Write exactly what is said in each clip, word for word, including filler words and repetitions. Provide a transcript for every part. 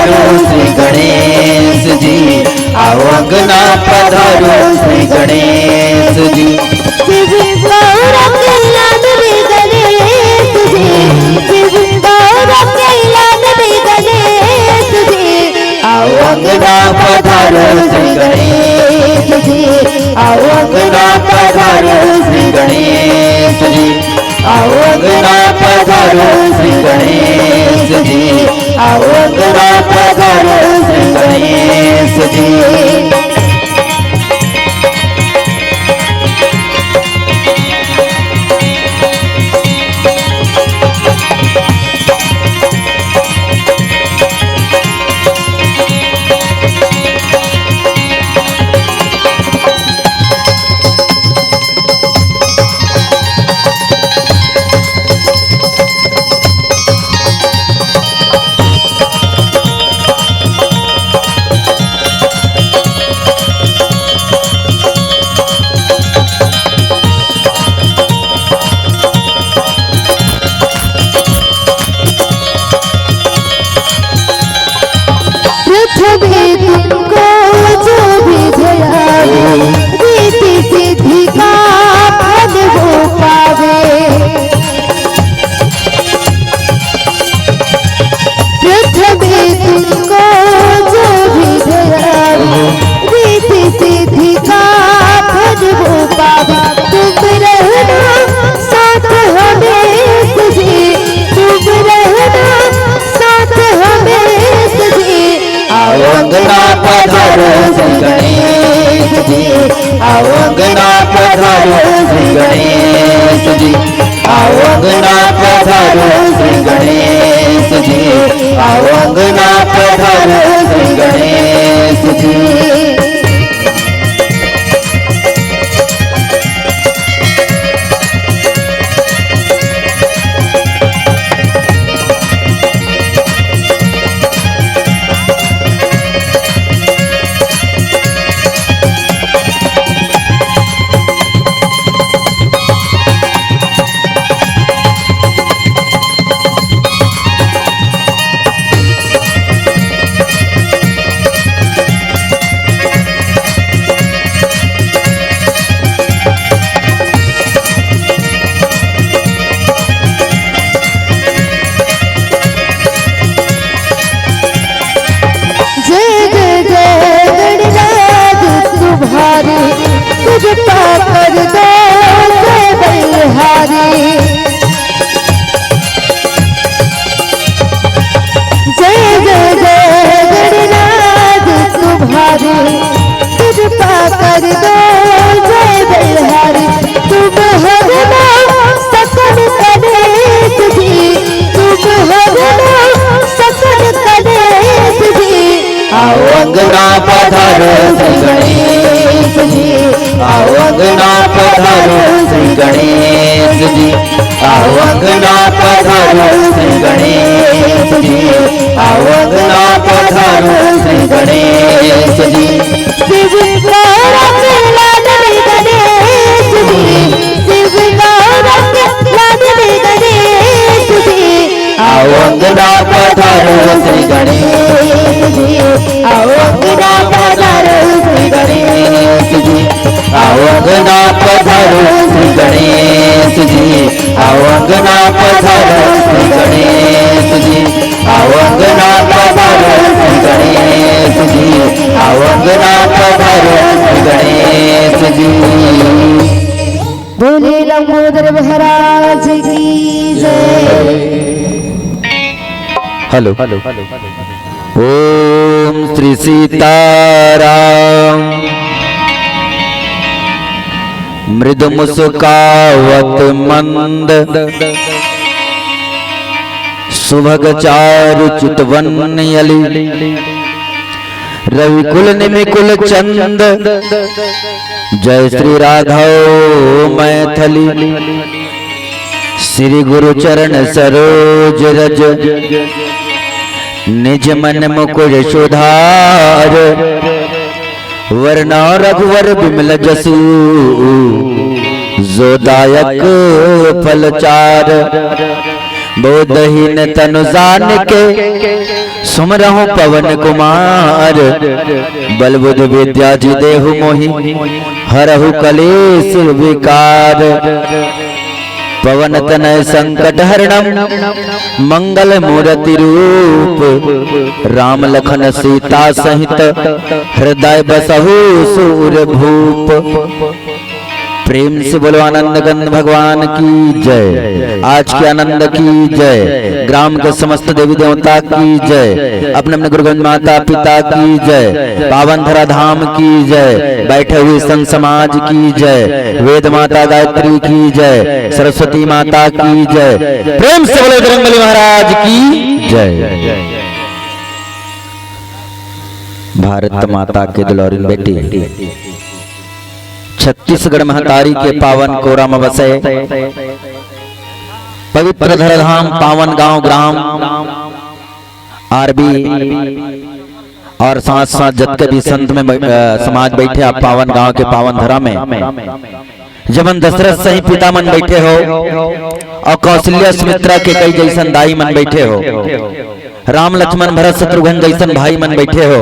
श्री गणेश जी, आओ अंगना पधारो श्री गणेश जी। शिव गौरा के लाल रे गणेश जी, शिव गौरा के लाल रे गणेश जी, आओ अंगना पधारो श्री गणेश जी, आओ अंगना पधारो श्री गणेश जी, आओ अंगना पधारो श्री गणेश जी, आओ अंगना पधारो श्री गणेश जी। पृथ्वी तुमको जो भी जलावे, रिद्धि सिद्धि का फल वो पावे। पृथ्वी तुमको जो भी जलावे, रिद्धि सिद्धि का फल वो पावे। तुम रहना साथ हमें जी, तुम रहना साथ हमें जी। आओ अंगना पधारो श्री गणेश जी, आओ अंगना पधारो श्री गणेश जी, आओ अंगना पधारो श्री गणेश जी, आओ अंगना पधारो श्री गणेश जी। जय जय जय गणराज तुम्हारी, तुझ पर कर दो जय बलिहारी। जय जय जय गणराज तुम्हारी, कृपा कर दो जय बलिहारी। तुम हरना सकल कलेश जी, तुम हरना सकल कलेश जी। आओ अंगना पधारो श्री गणेश जी, आओ अंगना पधारो श्री गणेश जी, आओ अंगना पधारो श्री गणेश जी, आओ अंगना पधारो श्री गणेश जी। शिव गौरा के लाल रे गणेश जी, शिव गौरा के लाल रे गणेश जी। आओ अंगना पधारो श्री गणेश जी, आओ अंगना पधारो श्री गणेश जी, आओ अंगना पधारो श्री गणेश जी, आओ अंगना पधारो श्री गणेश जी, आओ अंगना पधारो श्री गणेश जी, आओ अंगना पधारो श्री गणेश जी। बोले लंबोदर महाराज की जय। हेलो। ओम श्री सीताराम। मृदु मुस्कावत मंद, सुभग चारु चितवनयलि। रविकुल निमिकुल चंद, जय श्री राघव मैथिली। श्री गुरु चरण सरोज रज, निज मन मुकुर सुधार। वरनउँ रघुवर बिमल जसु, जो दायक फल चार। बोधहीन तनु जानिके, सुमरहु पवन कुमार, बल बुद्धि विद्या जी देहु मोहि, हरहु कलेश विकार। पवन तनय संकट हरणम, मंगल मूर्ति रूप। राम लखन सीता सहित, हृदय बसहु सूर भूप। प्रेम से बोलो आनंद कंद भगवान की जय, आज के आनंद की जय, ग्राम के समस्त देवी देवता की जय, अपने अपने गुरुगंज माता पिता की जय, पावन धरा धाम की जय, बैठे हुए संत समाज की जय, वेद माता गायत्री की जय, सरस्वती माता की जय। प्रेम से बोलो बजरंगबली महाराज की जय। भारत माता के दुलौरिन बेटी, छत्तीसगढ़ महतारी के पावन कोरा म बसे पवित्र धराधाम पावन गांव ग्राम आरबी और साथ साथ जतके भी संत में बै-, अ, समाज बैठे आप पावन गांव के पावन धरा में, जमन दशरथ सही पिता मन बैठे हो और कौशल्या सुमित्रा के कई जैसन दाई मन बैठे हो, राम लक्ष्मण भरत शत्रुघ्न जैसन भाई मन बैठे हो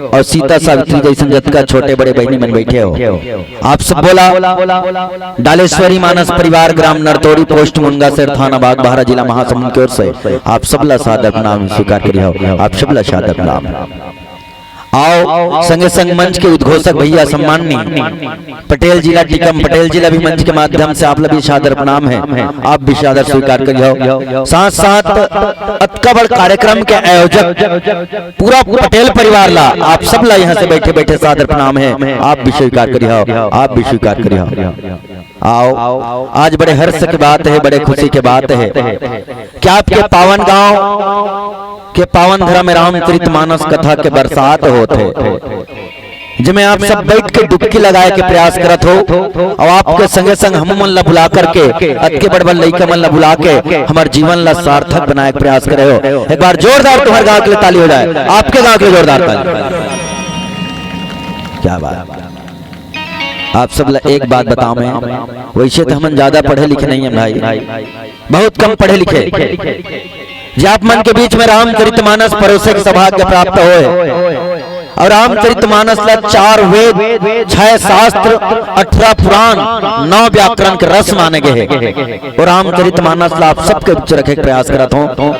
और सीता सावित्री जैसन जतका छोटे बड़े बहनी मन बैठे हो, आप सब बोला डालेश्वरी मानस परिवार ग्राम नरतोड़ी पोस्ट मुनगासेर थाना बागबाहरा जिला महासमुंद के ओर से आप सब ला सादर प्रणाम स्वीकार करिहो, आप सब ला सादर प्रणाम। आओ संगे संग मंच के उद्घोषक भैया सम्माननीय पटेल जी ला टीकम पटेल जी ला भी मंच के माध्यम से आप ला भी सादर प्रणाम है, आप भी सादर स्वीकार करिहो। साथ साथ अतका बड़ कार्यक्रम के आयोजक पूरा पटेल परिवार ला आप सब ला यहाँ से बैठे बैठे सादर प्रणाम है, आप भी स्वीकार करिहो, आप भी स्वीकार करिहो। आओ, आज बड़े हर्ष के बात है, बड़े खुशी के बात है कि आपके पावन गांव के पावन धरा में रामचरित मानस कथा के बरसात होत है, जेमे आप सब बैठ के डुबकी लगाए के प्रयास करत हो और आपके संगे संग हम मन ला बुला करके अतके बड़ बड़ लइका मन ला बुला के हमार जीवन ला सार्थक बनाए के प्रयास करे हो। एक बार जोरदार तुम्हारे गांव के लिए ताली हो जाए, आपके गांव के लिए जोरदार ताली। क्या बात। आप सब ला एक बात बताओ मैं, वैसे तो हमन ज्यादा पढ़े लिखे नहीं है भाई, बहुत कम पढ़े लिखे। जे आप मन के बीच में रामचरित मानस परोसे के सौभाग्य प्राप्त होए और रामचरित मानस ला चार वेद, छह शास्त्र, अठारह पुराण, नौ व्याकरण के रस माने गए है। और रामचरित मानस ला आप सबके बीच रखे के प्रयास करत हो।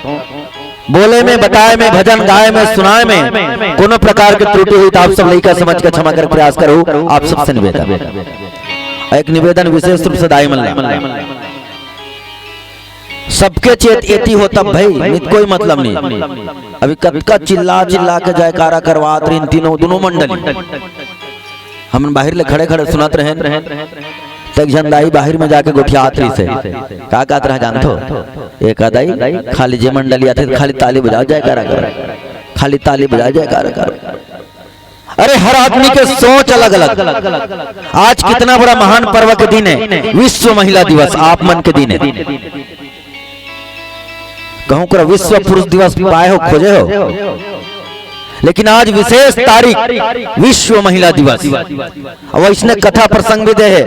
बोले में, बताए में, भजन गाए में, सुनाए में कोनो प्रकार के त्रुटि हुई तो आप सब लइका समझ के क्षमा करे के प्रयास करो। आप सबसे निवेदन, एक निवेदन विशेष रूप से दाई मन ला, सबके चेत एती हो तब भाई, नित कोई मतलब नहीं। अभी कतका चिल्ला चिल्ला के जयकारा करवात रहिन तीनों, दोनों मंडली। हमन बाहिर ले खड़े खड़े सुनत रहेन, त एक झन दाई बाहिर में जाके गोठियात रहिस हे। का कहत रहा जानथो? ए का दाई, खाली जे मंडली आथे, खाली ताली बजाओ, जयकारा करो, खाली ताली बजाओ, जयकारा करो। अरे, हर आदमी के सोच अलग अलग। आज कितना बड़ा महान पर्व के दिन है, विश्व महिला दिवस, आप मन के दिन है। कहूं करा विश्व पुरुष दिवस पाए हो, खोजे हो, लेकिन आज विशेष तारीख विश्व महिला दिवस। अब इसने कथा प्रसंग भी दे है,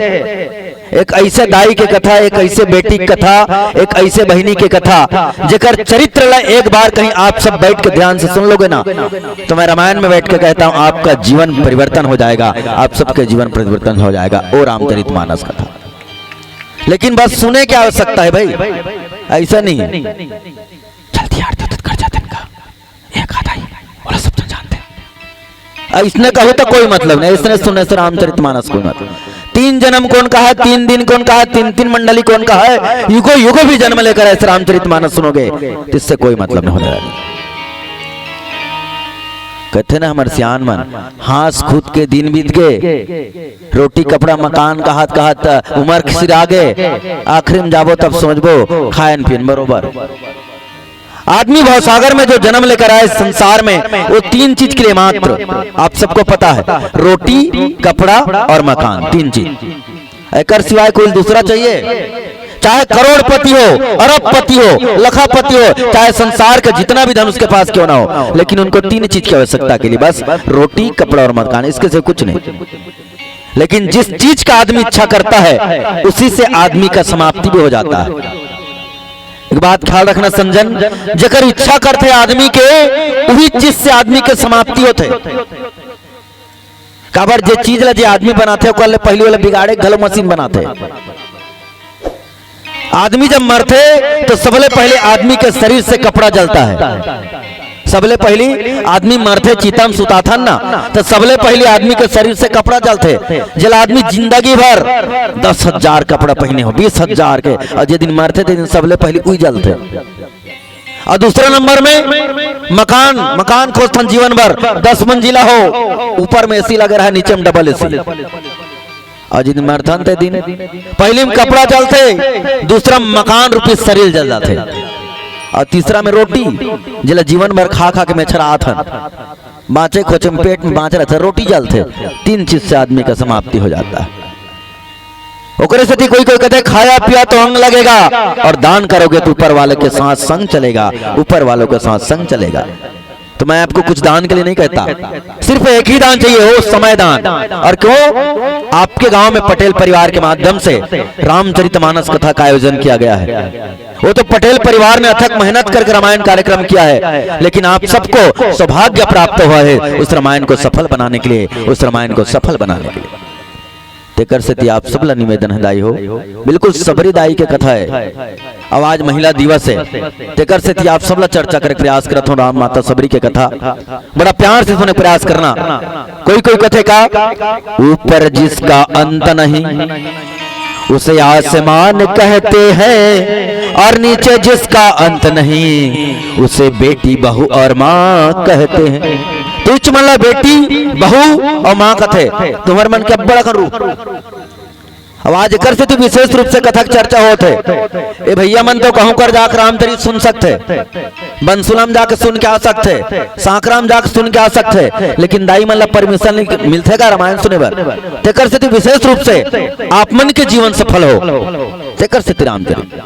एक ऐसे दाई के कथा, एक ऐसे बेटी के कथा, एक ऐसे बहिनी के कथा, जेकर चरित्र ला एक बार कहीं आप सब बैठ के ध्यान से सुन लोगे ना, तो मैं रामायण में बैठ के कहता हूँ, आपका जीवन परिवर्तन हो जाएगा, आप सबके जीवन परिवर्तन हो जाएगा। ओ रामचरित मानस कथा। लेकिन बस सुने की आवश्यकता है भाई, ऐसा नहीं है। जल्दी आरती उरती कर जाते इनका, एक आधा ही, बोला सब जन जानते हैं। आ, इसने कहूँ तो कोई मतलब नहीं, इसने सुने से रामचरित मानस कोई मतलब। तीन जन्म कौन कहा है, तीन दिन कौन कहा है, तीन तीन मंडली कौन कहा है, युगो युगो भी जन्म लेकर ऐसे रामचरित मानस सुनोगे, तो इससे कोई मतलब नहीं होने वाला। कहते ना हमारे सियान मन, हाँस खुद के दिन बीत गए, रोटी कपड़ा मकान कहत कहत उमर सिरा गे, आखिरी में जाबो तब सोचबो खायन पियन बरोबर। आदमी भवसागर में जो जन्म लेकर आए संसार में, वो तीन चीज के लिए मात्र, आप सबको पता है, रोटी, कपड़ा और मकान, तीन चीज। एकर सिवाय कोई दूसरा चाहिए? चाहे करोड़पति हो, अरबपति हो, लखापति हो, चाहे संसार का जितना भी धन उसके पास क्यों ना हो, लेकिन उनको तीन चीज की आवश्यकता के लिए, बस रोटी, कपड़ा और मकान, इसके से कुछ नहीं। लेकिन जिस चीज का आदमी इच्छा करता है, उसी से आदमी का समाप्ति भी हो जाता है। एक बात ख्याल रखना संजन, जेकर इच्छा करथे आदमी के, उही चीज से आदमी के समाप्ति होथे। काबर जे चीज ला जे आदमी बनाथे, ओकर ले पहिली ओला बिगाड़े घलो मशीन बनाथे। आदमी जब मरथे तो सबले पहले आदमी के शरीर से कपड़ा जलता है। सबले पहली आदमी मरथे, चिता म सुताथन ना, तो सबले पहली आदमी के शरीर से कपड़ा जलथे। जेला आदमी जिंदगी भर दस हजार कपड़ा पहिने हो, बीस हजार के, और जे दिन मरथे ते दिन सबले पहली उही जलथे। और दूसरा नंबर में मकान, मकान खोजथन जीवन भर, दस मंजिला हो, ऊपर में एसी लगे रहा, नीचे में डबल एसी। और जिन मरथन ते दिन पहली में कपड़ा जलथे, दूसरा मकान रूपी शरीर जल जाथे, और तीसरा में रोटी, जेला जीवन भर खा खा के मेछरा आथन, बाँचे खोचे में पेट में बाँच रहथे, रोटी जलथे। तीन चीज से आदमी का समाप्ति हो जाता है। ओकरे सेती कोई कोई कहथे, खाया पिया तो अंग लगेगा, और दान करोगे तो ऊपर वाले के साथ संग चलेगा, ऊपर वालों के साथ संग चलेगा। तो मैं आपको कुछ दान के लिए नहीं कहता, सिर्फ एक ही दान चाहिए हो, समय दान। और क्यों? आपके गांव में पटेल परिवार के माध्यम से रामचरितमानस कथा का आयोजन किया गया है। वो तो पटेल परिवार ने अथक मेहनत करके रामायण कार्यक्रम किया है, लेकिन आप सबको सौभाग्य प्राप्त हुआ है उस रामायण को सफल बनाने के लिए, उस रामायण को सफल बनाने के लिए। तेकर सेती आप सब ला निवेदन है दाई हो, बिल्कुल सबरी दाई के कथा है। अउ आज महिला दिवस है, तेकर सेती आप सब ला चर्चा करे के प्रयास करत हो राम माता सबरी के कथा। बड़ा प्यार से सुने के प्रयास करना। कोई कोई कथे का, ऊपर जिसका अंत नहीं उसे आसमान कहते हैं, और नीचे जिसका अंत नहीं उसे बेटी बहू और माँ कहते हैं। तुच मन ला बेटी बहू और माँ कथे, तुम्हर मन के अब्बड़ अकन रूप। अब आज एकर सेती विशेष रूप से कथा के चर्चा होत हे। ए भैया मन तो कहूँ कर जाके रामचरित सुन सकथे, बंसुला म जाके सुन के आ सकथे, सांकरा म जाके सुन के आ सकथे, लेकिन दाई मन ला परमिशन नहीं मिलथे का रामायण सुने बर? तेकर सेती विशेष रूप से आप मन के जीवन सफल हो, तेकर सेती रामचरित।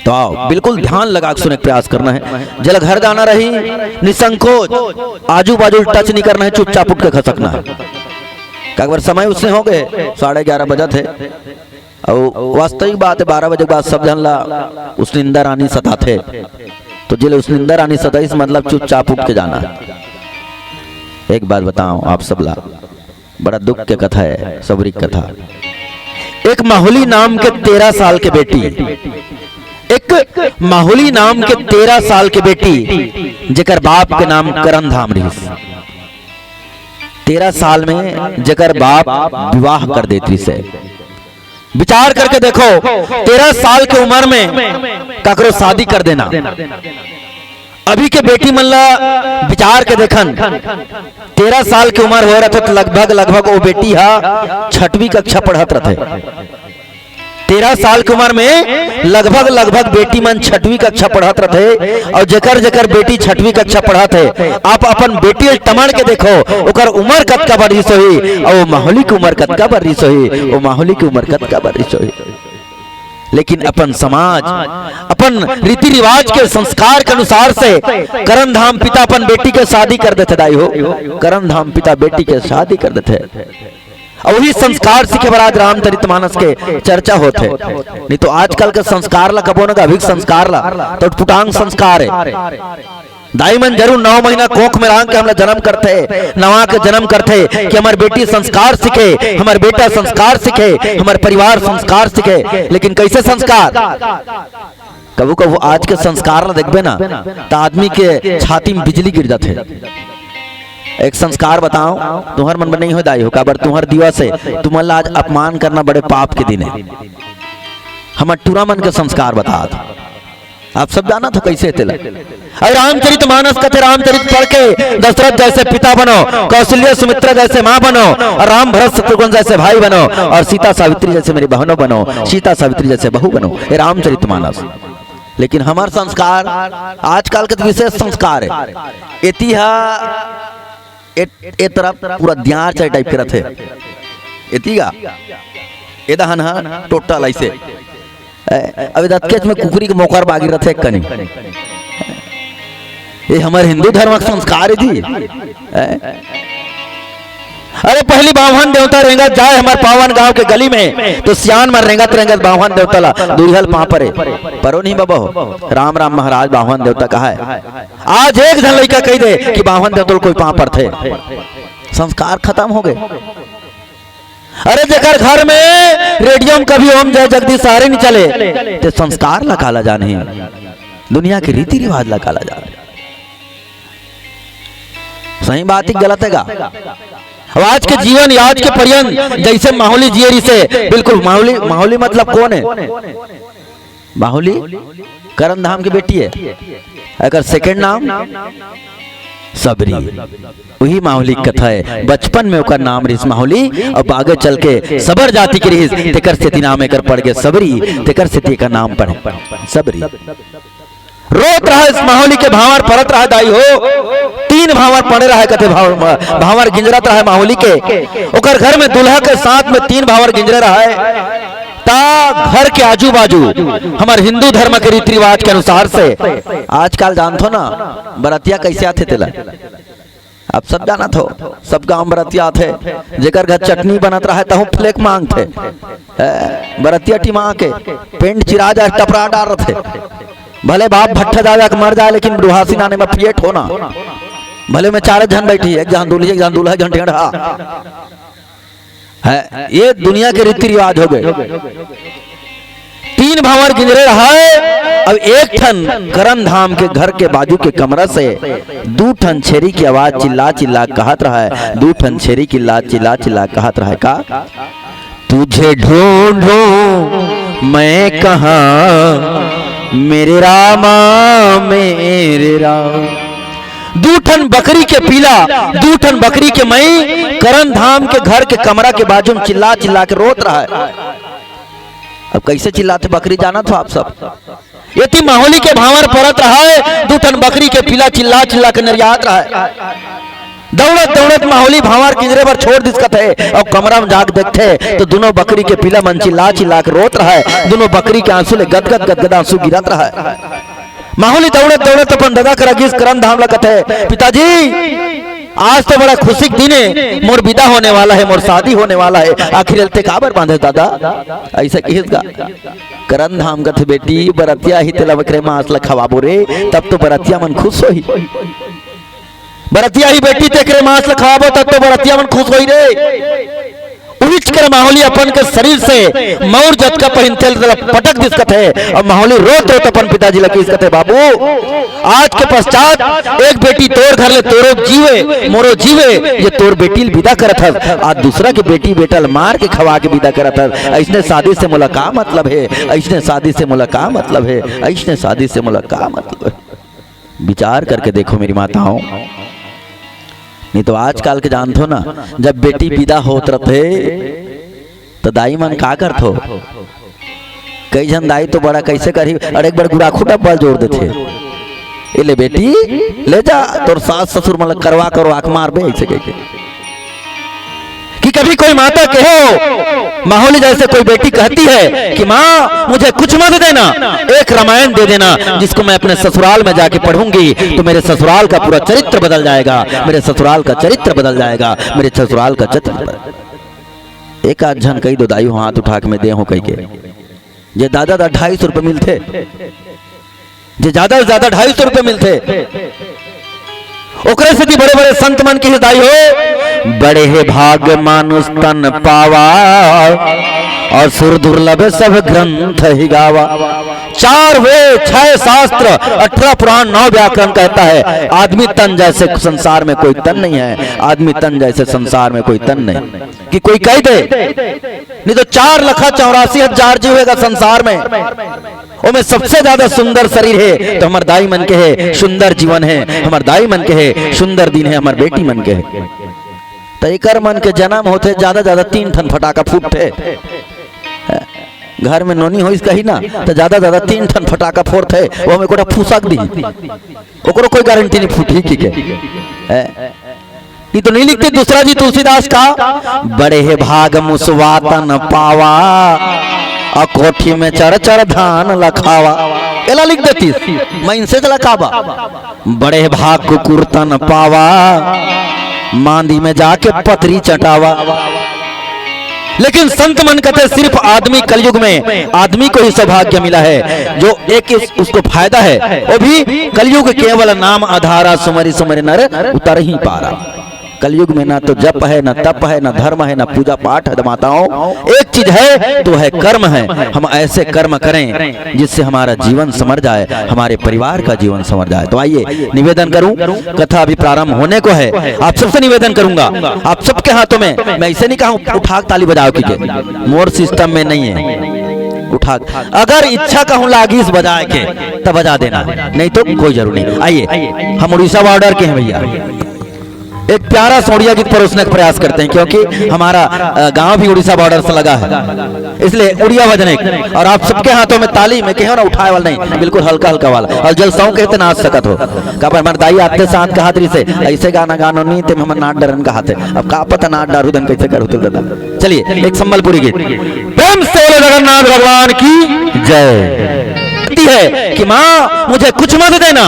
तो आओ, बिल्कुल ध्यान लगा के सुने के प्रयास करना है। जेला घर जाना रही, निसंकोच आजू बाजू टच नहीं करना है, चुपचाप उठ के खसकना है। काबर समय उसने हो गए, साढ़े ग्यारह बजत हे। अउ वास्तविक बात है, बारह बजे के बाद सब झन ला उसनिंदा रानी सताथे। तो जेला उसनिंदा रानी सताइस, मतलब चुपचाप उठ के जाना है। एक बात बताओ आप सब ला, बड़ा दुख के कथा है सबरी कथा। एक माहुली नाम के तेरह साल के बेटी, एक माहुली नाम के तेरह साल के बेटी, जेकर बाप के नाम करन धाम रहिस। तेरह साल में जेकर बाप विवाह कर देत रहिस हे। विचार करके देखो, तेरह साल के उम्र में काकरो शादी कर देना। अभी के बेटी मन ला विचार के देखन, तेरह साल के उम्र हो रथे तो लगभग, लगभग वो बेटी हा छठवीं कक्षा पढ़त रथे। तेरह साल के उम्र में लगभग, लगभग बेटी मन छठवीं कक्षा पढ़त रथे। और जेकर, जेकर बेटी छठवीं कक्षा पढ़त हे, आप अपन बेटी ल टमड़ के देखो, ओकर उम्र कतका बरिस होही, और वो माहुली के उम्र कतका बरिस होही, वो माहुली के उम्र कतका बरिस होही। लेकिन अपन समाज, अपन रीति रिवाज के संस्कार के अनुसार से करन धाम पिता अपन बेटी के शादी कर देथे दाई हो, करन धाम पिता बेटी के शादी कर देथे। और वही संस्कार सीखे बर आज रामचरितमानस के चर्चा होत हे। नहीं तो आजकल के संस्कार ला कबो न, अभी के संस्कार ला तो पुटांग संस्कार है। दाई मन जरूर नौ महीना कोख में रांग के हमला जन्म करथे, नवा के जन्म करथे कि हमर बेटी संस्कार सीखे, हमर बेटा संस्कार सीखे, हमर परिवार संस्कार सीखे। लेकिन कैसे संस्कार? कभू कभू आज के संस्कार ला देखबे ना, त आदमी के छाती में बिजली गिर जाथे। एक संस्कार बताओ, तुहर मन में नहीं हो दाई हो, काबर तुहर दिवस हे, तुमन ला आज अपमान करना बड़े पाप के दिन हे। हमर टूरा मन के संस्कार बतात। आप सब जानत हो कैसे तेला। अरे रामचरित मानस कथे, रामचरित पढ़ के दशरथ जैसे पिता बनो, कौशल्या सुमित्रा जैसे माँ बनो, और राम भरत शत्रुघ्न जैसे भाई बनो, और सीता सावित्री जैसे मेरी बहनों बनो, सीता सावित्री जैसे बहू बनो। ये रामचरित मानस। लेकिन हमर संस्कार आजकल के तो विशेष संस्कार हे। एती हा ए, ए तरफ पूरा दियार चाय टाइप के रथे। एती गा, ए दहन हा टोटल ऐसे। ए, अब ए दतकेच में कुकरी के मोकर बागी रथे एक कनी। ये हमर हिंदू धर्म के संस्कार हे जी। ए, अरे, पहली बाम्हन देवता रेंगत जाय हमर पावन गांव के गली में, तो सियान मन रेंगत रेंगत बाम्हन देवता ला दुरिहा ल पांव परे। परो नहीं बबा हो, राम राम महाराज, बाम्हन देवता कहाय। आज एक झन लइका कहि दे कि बाम्हन देवता ल कोई पांव परथे, संस्कार खतम हो गे। अरे, जेकर घर में रेडियो में कभी ओम जय जगदीश हरे नहीं चले, ते संस्कार ला काला जानही, दुनिया के रीति रिवाज ला काला जानही। सही बात हे कि गलत हे गा? अब आज के जीवन, आज के पर्यंत जइसे माहूली जिए रिहिसे, बिल्कुल माहूली, माहूली मतलब कोन हे? माहूली करन धाम के बेटी हे, एकर second नाम सबरी। उही माहूली के कथा हे, बचपन में ओकर नाम रिहिस माहूली, अब आगे चल के सबर जाति के रिहिस, तेकर सेती नाम एकर पड़ गे सबरी, तेकर सेती एकर नाम पड़े सबरी। रोत रहय माहूली के भांवर परत रहय दाई हो, तीन भांवर पड़े रहय कथे, भांवर, भांवर गिंजरत रहय माहूली के। ओकर घर में दूल्हा के साथ में तीन भांवर गिंजरे रहय। ता घर के आजू बाजू हमर हिंदू धर्म के रीति रिवाज के अनुसार से, आजकल जानथो ना बरतिया कइसे आथे तेला, अब सब जानत हो, सब गांव बरतिया आथे, जेकर घर चटनी बनत रहय तहूं plate मांगथे। ए, बरतिया टिमा के पेंट चिरा जाय, टपरा डारथे। भले बाप भट्ठा जाय के मर जाय, लेकिन दुहासी नाने में plate होना। भले में चार झन बइठही, एक झन दूल्ही, एक झन दूल्हा, एक झन ढेंढ़ा। हे, ये दुनिया के रीति रिवाज हो गे। तीन भांवर गिंजरे रहय, अब एक ठन करन धाम के घर के बाजू के कमरा से दू ठन छेरी के आवाज चिल्ला चिल्ला कहत रहय, दू ठन छेरी चिल्ला चिल्ला चिल्ला कहत रहय का, "तुझे ढूंढूं मैं कहां, मेरे रामा, मेरे राम।" दू ठन बकरी के पिला, दू ठन बकरी के मई करन धाम के घर के कमरा के बाजू में चिल्ला चिल्ला के रोत रहय। अब कइसे चिल्लाथे बकरी, जानत हो आप सब? एती माहूली के भांवर परत रहय, दू ठन बकरी के पिला चिल्ला चिल्ला के नरियात रहय। दउड़त दउड़त माहूली भांवर गिंजरे बर छोड़ दिस कथे, अउ कमरा में जाके देखथे, त दूनों बकरी के पिला मन चिल्ला चिल्ला के रोत रहय। दूनों बकरी के आंसू ले गदगद गदगद आंसू गिरत रहय। माहूली दउड़त दउड़त अपन ददा करा गिस, करन धाम ला कथे, "पिताजी, आज तो बड़ा खुशी के दिन हे, मोर बिदा होने वाला हे, मोर शादी होने वाला हे, आखिर एला ते काबर बांधे दादा?" अइसे किहिस गा। करन धाम कथे, "बेटी, बरतिया आही, तेला बकरे मांस ला खवाबो रे, तब तो बरतिया मन खुश होही। बरतिया आही बेटी, तेकरे मांस ला खवाबो, तब तो बरतिया मन खुश होही रे।" उहिच कर माहूली अपन के शरीर से मउर जतका पहिनथे तेला पटक दिस कथे, अउ माहूली रोत रोत अपन पिताजी ला किहिस कथे, "बाबू, आज के पश्चात एक बेटी तोर घर ले तोरो जीवे, मोरो जीवे, ये तोर बेटी ल बिदा करत हस, आज दूसरा के बेटी बेटा ल मार के खवा के बिदा करत हस। अइसने शादी से मोला का मतलब हे? अइसने शादी से मोला का मतलब हे? अइसने शादी से मोला का मतलब हे?" विचार करके देखो मेरी माताओं, नहीं तो आजकल के जानथो ना, जब बेटी बिदा होत रथे, त दाई मन का करथो? कई झन दाई तो बड़ा कइसे करही, अरे एक बार गुड़ाखू डब्बा ल जोर देथे, "ए ले बेटी, ले जा, तोर सास ससुर मन ल करवा करवा के मारबे," अइसे कहिके। कि कभी कोई माता कहे हो, माहूली जैसे कोई बेटी कहती है कि माँ, मुझे कुछ मत देना, एक रामायण दे देना, जिसको मैं अपने ससुराल में जाके पढ़ूंगी तो मेरे ससुराल का पूरा चरित्र बदल जाएगा, मेरे ससुराल का चरित्र बदल जाएगा, मेरे ससुराल का चरित्र बदल। एक आध झन कही दो दाई हो, हाथ उठा के मैं दे हूं कहिके, जे दादा दा ढाई सौ रुपये मिलथे, जे ज्यादा से ज्यादा ढाई सौ रुपये मिलथे, ओकरे सेती बड़े बड़े संत मन के हिदाई हो, "बड़े हे भाग मानुष तन पावा, और सुर दुर्लभ सब ग्रंथ ही गावा।" चार वेद, छह शास्त्र, अठारह पुराण, नौ व्याकरण कहता है, आदमी तन जैसे संसार में कोई तन नहीं है, आदमी तन जैसे संसार में कोई तन नहीं। कि कोई कह दे, नहीं तो चार लखा चौरासी हजार जीव हेगा संसार में, ओमे सबसे ज्यादा सुंदर शरीर हे, तो हमर दाई मन के हे, सुंदर जीवन हे, हमर दाई मन के हे, सुंदर दिन हे, हमर बेटी मन के हे। तो एकर मन के जन्म होथे, ज्यादा ज्यादा तीन ठन फटाका फूटथे। घर में नोनी होइस कही ना, तो ज्यादा ज्यादा तीन ठन फटाका फोड़थे, ओमे कोटा फूसक दी, ओकरो कोई गारंटी नहीं फूटही कहिके। ए, नहीं तो नहीं लिखते दूसरा जी तुलसीदास का, "बड़े हे भाग मुसवा तन पावा, और कोठी में चढ़ चढ़ धान लखावा।" एला लिख देती, मैं इनसे चला काबा, "बड़े हे भाग कुकुर तन पावा, मांदी में जाके पतरी चटावा। लेकिन संत मन कहते, सिर्फ आदमी, कलयुग में आदमी को ही सौभाग्य मिला है, जो एक इस, उसको फायदा है, वो भी कलयुग केवल नाम आधारा, सुमरि सुमरि नर उतरहिं पारा। कलयुग में ना तो जप है, ना तप है, ना धर्म है, ना पूजा पाठ है, माताओं। एक चीज है, तो है कर्म है। हम ऐसे कर्म करें जिससे हमारा जीवन संवर जाए, हमारे परिवार का जीवन संवर जाए। तो आइए, निवेदन करूं, कथा अभी प्रारंभ होने को है, आप सबसे निवेदन करूंगा, आप सबके हाथों में, मैं इसे नहीं कहूं उठा के ताली बजाओ कीजिए, मोर सिस्टम में नहीं है उठा। अगर इच्छा कहूं लागिस बजाए के, तब बजा देना, नहीं तो कोई जरूरी नहीं। आइए, हम उड़ीसा बॉर्डर के हैं भैया, एक प्यारा सा उड़िया गीत परोसने का प्रयास करते हैं, क्योंकि हमारा, अ, गांव भी उड़ीसा बॉर्डर से लगा है, इसलिए उड़िया बजने की। और आप सबके हाथों में ताली, मैं कहो ना उठाए वाला नहीं, बिल्कुल हल्का हल्का वाला। और जलसाओं के इतना नाच सकत हो। काबर हमारे दाई आते साथ कहा तरी से, "ऐसे गाना गानो नहीं, ते हम नाच डरन कहा थे।" अब का पता नाच डारू दन कैसे करू तुल दादा। चलिए, एक संबलपुरी गीत। प्रेम से बोलो जगन्नाथ भगवान की जय। कहती है कि माँ, मुझे कुछ मत देना,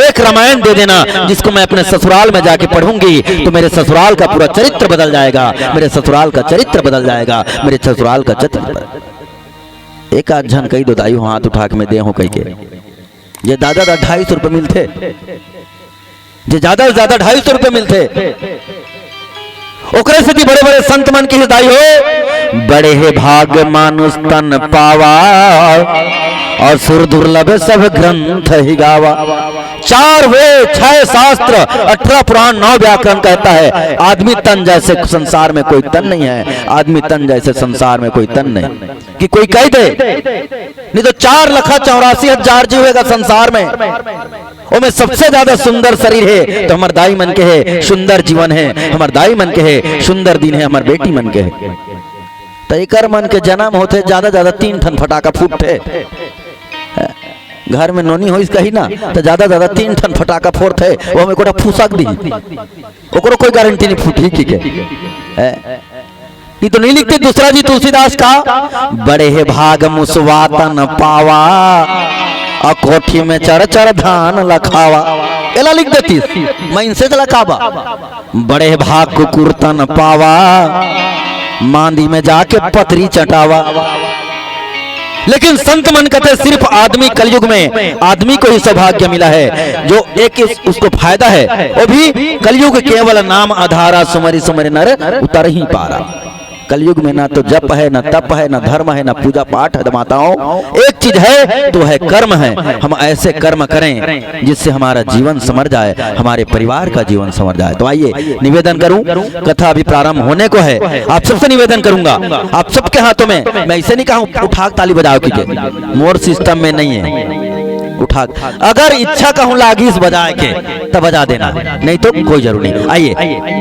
एक रामायण दे देना, जिसको मैं अपने ससुराल में जाके पढ़ूंगी तो मेरे ससुराल का पूरा चरित्र बदल जाएगा, मेरे ससुराल का चरित्र बदल जाएगा, मेरे ससुराल का चरित्र बदल। एक आध झन कही दो दाई हो, हाथ उठा के मैं दे हूं कही के, जे दादा दा ढाई सौ रुपये मिलते, जे ज्यादा से ज्यादा ढाई सौ रुपये मिलते, ओकरे सेती बड़े बड़े संत मन के हृदय हो, बड़े हे भाग मानुष तन पावा, और सुर दुर्लभ सब ग्रंथ ही गावा। चार वेद, छह शास्त्र, अठारह पुराण, नौ व्याकरण कहता है, आदमी तन जैसे संसार में कोई तन नहीं है, आदमी तन जैसे संसार में कोई तन नहीं। कि कोई कह दे, नहीं तो चार लखा चौरासी हजार जीव हेगा संसार में, ओमे सबसे ज्यादा सुंदर शरीर है तो हमर दाई मन के है, सुंदर जीवन है हमर दाई मन के है, सुंदर दिन है हमर बेटी मन के है। तो एकर मन के जन्म होते ज्यादा ज्यादा तीन ठन फटाका फूटते। घर में नोनी होइस कही ना, तो ज्यादा ज्यादा तीन ठन फटाका फोड़ते, वो में कोटा फूसक दी, ओकरो कोई गारंटी नहीं फूटी की के। हैं? ये तो नहीं लिखते दूसरा जी तुलसीदास का, बड़े हे भाग मुसवा तन पावा, अकोठी में चढ़ चढ़ धान लखावा। एला लिख देती, मैं इनसे चला काबा। बड़े भाग कुकुर तन पावा, मांदी में जाके पतरी चटावा। लेकिन संत मन कहते, सिर्फ आदमी, कलयुग में आदमी को ही सौभाग्य मिला है, जो एक इस, उसको फायदा है, वो भी कलयुग केवल नाम आधारा, सुमरि सुमरि नर उतरहिं पारा। कलयुग में ना तो जप है, ना तप है, ना धर्म है, ना पूजा पाठ है, माताओं। एक चीज है, तो है कर्म है। हम ऐसे कर्म करें जिससे हमारा जीवन संवर जाए, हमारे परिवार का जीवन संवर जाए। तो आइए, निवेदन करूं, कथा अभी प्रारंभ होने को है, आप सबसे निवेदन करूंगा, आप सबके हाथों में, मैं इसे नहीं कहूं उठा के ताली बजाओ कीजिए, मोर सिस्टम में नहीं है उठा। अगर इच्छा कहूं लागिस बजाए के, तब बजा देना, नहीं तो कोई जरूरी नहीं। आइए,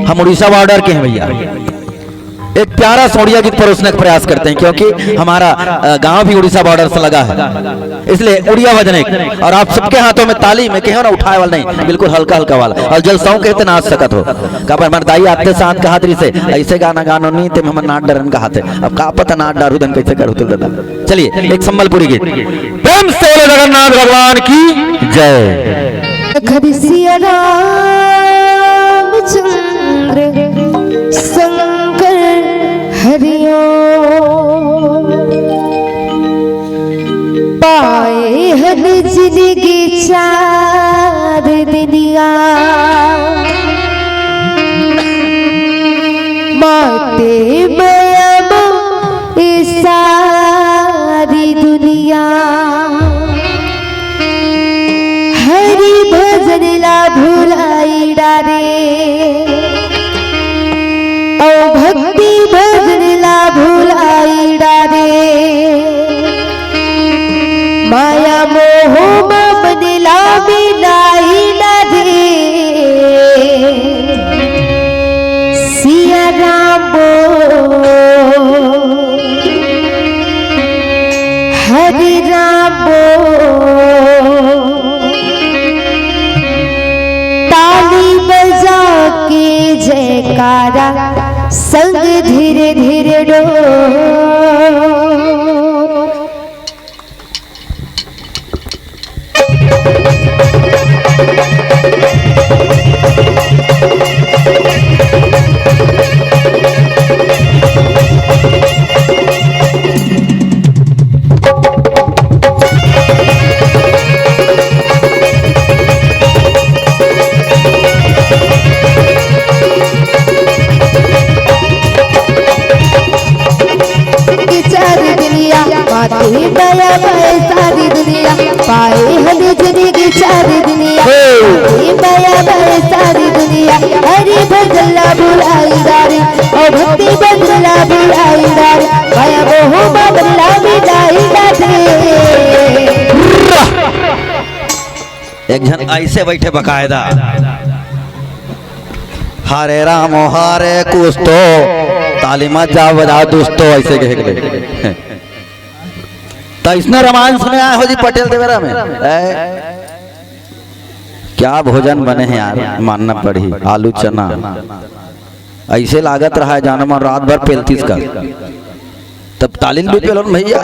हम उड़ीसा बॉर्डर के हैं भैया, एक प्यारा सा उड़िया गीत परोसने का प्रयास करते हैं, क्योंकि हमारा, अ, गांव भी उड़ीसा बॉर्डर से लगा है, इसलिए उड़िया बजने की। और आप सबके हाथों में ताली, मैं कहो ना उठाए वाला नहीं, बिल्कुल हल्का हल्का वाला। और जलसाओं के इतना नाच सकत हो, काबर हमारे दाई आते साथ कहा तरी से, "ऐसे गाना गानो नहीं, ते हम नाच डरन कहा थे।" अब का पता नाच डारू दन कैसे करू तुल दादा। चलिए, एक संबलपुरी गीत। प्रेम से बोलो जगन्नाथ भगवान की जय। लखन सिया रामचंद्र शंकर हरिओ। पाए हन जिनगी चार दुनिया, माते मया मोह ए सारी दुनिया। हरि भजन ला भुलाई डारे, अउ भक्ति भजन ला भुलाई डारे। माया मोह मा मन ला मिलाई डारे। सिया राम बोल, हरे राम बोल। ताली बजा के जयकारा संग धीरे धीरे डोल। ए बया बया सारी दुनिया, पाए हन जिंदगी चार दुनिया। हे। ए बया बया सारी दुनिया, हरि भजन ला भुलाइंदा रे, ओ भक्ति भजन ला भुलाइंदा रे, बया मोह मामला मिलाइंदा रे। एक झन ऐसे बैठे बकायदा, "हरे राम हरे कुछ तो, ताली मत जाओ बजाओ दोस्तों", ऐसे कहे के। त इसने रामायण सुने आए हो जी पटेल देवरा में? ए? क्या भोजन बने हैं यार, मानना पड़ी, आलू चना। ऐसे लागत रहा है जानो मन रात भर पेलतीस का। तब तालिन भी पेलोन भैया।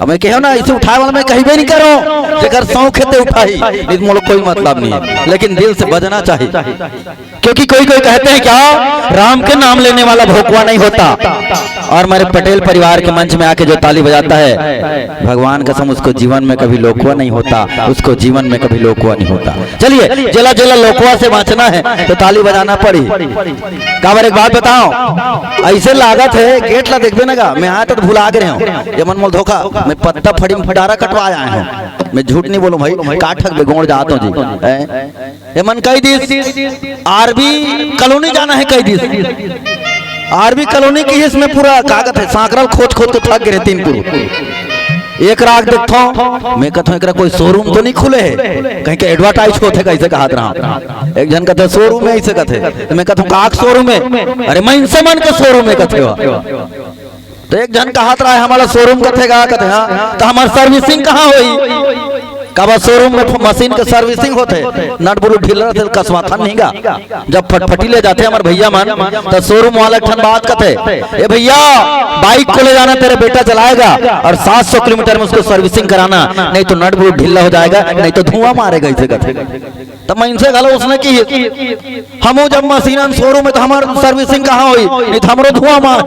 अब मैं कहो ना, इसे उठाए वाला मैं कहीं भी नहीं करो, जेकर शौक है ते उठाई, नहीं तो मोला कोई मतलब नहीं है, लेकिन दिल से बजना चाहिए। क्योंकि कोई कोई कहते हैं क्या, राम के नाम लेने वाला भोकवा नहीं होता। और हमारे पटेल परिवार के मंच में आके जो ताली बजाता है, भगवान कसम, उसको जीवन में कभी लोकुआ नहीं होता, उसको जीवन में कभी लोकुआ नहीं होता। चलिए, जेला जेला लोकुआ से बांचना है तो ताली बजाना पड़ी। काबर एक बात बताओ, ऐसे लागत है गेट ला देखबे ना गा, मैं आया तो भुला के रहे हूँ, ये मन मोल धोखा, मैं पत्ता फड़ी में डारा कटवा आया हूँ, मैं झूठ नहीं बोलूँ भाई, का ठग बेगोड़ जात हूँ जी। हैं? ये मन कही दिस, आरबी कॉलोनी जाना है कही दिस। आरबी कॉलोनी की इसमें पूरा कागज है, सांकरल खोज खोज के थक गए तीन पुरुष। एक राग देखो, मैं कहता हूँ एकरा कोई शोरूम तो नहीं खुले है, कहीं के एडवर्टाइज होते कैसे कहत रहा। एक झन कहते शोरूम है ऐसे कहते, तो मैं कहता हूँ काक शोरूम है, अरे मैं इनसे मन के शोरूम है कहते हो। तो एक झन कहत रहा है हमारा शोरूम कथे गा, कथे हाँ, तो हमार सर्विसिंग कहाँ होई? काबर शोरूम में मशीन के सर्विसिंग होथे, नट बोल्ट ढीला रथे, कसवाथन नहीं गा। जब फटफटी ले जाथे हमार भैया मन, तो शोरूम वाला एक ठन बात कथे, "ए भैया, बाइक को ले जाना, तेरा बेटा चलाएगा और सात सौ किलोमीटर में उसको सर्विसिंग कराना, नहीं तो नट बोल्ट ढीला हो जाएगा, नहीं तो धुआं मारेगा," इसे कथे। तो मैं इनसे घलो उसने की, हमो जब मशीन शोरूम में तो हमार सर्विसिंग कहाँ होई, नहीं तो हमरो धुआं मार।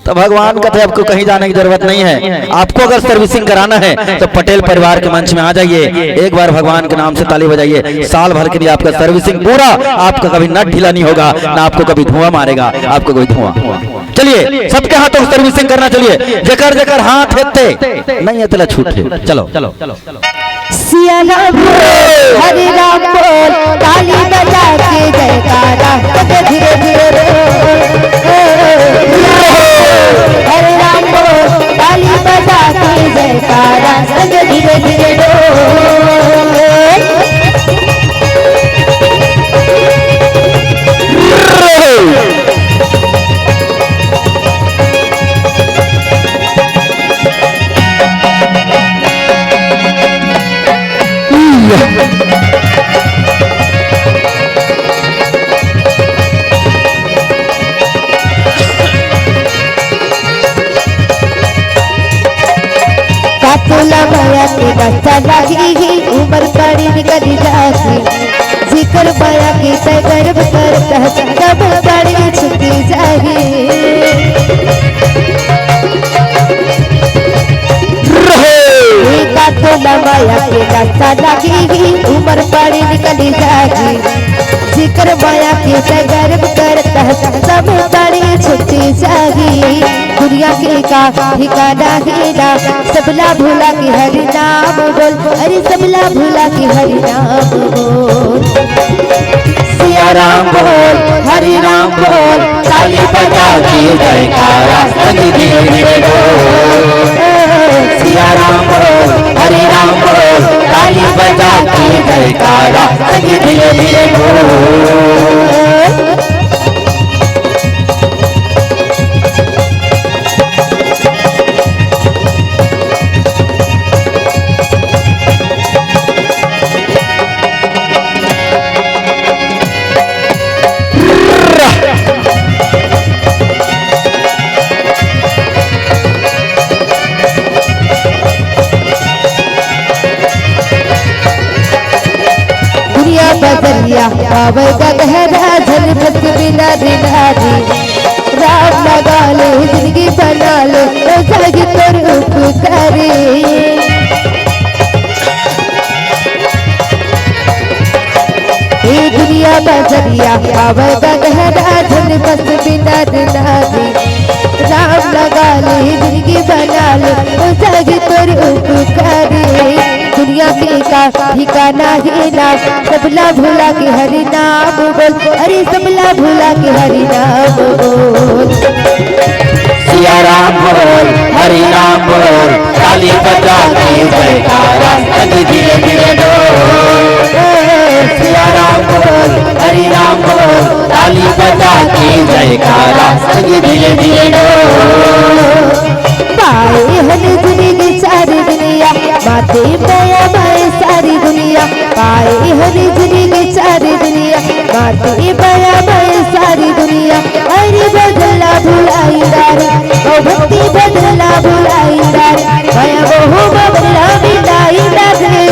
तो भगवान कहते, आपको कहीं जाने की जरूरत नहीं है। आपको अगर सर्विसिंग कराना है तो पटेल परिवार के मंच में आ जाइए। एक बार भगवान के नाम से ताली बजाइए, साल भर के लिए आपका सर्विसिंग पूरा, आपका कभी नट ढीला नहीं होगा, ना आपको कभी धुआं मारेगा, आपको कोई धुआं। चलिए, सबके हाथों को सर्विसिंग करना। चलिए, जेकर जेकर हाथ हेते नहीं है, तेला छूट है। चलो, चलो। सिया राम बोल, हरे राम बोल, ताली बजा के जयकारा, संग धीरे धीरे बोल। हरे राम बोल, ताली बजा के जयकारा, संग धीरे धीरे बोल। का तोला मया के नशा लागी ही, उमर पड़ी निकली जाही। जिकर मया के तय गर्व करत है, तब पड़ी छुटी जाही। ए का तोला मया के नशा लागी ही, उमर पड़ी निकली जाही। जिकर मया के तय गर्व करत है, तब पड़ी छुटी जाही। दुनिया के का ठिकाना हे ना, सबला भुला के हरि नाम बोल, अरे सबला भुला के हरि नाम बोल। सिया राम बोल, हरि राम बोल, ताली बजा के जयकारा, संग धीरे धीरे बोल। सिया राम बोल, हरि राम बोल, ताली बजा के जयकारा, संग धीरे धीरे बोल। दुनिया बजरिया पावे गगहरा, झन बस बिना दिनारी। राम लगा ले, जिंदगी बना ले, ओ जागी तोर उपकारी। ए दुनिया बजरिया पावे गगहरा, झन बस बिना दिनारी। राम लगा ले, जिंदगी बना ले, ओ जागे तोर उपकारी। दुनिया के का ठिकाना हे ना, सबला भुला के हरि नाम बोल, अरे सबला भुला के हरि नाम बोल। सिया राम बोल, हरि नाम बोल, ताली बजा के जयकारा, संग धीरे धीरे डोल। सिया राम बोल, हरि नाम बोल, ताली बजा के जयकारा, संग धीरे धीरे डोल। पाए हन जिंदगी चार दुनिया, माथे पया माए सारी दुनिया। पाए हन जिंदगी चार दुनिया, माथे पया माए सारी दुनिया। अरे बदला भुलाई दारे, ओ भक्ति बदला भुलाई दारे, माया मोह बदला मिटाई दारे।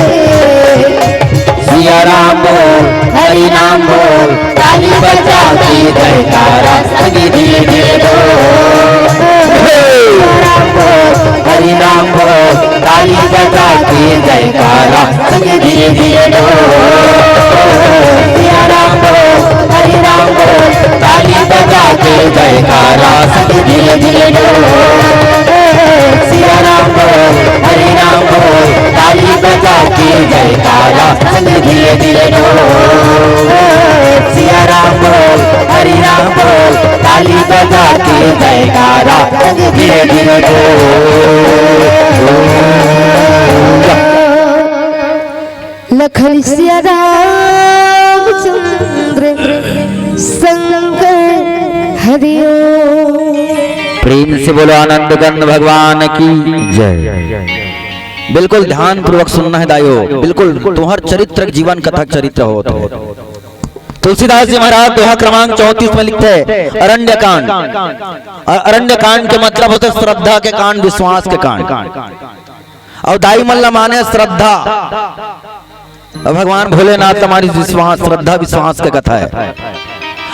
सिया राम बोल, हरि नाम बोल, ताली बजा के जयकारा, संग धीरे धीरे डोल। सिया राम बोल, हरि नाम बोल, ताली बजा के जयकारा, संग धीरे धीरे डोल। सिया राम बोल, हरि नाम बोल, ताली बजा के जयकारा, संग धीरे धीरे डोल। सिया राम बोल, हरि नाम बोल, ताली बजा के जयकारा, संग धीरे धीरे डोल। सिया राम बोल, हरि राम बोल, ताली बजा के जयकारा, संग धीरे धीरे डोल। लखन सिया रामचंद्र शंकर हरिओम। प्रेम से बोलो आनंद कंद भगवान की जय। बिल्कुल ध्यान पूर्वक सुनना हे दाइयो, बिल्कुल तुम्हर चरित्र जीवन कथा के चरित्र होत हे। तुलसीदास जी महाराज दोहा क्रमांक चौंतीस में लिखथे अरण्य कांड। अ-, अरण्य कांड के मतलब होथे श्रद्धा के कांड, विश्वास के कांड। अउ दाई मन ला माने श्रद्धा। अउ भगवान भोलेनाथ ला माने विश्वास, श्रद्धा विश्वास के कथा हे।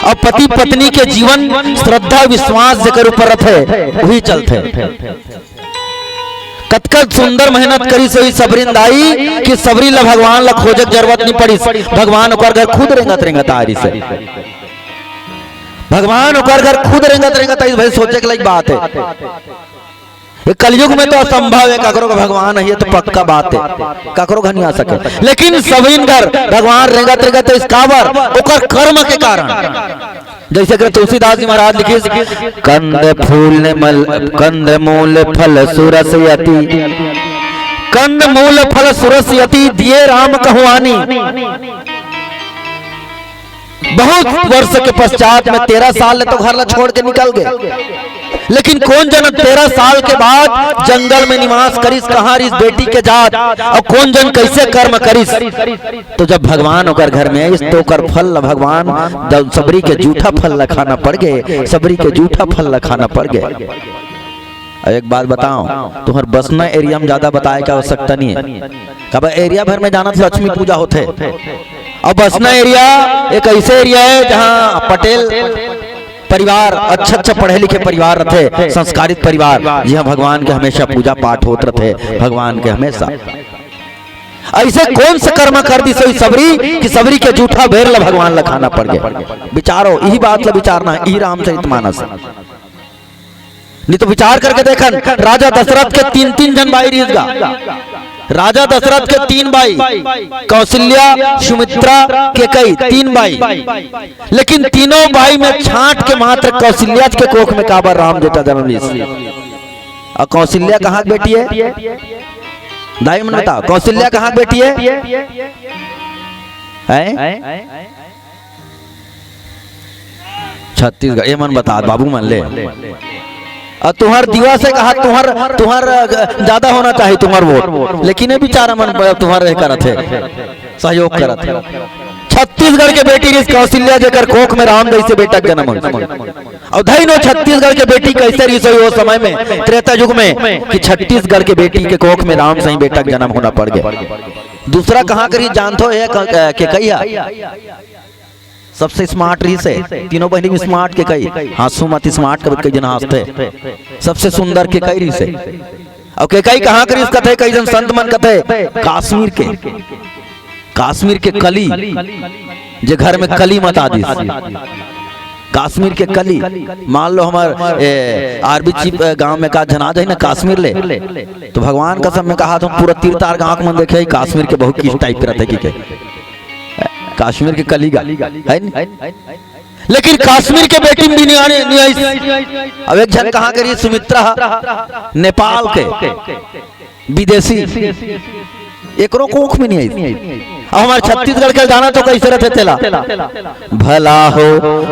अउ पति पत्नी के जीवन श्रद्धा विश्वास जेकर ऊपर रथे, वही चलथे। कतका सुंदर मेहनत करिस होही सबरी दाई कि सबरी ला भगवान ला खोजे के जरूरत नइ पड़िस, भगवान ओकर घर खुद रेंगत रेंगत आ रिस हे। भगवान ओकर घर खुद रेंगत रेंगत आइस, भाई सोचे के लायक बात हे। ये कलयुग में तो असंभव हे, ककरो का भगवान हे, ये तो पक्का बात हे, ककरो घर नइ आ सके। लेकिन सबरी घर भगवान रेंगत रेंगत आइस, काबर? ओकर कर्म के कारण। जैसे कि तुलसीदास जी महाराज लिखिस, कंद फूल मल, कंद मूल फल सुरस यति, कंद मूल फल सुरस यति दिए राम कहुआनी। बहुत वर्ष के पश्चात में तेरह साल ले तो घर ला छोड़ के निकल गे, लेकिन कोन जन तेरह साल के बाद जंगल में निवास करिस, कहाँ रिस बेटी के जात, अउ कोन जन कैसे कर्म करिस। तो जब भगवान ओकर घर में आइस, तो ओकर फल ला भगवान द-, सबरी के जूठा फल ला खाना पड़ गे, सबरी के जूठा फल ला खाना पड़ गे। अउ एक बात बताओ, तुम्हर बसना area में ज्यादा बताए के आवश्यकता नइ हे। काबर area भर में जानत लक्ष्मी पूजा होथे। अउ बसना area एक ऐसे area हे, जहाँ पटेल परिवार, अच्छा अच्छा पढ़े लिखे परिवार रथे, संस्कारित परिवार, जिहाँ भगवान के हमेशा पूजा पाठ होत रथे, भगवान के हमेशा। ऐसे कोन से कर्म कर दिस होही सबरी कि सबरी के जूठा बेर ला भगवान ला खाना पड़ गे? विचारो, इही बात ला विचारना हे, इही रामचरित मानस। नइ तो विचार करके देखन, राजा दशरथ के तीन तीन जन बाई रिहिस गा। राजा दशरथ के तीन बाई, कौशल्या, सुमित्रा, केकई, तीन बाई। लेकिन तीनों बाई में छांट के मात्र कौशल्या के कोख में काबर राम बेटा जनम लिस? अउ कौशल्या कहाँ के बेटी हे? दाई मन बताओ, कौशल्या कहाँ के बेटी हे? हैं? छत्तीसगढ़, ये मन बता बाबू मन ले। अउ तुम्हर दिवस हे कहा, तुम्हर, तुम्हर, अ, ज्यादा होना चाहिए तुम्हर vote, लेकिन ये बेचारा मन ब-, तुम्हर रह करत हे, सहयोग करत हे। छत्तीसगढ़ के बेटी रिहिस कौशल्या, जेकर कोख में राम जैसे बेटा के जन्म होइस। अउ धइनो छत्तीसगढ़ के बेटी कैसे रिहिस होही ओ समय में, त्रेता युग में, कि छत्तीसगढ़ के बेटी के कोख में राम सही बेटा के जन्म होना पड़ गे। दूसरा कहाँ करी जानथो, ये क-, क-, केकई हे। सबसे smart रिहिस हे, तीनों बहिनी में smart केकई, हाँसू मत smart कभी कई जन हाँसथे। सबसे सुंदर केकई रिहिस हे। अउ केकई कहाँ के रिहिस कथे, कई जन संत मन कथे, कश्मीर के, कश्मीर के कली, जे घर में कली मता दिस। काश्मीर के कली। मान लो हमर, ए, आरबी चिप, ए, गांव में का झन आ जाही ना काश्मीर ले, तो भगवान कसम मैं कहाथंव, पूरा तीर तार गांव के मन देखे ही काश्मीर के बहुत किस टाइप के रहथे कि के। काश्मीर के कली गा, है नी? लेकिन काश्मीर के बेटी में भी नहीं आने, नहीं आई। अब एक झन कहाँ करी, सुमित्रा नेपाल के विदेशी, एकरो कोख में नहीं आई। अब हमारे छत्तीसगढ़ के जाना तो कैसे रहते तेला, भला हो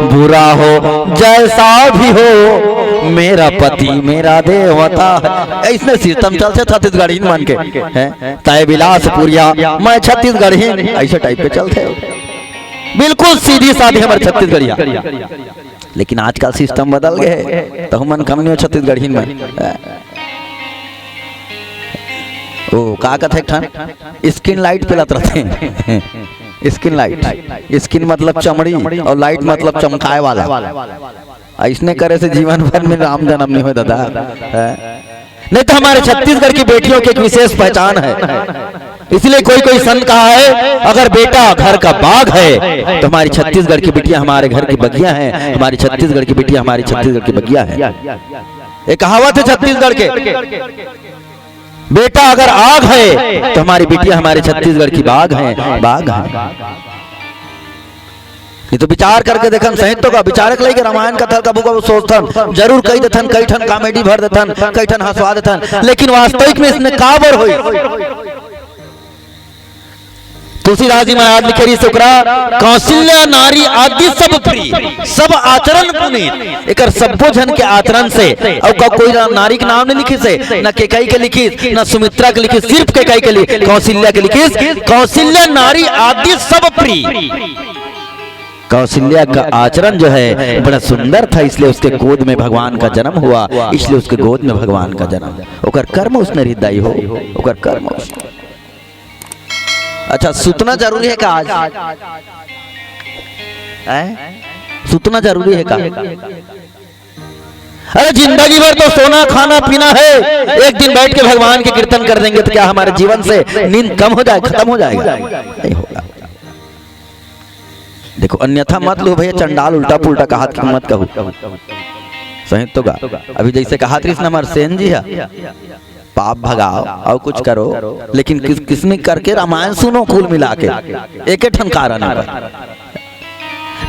बुरा हो जैसा भी हो, मेरा पति मेरा देवता है। ऐसने सिस्टम चलथे छत्तीसगढ़ी मन के, हैं? तय बिलासपुरिया, मैं छत्तीसगढ़ी, ऐसे टाइप के चलथे। बिल्कुल सीधी साधी हमर छत्तीसगढ़िया। लेकिन आजकल सिस्टम बदल गए, तो हमन कम नहीं हो छत्तीसगढ़ी में। ओ, का कथे एक ठन? स्किन लाइट पिलात रहथे। स्किन लाइट, स्किन मतलब चमड़ी और लाइट मतलब चमकाए वाला। ऐसने करे से जीवन भर में राम जन्म नहीं होय दादा। हैं? नहीं तो हमारे छत्तीसगढ़ की बेटियों की एक विशेष पहचान है। इसलिए कोई कोई संत कहा है, अगर बेटा घर का बाग है तो हमारी छत्तीसगढ़ की बिटिया हमारे घर की बगिया है, हमारी छत्तीसगढ़ की बिटिया हमारी छत्तीसगढ़ की बगिया है। ये कहावत है छत्तीसगढ़ के। बेटा अगर आग है तो हमारी बिटिया हमारे छत्तीसगढ़ की बाग है, बाग है। नहीं तो विचार करके देखन, सही तो का विचार के लेके रामायण कथा कभू कभू सोचथन, जरूर कही देथन, कई ठन कॉमेडी भर देथन, कई ठन हंसवा देथन, लेकिन वास्तविक में इसने का बर होई? तुलसीदास जी महाराज लिखे रहिस ओकरा, कौशल्या नारी आदि सब प्रिय, सब आचरण पुनीत। एकर सब्बो झन के आचरण से, अउ का कोई ना-, नारी के नाम नहीं लिखिस हे, ना केकई के लिखिस, ना सुमित्रा के लिखिस, सिर्फ केकई के लिखिस, कौशल्या के लिखिस। कौशल्या नारी आदि सब प्रिय। कौशल्या का आचरण जो है बड़ा सुंदर था, इसलिए उसके गोद में भगवान का जन्म हुआ, इसलिए उसके गोद में भगवान का जन्म। ओकर कर्म उसने हृदय हो, ओकर कर्म उसने। अच्छा, सुतना जरूरी है का आज? हैं? सुतना जरूरी है का? अरे, जिंदगी भर तो सोना, खाना, पीना है, एक दिन बैठ के भगवान के कीर्तन कर देंगे तो क्या हमारे जीवन से नींद कम हो जाए, खत्म हो जाएगा? नहीं होगा। देखो, अन्यथा मत लो भैया, चंडाल उल्टा पुल्टा कहात के मत कहू। सही तो गा। अभी जैसे कहात रहिस ना हमार सेन जी है, पाप भगाओ और कुछ करो, लेकिन किस किसने करके रामायण सुनो कुल मिला के, एक ठन कारण है।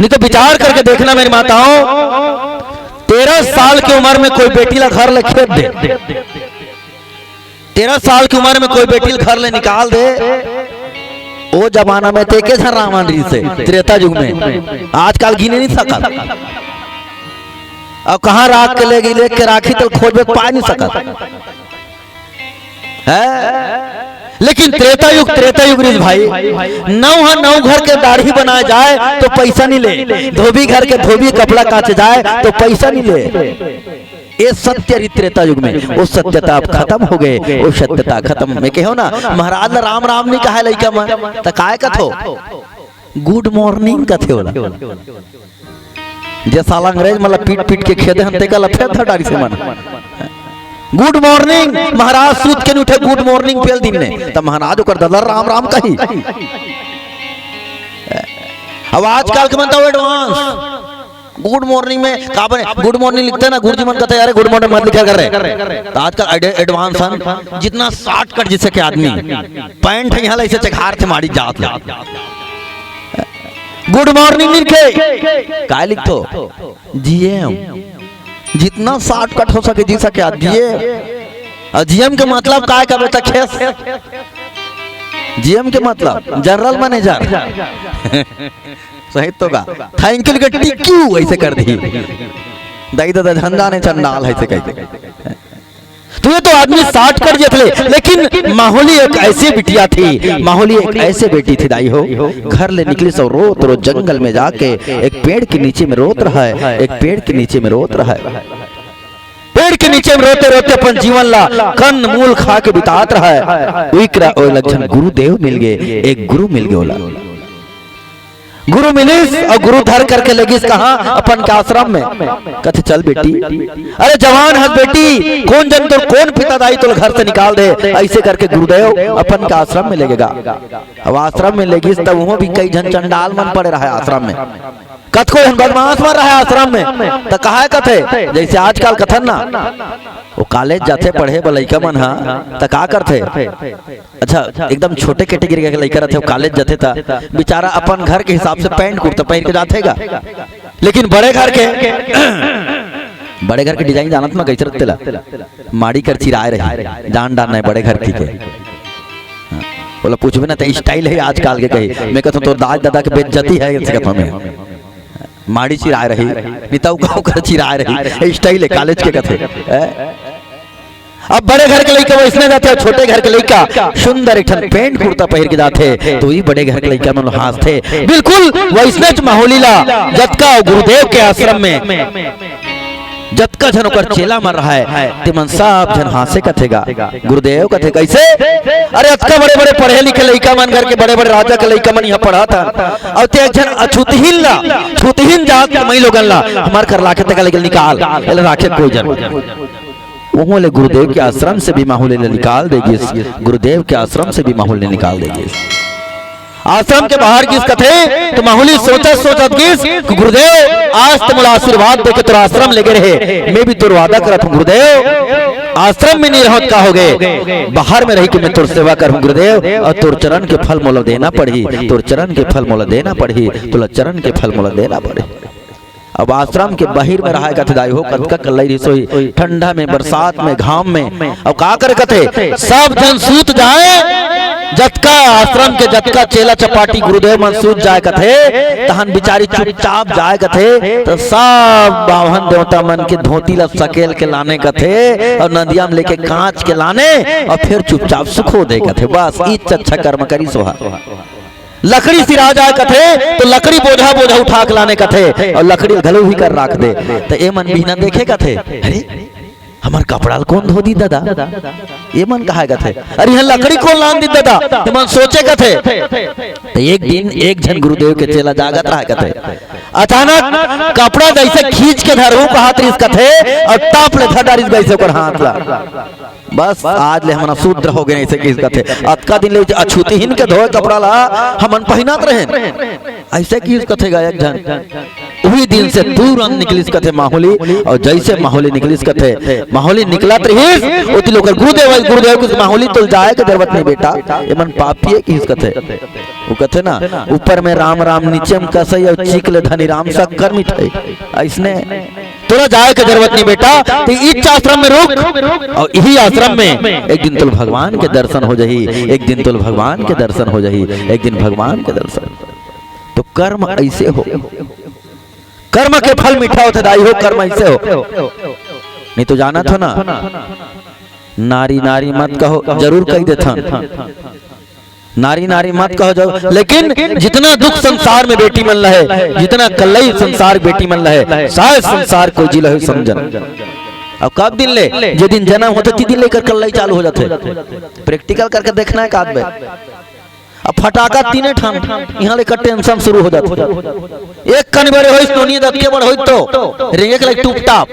नहीं तो विचार करके देखना मेरी माताओं, तेरह साल की उम्र में कोई बेटी ला घर ले खेद दे, तेरह साल की उम्र में कोई बेटी ला घर ले निकाल दे, ओ जमाना में ते के झन रावण रहिस हे, त्रेता युग में, आजकल गिने नहीं सकत। अब कहाँ राख के ले गई, लेके राखी तो खोजबे, पाए नहीं सकत। हैं? लेकिन त्रेता युग, त्रेता युग रहिस भाई, नौ ह नौ घर के दाढ़ी बनाए जाए तो पैसा नहीं ले, धोबी घर के धोबी कपड़ा काचे जाए तो पैसा नहीं ले। ये सत्य रहिस त्रेता युग में, वो सत्यता अब खत्म हो गए, वो सत्यता खत्म। मैं कहो ना, महाराज ला राम राम नहीं कहा लइका मन, त काय कथो? गुड मॉर्निंग कथे ओला। जे साला अंग्रेज मन ला पीट पीट के खेदे हन, तेकर ला फेर धर डारिस हे मन। गुड मॉर्निंग, महाराज सूत के नहीं उठे, गुड मॉर्निंग पेल दिन ने, त महाराज ओकर ददा राम राम कही। अब आजकल के मन तो एडवांस, गुड मॉर्निंग में का बने, गुड मॉर्निंग लिखते ना, गुरुजी मन कहते, "अरे गुड मॉर्निंग मत लिखा कर रे।" तो आजकल एड-, एडवांस हन, जितना शॉर्टकट जिसे के आदमी पैंट है यहाँ ऐसे चघार थे मारी जात ले। गुड मॉर्निंग लिखे, काय लिखथो? जीएम। जितना शॉर्टकट हो सके जी सके, जीएम। और जीएम के मतलब काय का बेटा, खेस? जीएम के मतलब जनरल मैनेजर। सही तो का? थैंक यू के टीक्यू ऐसे कर दी। दाई दादा झंझा ने चंडाल है ऐसे कह के। तो ये तो आदमी शॉर्टकट जत ले, लेकिन माहौली एक ऐसी बिटिया थी, माहौली एक ऐसे बेटी थी दाई हो, घर ले निकली सो रोत रोत जंगल में जाके एक पेड़ के नीचे में रोत रहा है, एक पेड़ के नीचे में रोत रहा है। पेड़ के नीचे में रोते रोते अपन जीवन ला कन्न मूल खा के बितात रहा है। उइकरा ओ लक्षण गुरुदेव मिल गए, एक गुरु मिल गए ओला। गुरु मिलिस और गुरु धर करके लगिस कहाँ? अपन के आश्रम में। कथे, "चल बेटी, अरे जवान हस बेटी, कौन जन तोर कौन पिता दाई तोला घर से निकाल दे।" ऐसे करके गुरुदेव अपन के आश्रम में लेगेगा। अब आश्रम में लेगिस तब वहाँ भी कई झन चंडाल मन पड़े रहा है आश्रम में। कतको झन बदमाश मन रहय आश्रम में, त कहय कथे, जइसे आजकल कथन ना, वो कॉलेज जाथे पढ़े बर लइका मन ह, त का करथे? अच्छा, एकदम छोटे कैटेगरी के लइका रथे, वो कॉलेज जाथे, त बेचारा अपन घर के हिसाब से पैंट कुर्ता पहिर के जाथे गा। लेकिन बड़े घर के, बड़े घर के डिजाइन जानत हस कइसे रथे तेला? माड़ी कर चिराय रही, जान डार नहीं बड़े घर की के। हाँ, ओला पूछबे ना, त स्टाइल हे आजकल के कही। मैं कहत हंव, तोर दाई ददा के बेइज्जती हे, कइसे कहत हंव मैं। माड़ी चिराय रही, नहीं त ओकर चिराय रही, स्टाइल हे कॉलेज के कथे। हैं? अब बड़े घर के लइका वइसने जाथे, अउ छोटे घर के लइका सुंदर एक ठन पैंट कुर्ता पहिर के जाथे, त वही बड़े घर के लइका मन हाँसथे। बिल्कुल वइसनेच माहूली ला जतका गुरुदेव के आश्रम में जतका झन ओकर चेला मन रहय, ते मन सब झन हाँसे कथे गा। गुरुदेव कथे, "कइसे? अरे, अतका बड़े-बड़े पढ़े लिखे लइका मन, घर के बड़े-बड़े राजा के लइका मन इहाँ पढ़त हन, अउ ते एक झन अछूतहीन ला, छूतहीन जात के मइलोगन ला हमर कर लाके तका लेके निकाल, एला राखे कोई जन।" उहूं ले गुरुदेव के आश्रम से भी माहूली ला निकाल दे गिस, गुरुदेव के आश्रम से भी माहूली ला निकाल दे गिस। आश्रम के बाहर गिस कथे, त माहूली सोचत सोचत गिस कि गुरुदेव, आज त मोला आशीर्वाद देके तोर आश्रम लेगे रहे, मैं भी तोर वादा करत हंव गुरुदेव, आश्रम में नहीं रहत का होगे, बाहर में रहिके मैं तोर सेवा करहूं गुरुदेव, अउ तोर चरण के फल मोला देना पड़ही, तोर चरण के फल मोला देना पड़ही, तोला चरण के फल मोला देना पड़ही। अब आश्रम के बाहिर में रहय कथे दाई हो, कतका कल्लई रिहिस होही, ठंडा में, बरसात में, घाम में। अब का करे कथे, सब झन सूत जाय, जतका आश्रम के जतका चेला चपाटी गुरुदेव मन सूत जाय कथे, तहन बिचारी चुपचाप जाय कथे, त सब बाभन देवता मन के धोती ला सकेल के लाने कथे, अउ नदिया में लेके कांच के लाने, अउ फेर चुपचाप सुखो दे कथे। बस, इच अच्छा कर्म करिस ओहा। लकड़ी सिरा जाय कथे, त लकड़ी बोझा बोझा उठा के लाने कथे, अउ लकड़ी घलो उही कर राख दे। त ए मन बिहना देखे कथे, "अरे, हमर कपड़ा ल कोन धो दिस ददा?" ए मन कहय कथे, "अरे, इहाँ लकड़ी कोन लान दिस ददा?" ए मन सोचे कथे। त एक दिन एक झन गुरुदेव के चेला जागत रहय कथे, अचानक कपड़ा जइसे खींच के धरहूं कहत रिहिस कथे, अउ टप ले धर डारिस गा अइसे ओकर हाथ ला। बस, आज ले हमन ह शूद्र हो गेन, अइसे किहिस कथे। अतका दिन ले अछूतहीन के धोए कपड़ा ला हमन पहिनत रहेन, अइसे किहिस कथे गा एक झन। उही दिन से तुरंत निकलिस कथे माहूली, अउ जइसे माहूली निकलिस कथे, माहूली निकलत रिहिस, ओती ले ओकर गुरुदेव, गुरुदेव किहिस, "माहूली, तोला जाए के जरूरत नहीं बेटा, ए मन पापी ए," किहिस कथे। वो कथे ना, "ऊपर में राम राम, नीचे में कसई, अउ चीख ले धनी राम शक्कर मिठाई।" अइसने तोला जाए के जरूरत नहीं बेटा, तैं इच आश्रम में रुक, अउ इही आश्रम में एक दिन तोला भगवान के दर्शन हो जाही, एक दिन तोला भगवान के दर्शन हो जाही, एक दिन भगवान के दर्शन। त कर्म अइसे हो, कर्म के फल मीठा होथे दाई हो, कर्म अइसे हो। नहीं त जानत हो ना, नारी नारी मत कहो, जरूर कहि देथन। नारी नारी मत कहो जाओ, लेकिन जितना दुख संसार में बेटी मन ल हे, जितना कल्लई संसार बेटी मन ल हे, शायद संसार कोई जी ल होही समझन। अब कब दिन ले, जे दिन जनम होथे, ती दिन ले एकर कल्लई चालू हो जाथे। Practical करके देखना हे का बे। अब फटाका तीने ठन, इहाँ ले एकर tension शुरू हो जाथे। एक कन बड़े होइस, नोनी अतके बड़ होइस त रेंगे के लइक टूप टाप।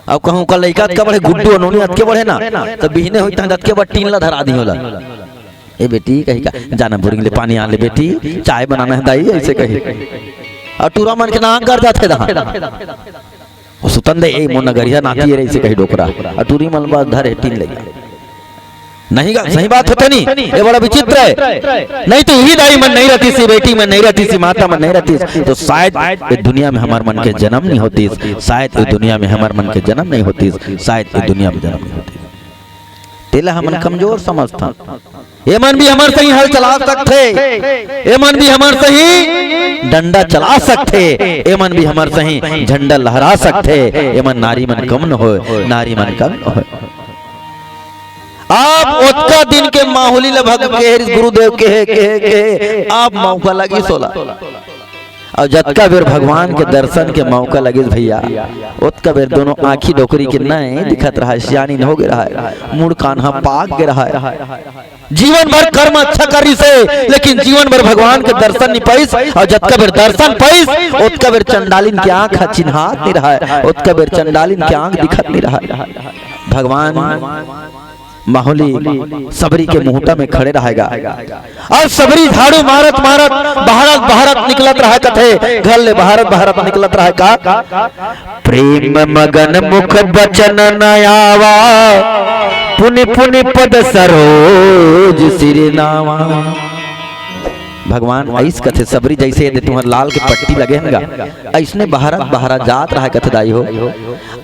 अब कहूँ का लइका अतका बड़े गुड्डू, नोनी अतके बड़े ना, त बिहने होइस त अतके बड़ टीन ला धरा दिही ओला। "ए बेटी," कही का, "जाना बोरिंग ले पानी आन ले बेटी, चाय बनाना हे दाई," अइसे कही। अउ टूरा मन के नाक गर जाथे दहा। ओ सुतन दे, "ए मोर नगरिहा नाती ए रे," अइसे कही डोकरा। अउ टूरी मन बस धरे टीन ले। नहीं गा, सही बात होथे नहीं, ए बड़ा विचित्र हे। नहीं त इही दाई मन नहीं रहतिस, बेटी मन नहीं रहतिस, माता मन नहीं रहतिस, त शायद ए दुनिया में हमर मन के जनम नहीं होतिस, शायद ए दुनिया में हमर मन के जनम नहीं होतिस, शायद ए दुनिया में जनम नहीं होतिस। तेला हमन कमजोर समझथन। ए मन भी हमर सही हल चला सकथे, ए मन भी हमर सही डंडा चला सकथे, ए मन भी हमर सही झंडा लहरा सकथे। ए मन नारी मन कम न होय, नारी मन कम न होय। अब ओतका दिन के माहूली ल भग के गुरुदेव के हे, के हे, के हे, अब मौका लगिस ओला। अउ जतका बेर भगवान के दर्शन के मौका लगिस भैया, ओतका बेर दोनों आँखी डोकरी के नैं दिखत रहय, सियानिन हो गे रहय, मुड़ कान ह पाक गे रहय। जीवन भर कर्म अच्छा करिस हे, लेकिन जीवन भर भगवान के दर्शन नइ पाइस। अउ जतका बेर दर्शन पाइस, ओतका बेर चंडालिन के आँख ह चिन्हात नइ रहय, ओतका बेर चंडालिन के आँख दिखत नइ रहय। भगवान माहूली सबरी के मुहूटा में खड़े रहेगा। अउ सबरी झाड़ू मारत मारत बहारत बहारत निकलत रहय कथे, घर ले बहारत बहारत निकलत रहय का, प्रेम मगन मुख बचन न आवा, पुनि पुनि पद सरोज सिर नावा। भगवान अइस कथे, सबरी जइसे एदे तुंहर लाल के पट्टी लगे हन गा, अइसने बहारत बहारत जात रहय कथे दाई हो।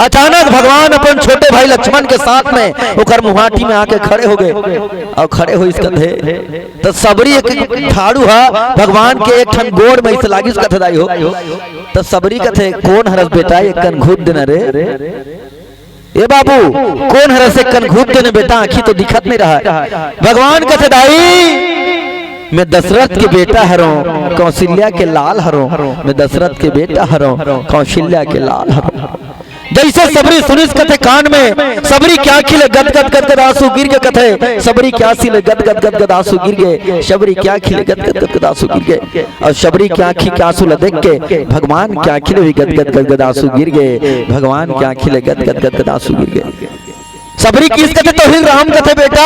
अचानक भगवान अपन छोटे भाई लक्ष्मण के साथ में ओकर मुहाटी में आके खड़े हो गए। अउ खड़े होइस कथे, त सबरी एक झाड़ू हा भगवान के एक ठन गोड़ में अइसे लागिस कथे दाई हो। त सबरी कथे, "कोन हरस बेटा, एक कन घूप देना रे।" ए बाबू, कोन हरस, एक कन घूप देना बेटा, आँखी तो दिखत नहीं रहा। भगवान कथे, "दाई, मैं दशरथ के बेटा हरों, कौशल्या के लाल हरों, मैं दशरथ के बेटा हरों, कौशल्या के लाल हरों।" जइसे सबरी सुनिस कथे कान में, सबरी के आँखी ले गदगद गदगद आंसू गिर गे कथे, सबरी के आँखी ले गदगद गदगद आंसू गिर गे, सबरी के आँखी ले गदगद गदगद आंसू गिर गे। अउ सबरी के आँखी के आंसू ल देख के भगवान के आँखी ले भी गदगद गदगद आंसू गिर गे, भगवान के आँखी ले गदगद गदगद आंसू गिर गे। सबरी किस कथे, "तोहिल राम कथे बेटा?"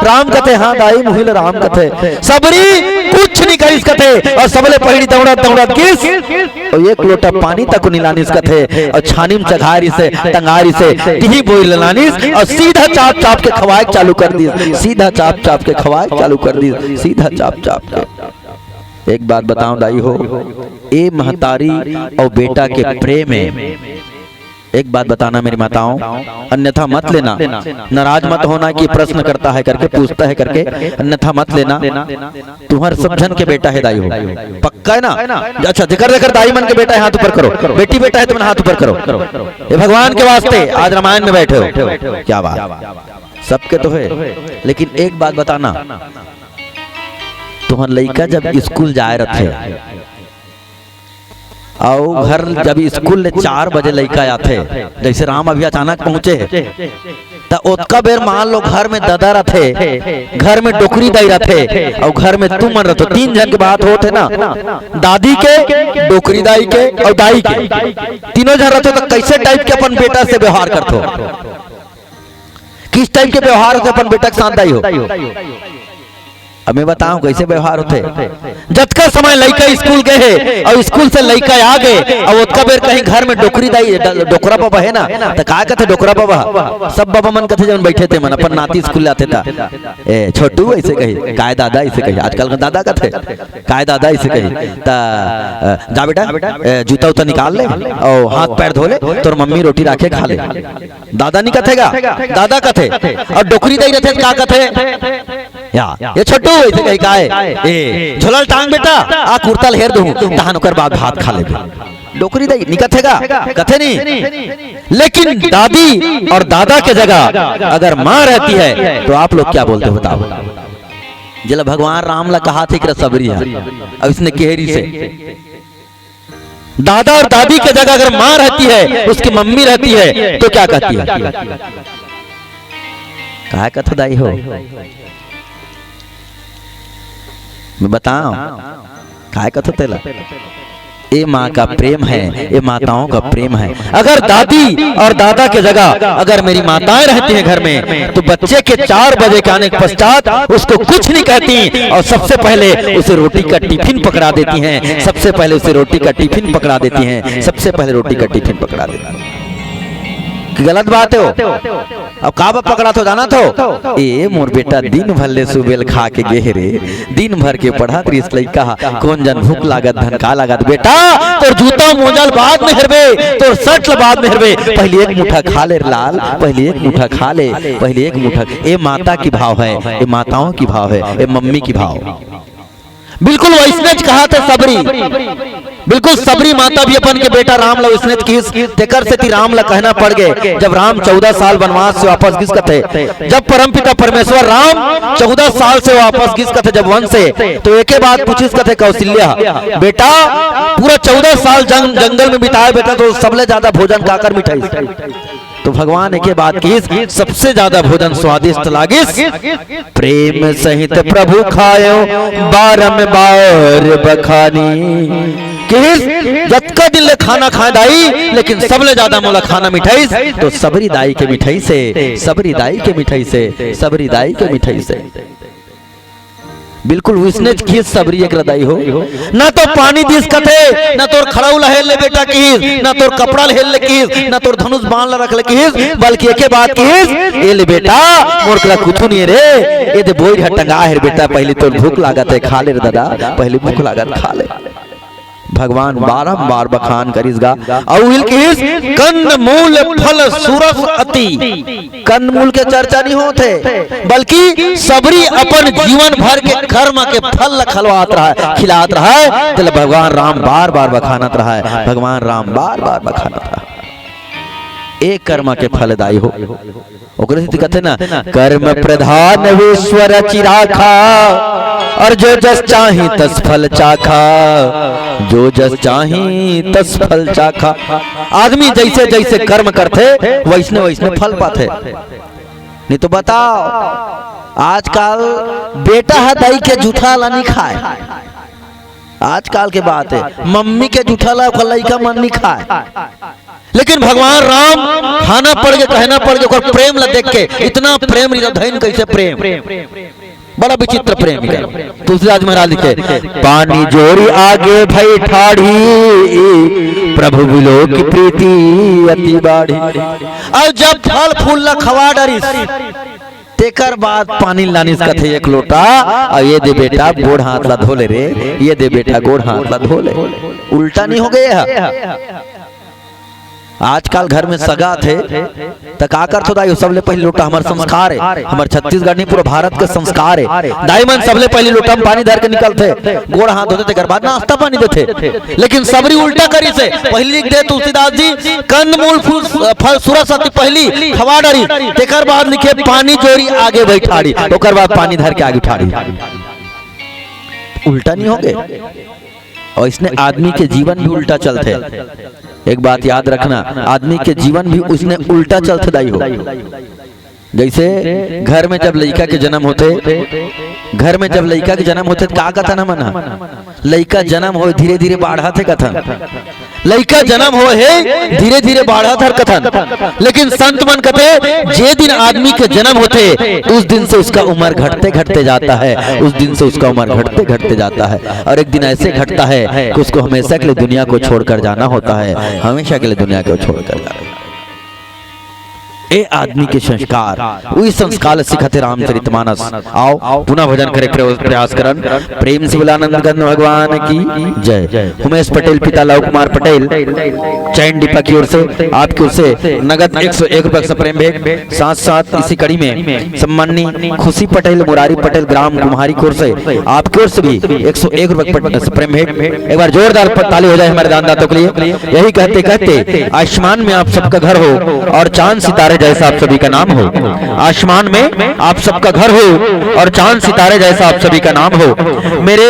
राम कथे, "हाँ दाई, मुहिल राम कथे।" सबरी कुछ नहीं करिस कथे, अउ सबले पहिली दौड़त दौड़त गिस, अउ एक लोटा पानी तक नहीं लानिस कथे, अउ छानी में चघारिस हे, टंगारिस हे, तिही बोइर ल लानिस, अउ सीधा चाप चाप के खवाए चालू कर दिस, सीधा चाप चाप के खवाए चालू कर दिस, सीधा चाप चाप के। एक बात बताओ दाई हो, ए महतारी अउ बेटा के प्रेम हे, एक बात बताना मेरी माताओं, अन्यथा मत लेना, नाराज मत होना कि प्रश्न करता है करके, पूछता है करके, अन्यथा मत लेना। तुम्हर सब झन के बेटा हे दाई हो, पक्का हे ना? अच्छा, जेकर जेकर दाई मन के बेटा हे, हाथ ऊपर करो, बेटी बेटा हे, तुमन हाथ ऊपर करो। ये भगवान के वास्ते आज रामायण में बैठे हो, क्या बात, सबके तो हे। लेकिन एक बात बताना, तुम्हर लइका जब स्कूल जाए रथे, अउ घर जब स्कूल ले चार बजे लइका आथे, जइसे राम अभी अचानक पहुंचे हे, त ओतका बेर मान लो घर में ददा रथे, घर में डोकरी दाई रथे, अउ घर में तुमन रथो, तीन झन के बात होत हे ना, दादी के, डोकरी दाई के अउ दाई के, तीनों झन रथो, त कइसे टाइप के अपन बेटा से व्यवहार करथो? किस टाइप के व्यवहार होथे अपन बेटा के साथ दाई हो? अब मैं बताऊं कइसे व्यवहार होथे। जतका समय लइका स्कूल गए हे अउ स्कूल से लइका आ गए अउ ओतका बेर कहीं घर में डोकरी दाई, ड-, डोकरा बाबा हे ना, त का कथे डोकरा बाबा? सब बाबा मन कथे जब बैठे थे मन अपन नाती स्कूल आथे त, "ए छोटू," अइसे कही, "काय दादा?" अइसे कही, आजकल का दादा कथे, "काय दादा?" अइसे कही, "त, अ, जा बेटा, ए, जूता उता निकाल ले अउ हाथ पैर धो ले, तोर मम्मी रोटी राखे खा ले।" दादा नहीं कथे गा, दादा कथे। अउ डोकरी दाई रथे त का कथे? या, "ये छोटू," अइसे कही, "काय?" "ए, झोला ल टांग बेटा, आ कुर्ता ल हेर दूं, तहन ओकर बाद भात खा लेबे।" डोकरी दाई नहीं कथे गा, कथे नहीं। लेकिन दादी अउ दादा के जगह अगर माँ रहती है तो आप लोग क्या बोलते हो बताओ? जेला भगवान राम ला कहाथे एकरा सबरी हे, अउ इसने केहरी से दादा अउ दादी के जगह अगर माँ रहती है, उसकी मम्मी रहती है, तो क्या कहती है? काय कथो दाई हो? मैं बताओ, काय कथो तेला? ए माँ का प्रेम है, ए माताओं का प्रेम है। अगर दादी अउ दादा के जगह अगर मेरी माताएं रहती हैं घर में, तो बच्चे के चार बजे के आने के पश्चात उसको कुछ नहीं कहती अउ सबसे पहले उसे रोटी का टिफिन पकड़ा देती हैं, सबसे पहले उसे रोटी का टिफिन पकड़ा देती हैं, सबसे पहले रोटी का टिफिन पकड़ा देती हैं। कि गलत बात हे वो? अब का बा पकड़ाथो, जानथो? ए मोर बेटा, दिन भर ले सुबेल खा के गे हे रे, दिन भर के पढ़त रिहिस लइका हा, कोन जन भूख लागत धन का लागत। बेटा, तोर जूता मोजा ल बाद में हेरबे, तोर शर्ट ल बाद में हेरबे, पहिली एक मुठा खा ले रे लाल, पहिली एक मुठा खा ले, पहिली एक मुठा। ए माता की भाव हे, ए माताओं की भाव हे, ए मम्मी की भाव। बिल्कुल वइसनेच कहाथे सबरी। बिल्कुल सबरी माता भी अपन के बेटा राम ला वइसनेच किहिस, तेकर सेती राम ला कहना पड़ गे। जब राम चौदह साल वनवास से वापस गिस कथे, जब परमपिता परमेश्वर राम चौदह साल से वापस गिस कथे जब वन से, तो एके बात पूछिस कथे कौशल्या, "बेटा, पूरा चौदह साल जंग-, जंगल में बिताए बेटा, तो सबले ज्यादा भोजन काकर मिठाइस?" तो भगवान एके बात किहिस, "सबसे ज्यादा भोजन स्वादिष्ट लागिस, प्रेम सहित प्रभु खायो, बारंबार बखानी।" किहिस, "जतका दिन ले खाना खाए दाई, लेकिन सबले ज्यादा मोला खाना मिठाइस, तो सबरी दाई के मिठाइस हे, सबरी दाई के मिठाइस हे, सबरी दाई के मिठाइस हे।" बिल्कुल वइसनेच किहिस सबरी एकरा दाई हो। ना तो पानी दिस कथे, ना तोर खड़ाऊ ला हेर ले बेटा किहिस, ना तोर कपड़ा ला हेर ले किहिस, ना तोर धनुष बाण ला रख ले किहिस, बल्कि एके बात किहिस, "ए ले बेटा, मोर करा कुछु नइ हे रे, ए दे बोइर ह टंगा हे रे बेटा, पहिली तोर भूख लागत हे, खा ले रे ददा, पहिली भूख लागत, खा ले।" भगवान बारंबार बखान करिस गा, अउ उही ल किहिस, "कंद मूल फल सुरस अति।" कंद मूल के चर्चा नइ होत हे, बल्कि सबरी अपन जीवन भर के कर्म के फल ल खलवात रहय, खिलात रहय, तेला भगवान राम बार-बार बखानत रहय, भगवान राम बार-बार बखानत रहय। ए कर्म के फल दाई हो। ओकरे सेती कथे ना, "कर्म प्रधान विश्व रचि राखा, अउ जो जस चाही तस फल चाखा, जो जस चाही तस फल चाखा।" आदमी जइसे जइसे कर्म करथे, वइसने वइसने फल पाथे। नइ तो बताव, आजकल बेटा ह दाई के जूठा ला नइ खाय। आजकल के बात हे, मम्मी के जूठा ला ओकर लइका मन नइ खाय। लेकिन भगवान राम खाना पड़ गे, कहना पड़ गे, ओकर प्रेम ला देख के, इतना प्रेम, निरधैन कइसे प्रेम, बड़ा विचित्र प्रेम हे। तुलसीदास महाराज लिखे, "पानी जोरी आगे भई ठाढ़ी, प्रभु बिलोकि प्रीति अति बाढ़ी।" अउ जब फल फूल ला खवा डरिस, तेकर बाद पानी लानिस कथे एक लोटा, अउ ए दे बेटा गोड़ हाथ ला धो ले रे, ए दे बेटा गोड़ हाथ ला धो ले। उल्टा नइ हो गे ह? आजकल घर में सगा आथे, त का करथो दाई हो? सबले पहिली लोटा, हमर संस्कार हे, हमर छत्तीसगढ़ नइ, पूरा भारत के संस्कार हे। दाई मन सबले पहिली लोटा में पानी धर के निकलथे, गोड़ हाथ धोथे, तेकर बाद नाश्ता पानी देथे। लेकिन सबरी उल्टा करिस हे, पहिली लिख दे तुलसीदास जी, "कंद मूल फूल, फल सुरस अति पहिली खवा डरी।" तेकर बाद लिखे, "पानी जोरी आगे भई ठाढ़ी।" ओकर बाद पानी धर के आगे ठाढ़ी। उल्टा नइ हो गे? अउ अइसने आदमी के जीवन भी उल्टा चलथे। एक बात याद रखना, आदमी के जीवन भी अइसने उल्टा चलथे दाई हो। जइसे घर में जब लइका के जनम होथे, घर में जब लइका के जनम होथे, त का कथन हमन ह? लइका जनम होय, धीरे-धीरे बाढ़त हे कथन। लइका जनम होय हे, धीरे-धीरे बाढ़त हर कथन। लेकिन संत मन कथे, जे दिन आदमी के जनम होथे, उस दिन से उसका उम्र घटते-घटते जाता है, उस दिन से उसका उम्र घटते-घटते जाता है। और एक दिन ऐसे घटता है कि उसको हमेशा के लिए दुनिया को छोड़कर जाना होता है, हमेशा के लिए दुनिया को छोड़कर जाना। ए आदमी के संस्कार, उही संस्कार ल सिखाथे रामचरितमानस। आओ, पुनः भजन करे के प्रयास करन। प्रेम से बोला आनंद कंद भगवान की जय। उमेश पटेल पिता लव कुमार पटेल, चैन डिपा की ओर से, आपकी ओर से नगद एक सौ एक रुपए का प्रेम भेंट। साथ साथ इसी कड़ी में सम्माननीय खुशी पटेल, मुरारी पटेल, ग्राम कुम्हारी की ओर से, आपकी ओर से भी एक सौ एक रुपए का प्रेम भेंट। एक बार जोरदार प-, ताली हो जाए हमारे दानदातों के लिए। यही कहते कहते आसमान में आप सबका घर हो और चांद सितारे जैसा आप सभी का नाम हो। आसमान में आप सबका घर हो और चांद सितारे जैसा आप सभी का नाम हो। मेरे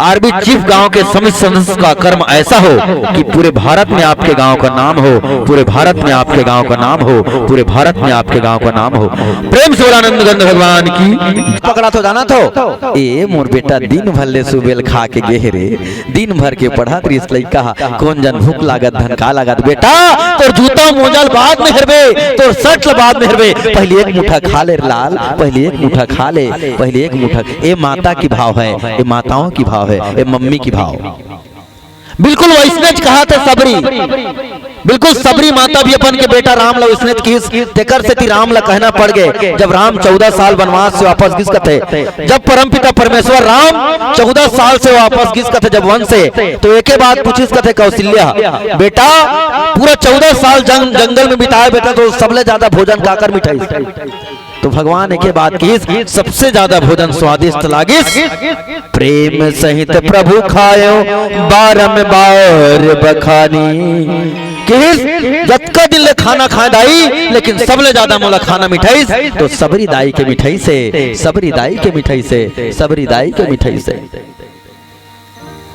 आरबी चीफ गांव के सभी सदस्य का कर्म ऐसा हो कि पूरे भारत में आपके गांव का नाम हो, पूरे भारत में आपके गांव का नाम हो, पूरे भारत में आपके गांव का नाम हो। प्रेम से बोला आनंद गंध भगवान की। पकड़ा तो जाना तो। ए मोर बेटा दिन भर ले सुबेल खा के गे हे रे, दिन भर के पढ़त रिस लइका ह, कोन जन भूख लागत धन का लागत। बेटा, तोर जूता मोजा ल बाद में हेरबे, तोर शर्ट ल बाद में हेरबे, पहिली एक मुठा खा ले रे लाल, पहिली एक मुठा खा ले, पहिली एक मुठा। ए माता की भाव हे, ए माताओं की भाव हे, ए मम्मी की भाव। बिल्कुल वइसनेच कहाथे सबरी। बिल्कुल सबरी माता भी अपन के बेटा राम ला वइसनेच किहिस, तेकर सेती राम ला कहना पड़ गे। जब राम चौदह साल वनवास से वापस गिस कथे, जब परमपिता परमेश्वर राम चौदह साल से वापस गिस कथे जब वन से, तो एके बात पूछिस कथे कौशल्या, "बेटा, पूरा चौदह साल जंग-, जंगल में बिताए बेटा, तो सबले ज्यादा भोजन काकर मिठाइस?" तो भगवान एके बात किहिस, "सबसे ज्यादा भोजन स्वादिष्ट लागिस।" प्रेम सहित प्रभु खायो बारंबार बखानी। किहिस, "जतका दिन ले खाना खाए दाई, लेकिन सबले ज्यादा मोला खाना मिठाइस, तो सबरी दाई के मिठाइस हे, सबरी दाई के मिठाइस हे, सबरी दाई के मिठाइस हे।"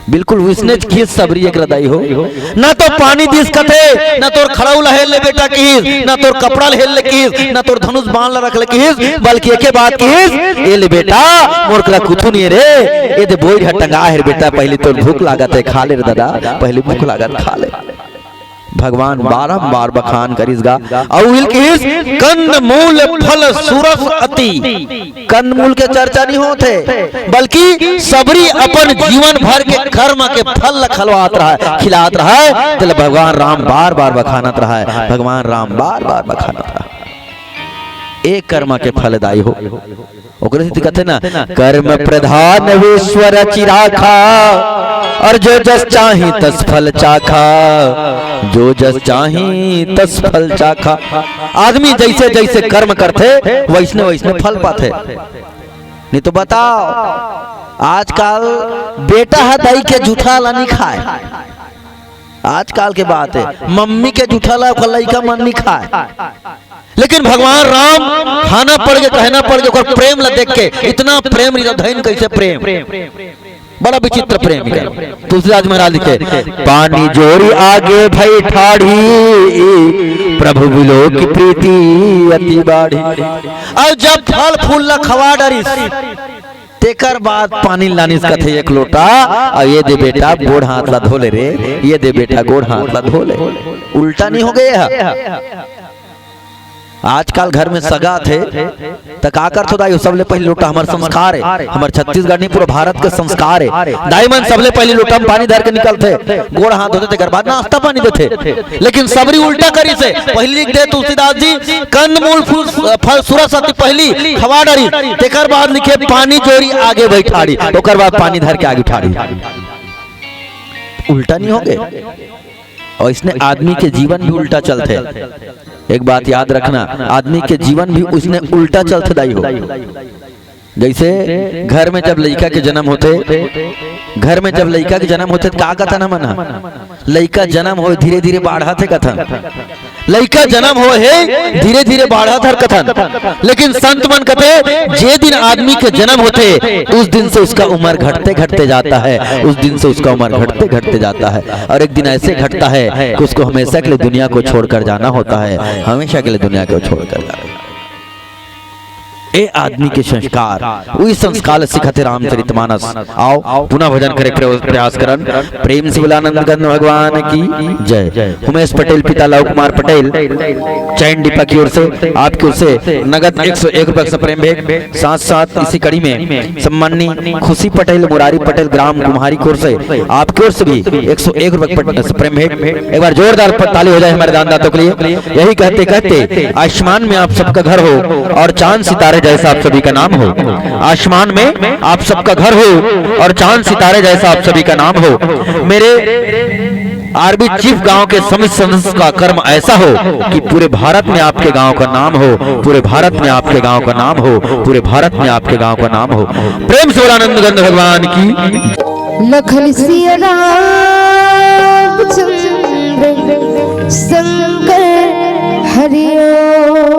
बिल्कुल वइसने किहिस सबरी एकरा दाई हो। ना तो पानी दिस कथे, ना तोर खड़ऊ ला हेर ले बेटा किहिस, ना तोर कपड़ा ला हेर ले किहिस, ना तोर धनुष बाण ला रख ले किहिस, बल्कि एके बात किहिस, "ए ले बेटा, मोर करा कुछु नइ हे रे, ए दे बोइर ह टंगा हे रे बेटा, पहिली तोर भूख लागत हे, खा ले रे दादा, पहिली भूख लागत, खा ले।" भगवान बारंबार बखान करिस गा, अउ उही ल किहिस, "कंद मूल फल सुरस अति।" कंद मूल के चर्चा नइ होत हे, बल्कि सबरी अपन जीवन भर के कर्म के फल ल खलवात रहय, खिलात रहय, तेला भगवान राम बार-बार बखानत रहय, भगवान राम बार-बार बखानत रहय। ए कर्म के फलदायी हो। ओकरे सेती कथे ना, "कर्म प्रधान विश्व रचि राखा, अउ जो जस चाही तस फल चाखा, जो जस चाही तस फल चाखा।" आदमी जइसे जइसे कर्म करथे, वइसने वइसने फल पाथे। नहीं तो बताओ, आजकल बेटा ह दाई के जूठा ला नइ खाय। आजकल के बात हे, मम्मी के जूठा ला ओकर लइका मन नइ खाय। लेकिन भगवान राम खाना पड़ गे, कहना पड़ गे, ओकर प्रेम ला देख के, इतना प्रेम, रिझा धइन कइसे प्रेम, बड़ा विचित्र प्रेम हे। तुलसीदास महाराज लिखे, "पानी जोरी आगे भई ठाढ़ी, प्रभु बिलोकि प्रीति अति बाढ़ी।" अउ जब फल फूल ला खवा डरिस, तेकर बाद पानी लानिस कथे एक लोटा, अउ "ए दे बेटा गोड़ हाथ ला धो ले रे, ए दे बेटा गोड़ हाथ ला धो ले।" उल्टा नइ हो गे ह? आजकल घर में सगा आथे, त का करथो दाई? सबले पहिली लोटा, हमर संस्कार हे, हमर छत्तीसगढ़ नहीं, पूरा भारत के संस्कार हे। दाई मन सबले पहिली लोटा में पानी धर के निकलथे, गोड़ हाथ धोथे, तेकर बाद नाश्ता पानी देथे। लेकिन सबरी उल्टा करिस हे, पहिली लिख दे तुलसीदास जी, "कंद मूल फूल, फल सुरस अति पहिली खवा डरी", तेकर बाद लिखे, "पानी जोरी आगे भई ठाढ़ी", ओकर बाद पानी धर के आगे ठाढ़ी। उल्टा नइ हो गे? अउ अइसने आदमी के जीवन भी उल्टा चलथे। एक बात याद रखना, आदमी के जीवन भी वइसने उल्टा चलथे दाई हो। जइसे घर में जब लइका के जनम होथे, घर में जब लइका के जनम होथे, त का कथन हमन ह? लइका जनम होय, धीरे-धीरे बाढ़त हे कथन। लइका जनम होय हे, धीरे-धीरे बाढ़त हे कथन। लेकिन संत मन कथे, जे दिन आदमी के जनम होथे, उस दिन से उसका उम्र घटते-घटते जाता है, उस दिन से उसका उम्र घटते-घटते जाता है। और एक दिन ऐसे घटता है कि उसको हमेशा के लिए दुनिया को छोड़कर जाना होता है, हमेशा के लिए दुनिया को छोड़कर जाना। ए आदमी के संस्कार, उही संस्कार ल सिखाथे रामचरितमानस। आओ, पुनः भजन करे के प्रयास करन। प्रेम से बोला आनंद कंद भगवान की जय। उमेश पटेल पिता लव कुमार पटेल, चैन डिपा की ओर से, आपकी ओर से नगद एक सौ एक रुपए का प्रेम भेंट। साथ साथ इसी कड़ी में सम्माननीय खुशी पटेल, मुरारी पटेल, ग्राम कुम्हारी की ओर से, आपकी ओर से भी एक सौ एक रुपए का प्रेम भेंट। एक बार जोरदार प-, ताली हो जाए हमारे दानदातों के लिए। यही कहते कहते आसमान में आप सबका घर हो और चांद सितारे जैसा आप सभी का नाम हो। आसमान में आप सबका घर हो और चांद सितारे जैसा आप सभी का नाम हो। मेरे आरबी चीफ गांव के समिति सदस्य का कर्म ऐसा हो कि पूरे भारत में आपके गांव का नाम हो, पूरे भारत में आपके गांव का नाम हो, पूरे भारत में आपके गांव का नाम हो। प्रेम से बोला आनंद कंद भगवान की। लखन सिया रामचंद्र शंकर हरिओ।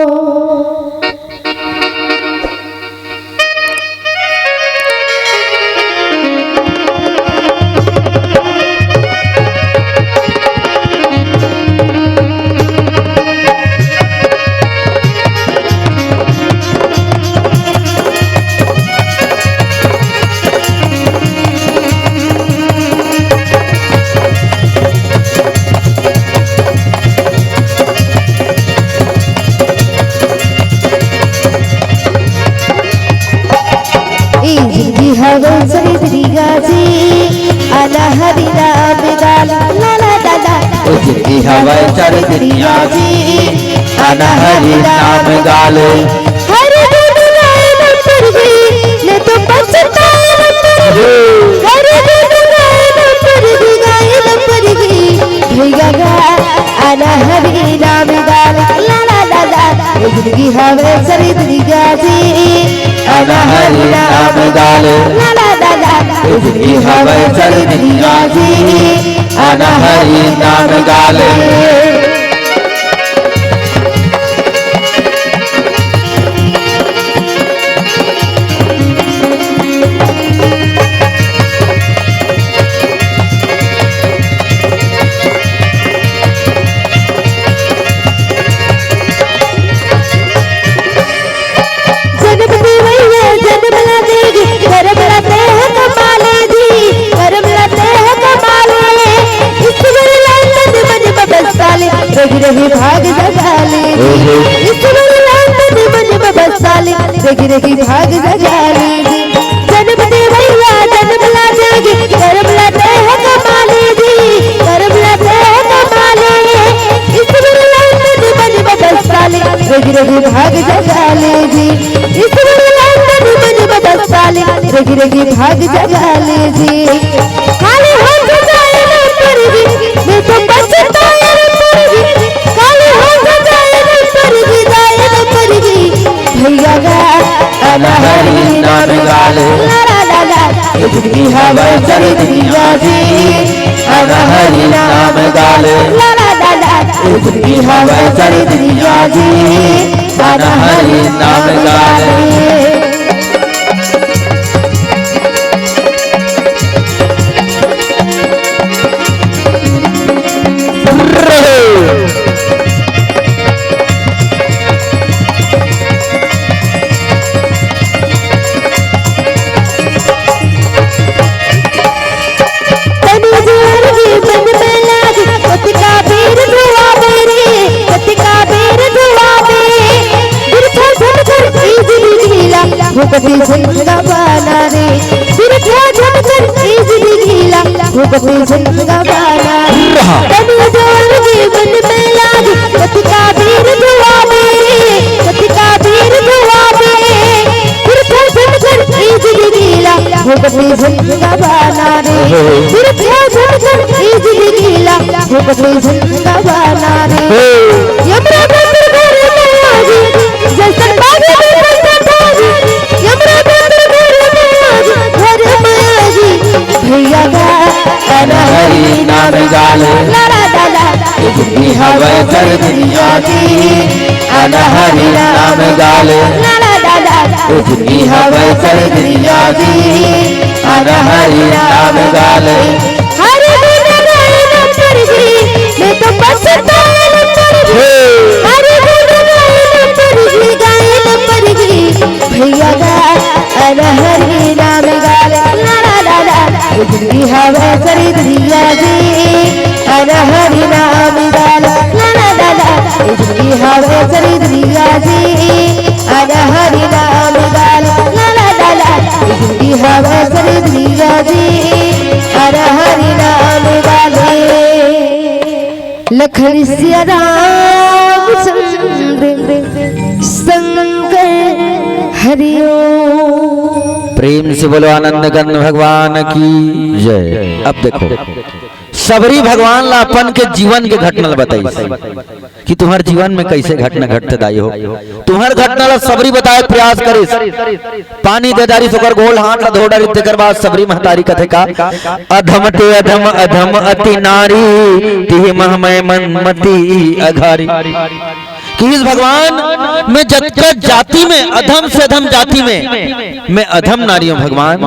ए जिंदगी हवे चरित रिगा जी, आना हरि नाम गाल, ला ला ला ला। ए जिंदगी हवे चरित रिगा जी, आना हरि नाम गाल। हर दिन गाए न परही, न तो पछताए न परही। हर दिन गाए न परही, गाए न परही। भैया गा, आना हरि नाम गाल, ला ला ला ला। ए जिंदगी हवे चरित रिगा जी, आना हरि नाम गाल। ला ला ला ला। ए जिंदगी हवे चरित रिगा जी, आना हरि नाम गाल। भाग जगा ले जी। ईश्वर लाल तन मन में बसा ले, रगि रगि भाग जगा ले जी। जन्म देवइया जन्म ला देगी, करम ला देह कमा ले जी, करम ला देह कमा ले। ईश्वर लाल तन मन में बसा ले, रगि रगि भाग जगा ले जी। ईश्वर लाल तन मन में बसा ले, रगि रगि भाग जगा ले जी। खाली हाथ जाए ना परगी, मैं तो पछताए रे परगी। खाली हाथ जाए ना परगी, जाए ना परगी। भैया गा, अनहरी नाम गाले। ला ला ला ला। ए जिंदगी हवय चरित जिया जी, अनहरी नाम गाले। ला ला ला ला। ए जिंदगी हवय चरित जिया जी, अनहरी नाम गाले। तनु जोर के मन में लागे, कतिका बेर धुआवे रे, कतिका बेर धुआवे। बिरथा झमझम तीज बिजलीला, भूपति झंडा बाना रे। बिरथा झमझम तीज बिजलीला, भूपति झंडा बाना रे। तनु जोर के मन में लागे, कतिका बेर धुआवे रे, कतिका बेर धुआवे। बिरथा झमझम तीज बिजलीला, भूपति झंडा बाना रे। बिरथा झमझम तीज बिजलीला, भूपति झंडा बाना रे। यमराज तेरे घर में आ जी, जैसन बाबू में बसता जी। यमराज तेरे घर में आ जी, घर में आ जी। भैया गा, अनहरी नाम गाले। ला ला ला ला। ए जिंदगी हवय चरित जिया जी, अनहरी नाम गाले। ला ला ला ला। ए जिंदगी हवय चरित जिया जी, अनहरी नाम गाले। हर दिन गाए न परगी, मैं तो पछताए न परगी। हर दिन गाए न परगी, गाए न परगी। भैया गा, अनहरी नाम गाले। ला ला ला ला। ए जिंदगी हवय चरित जिया जी, अनहरी नाम गाले। ला ला ला ला। ए जिंदगी हवय चरित जिया जी, अनहरी नाम गाले। ला ला ला ला। ए जिंदगी हवय चरित जिया जी, अनहरी नाम गाले। लखन सिया राम चंद्र शंकर हरिओ। प्रेम से बोलो आनंद कंद भगवान की जय। अब देखो, सबरी भगवान ला अपन के जीवन के घटना ला बताइस कि तुम्हर जीवन में कैसे घटना घटते दाई हो। तुम्हर घटना ला सबरी बताए के प्रयास करिस। पानी दे डारिस, ओकर गोड़ हाथ ला धो डारिस, तेकर बाद सबरी महतारी कथे का, "अधम ते अधम, अधम अति नारी, तिहि मह मैं मन मति अघारी।" किहिस भगवान, मैं जतका जाति में अधम से अधम जाति में मैं अधम नारी हूँ भगवान,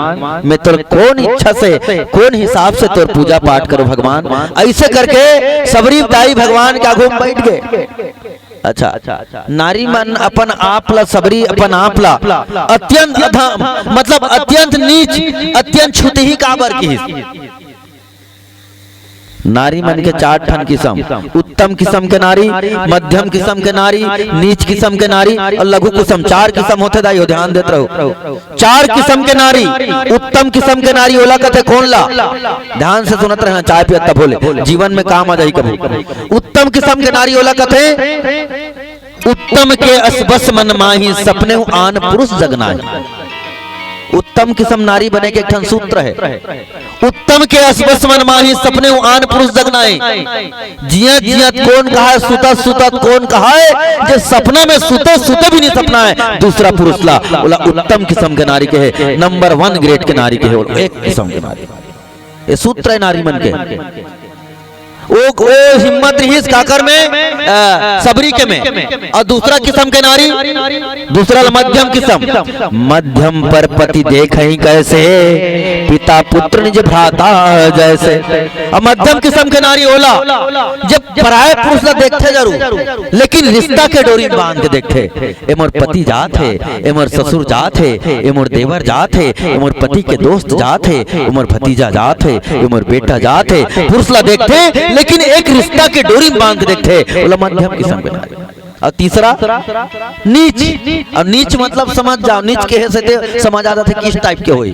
मैं तोर कौन इच्छा से, कौन हिसाब से तोर पूजा पाठ करूँ भगवान। ऐसे करके सबरी दाई भगवान के आगू में बैठ गए। अच्छा, नारी मन अपन आप ला, सबरी अपन आप ला अत्यंत अधम, मतलब अत्यंत नीच, अत्यंत छुतही काबर किहिस? नारी मन के चार ठन किसम, उत्तम किसम के नारी, मध्यम किसम के नारी, नीच किसम के नारी और लघु किसम। चार किसम होथे दाई हो, ध्यान देत रहो। चार किसम के नारी, उत्तम किसम के नारी ओला कथे कोन ला? ध्यान से सुनत रहना, चाय पियत तभो ले, जीवन में काम आ जाही कभू। उत्तम किसम के नारी ओला कथे, उत्तम के अस बस मन माही, सपनेहु आन पुरुष जग नाहीं। उत्तम किसम नारी बने के एक ठन सूत्र हे। उत्तम के अस बस मन माही, सपनेहु आन पुरुष जग नाहीं। जियत जियत कोन कहाय, सुतत सुतत कोन कहाय, जे सपना में सुते सुते भी नहीं सपना हे दूसरा पुरुष ला, ओला उत्तम किसम के नारी कहे, नंबर वन ग्रेड के नारी कहे, ओला एक किसम के नारी। ये सूत्र हे नारी मन के। ओ, ओ हिम्मत रहिस काकर में, अ, सबरी के में। और दूसरा किसम के नारी, दूसरा ल मध्यम किसम, मध्यम पर पति देखहि कैसे, पिता पुत्र निज भ्राता जैसे। अब मध्यम किसम के नारी ओला, जब पराये पुरुष ला देखथे जरूर, लेकिन रिश्ता के डोरी बांध के देखथे। ए मोर पति जात हे, ए मोर ससुर जात हे, ए मोर देवर जात हे, ए मोर पति के दोस्त जात हे, ए मोर भतीजा जात हे, ए मोर बेटा जात हे। पुरुष ला देखथे, लेकिन एक रिश्ता के डोरी में बांध के देखथे, ओला मध्यम किसम के नारी। अउ तीसरा नीच। अउ नीच मतलब समझ जाव, नीच कहे से ते समझ आ जाथे किस टाइप के होही।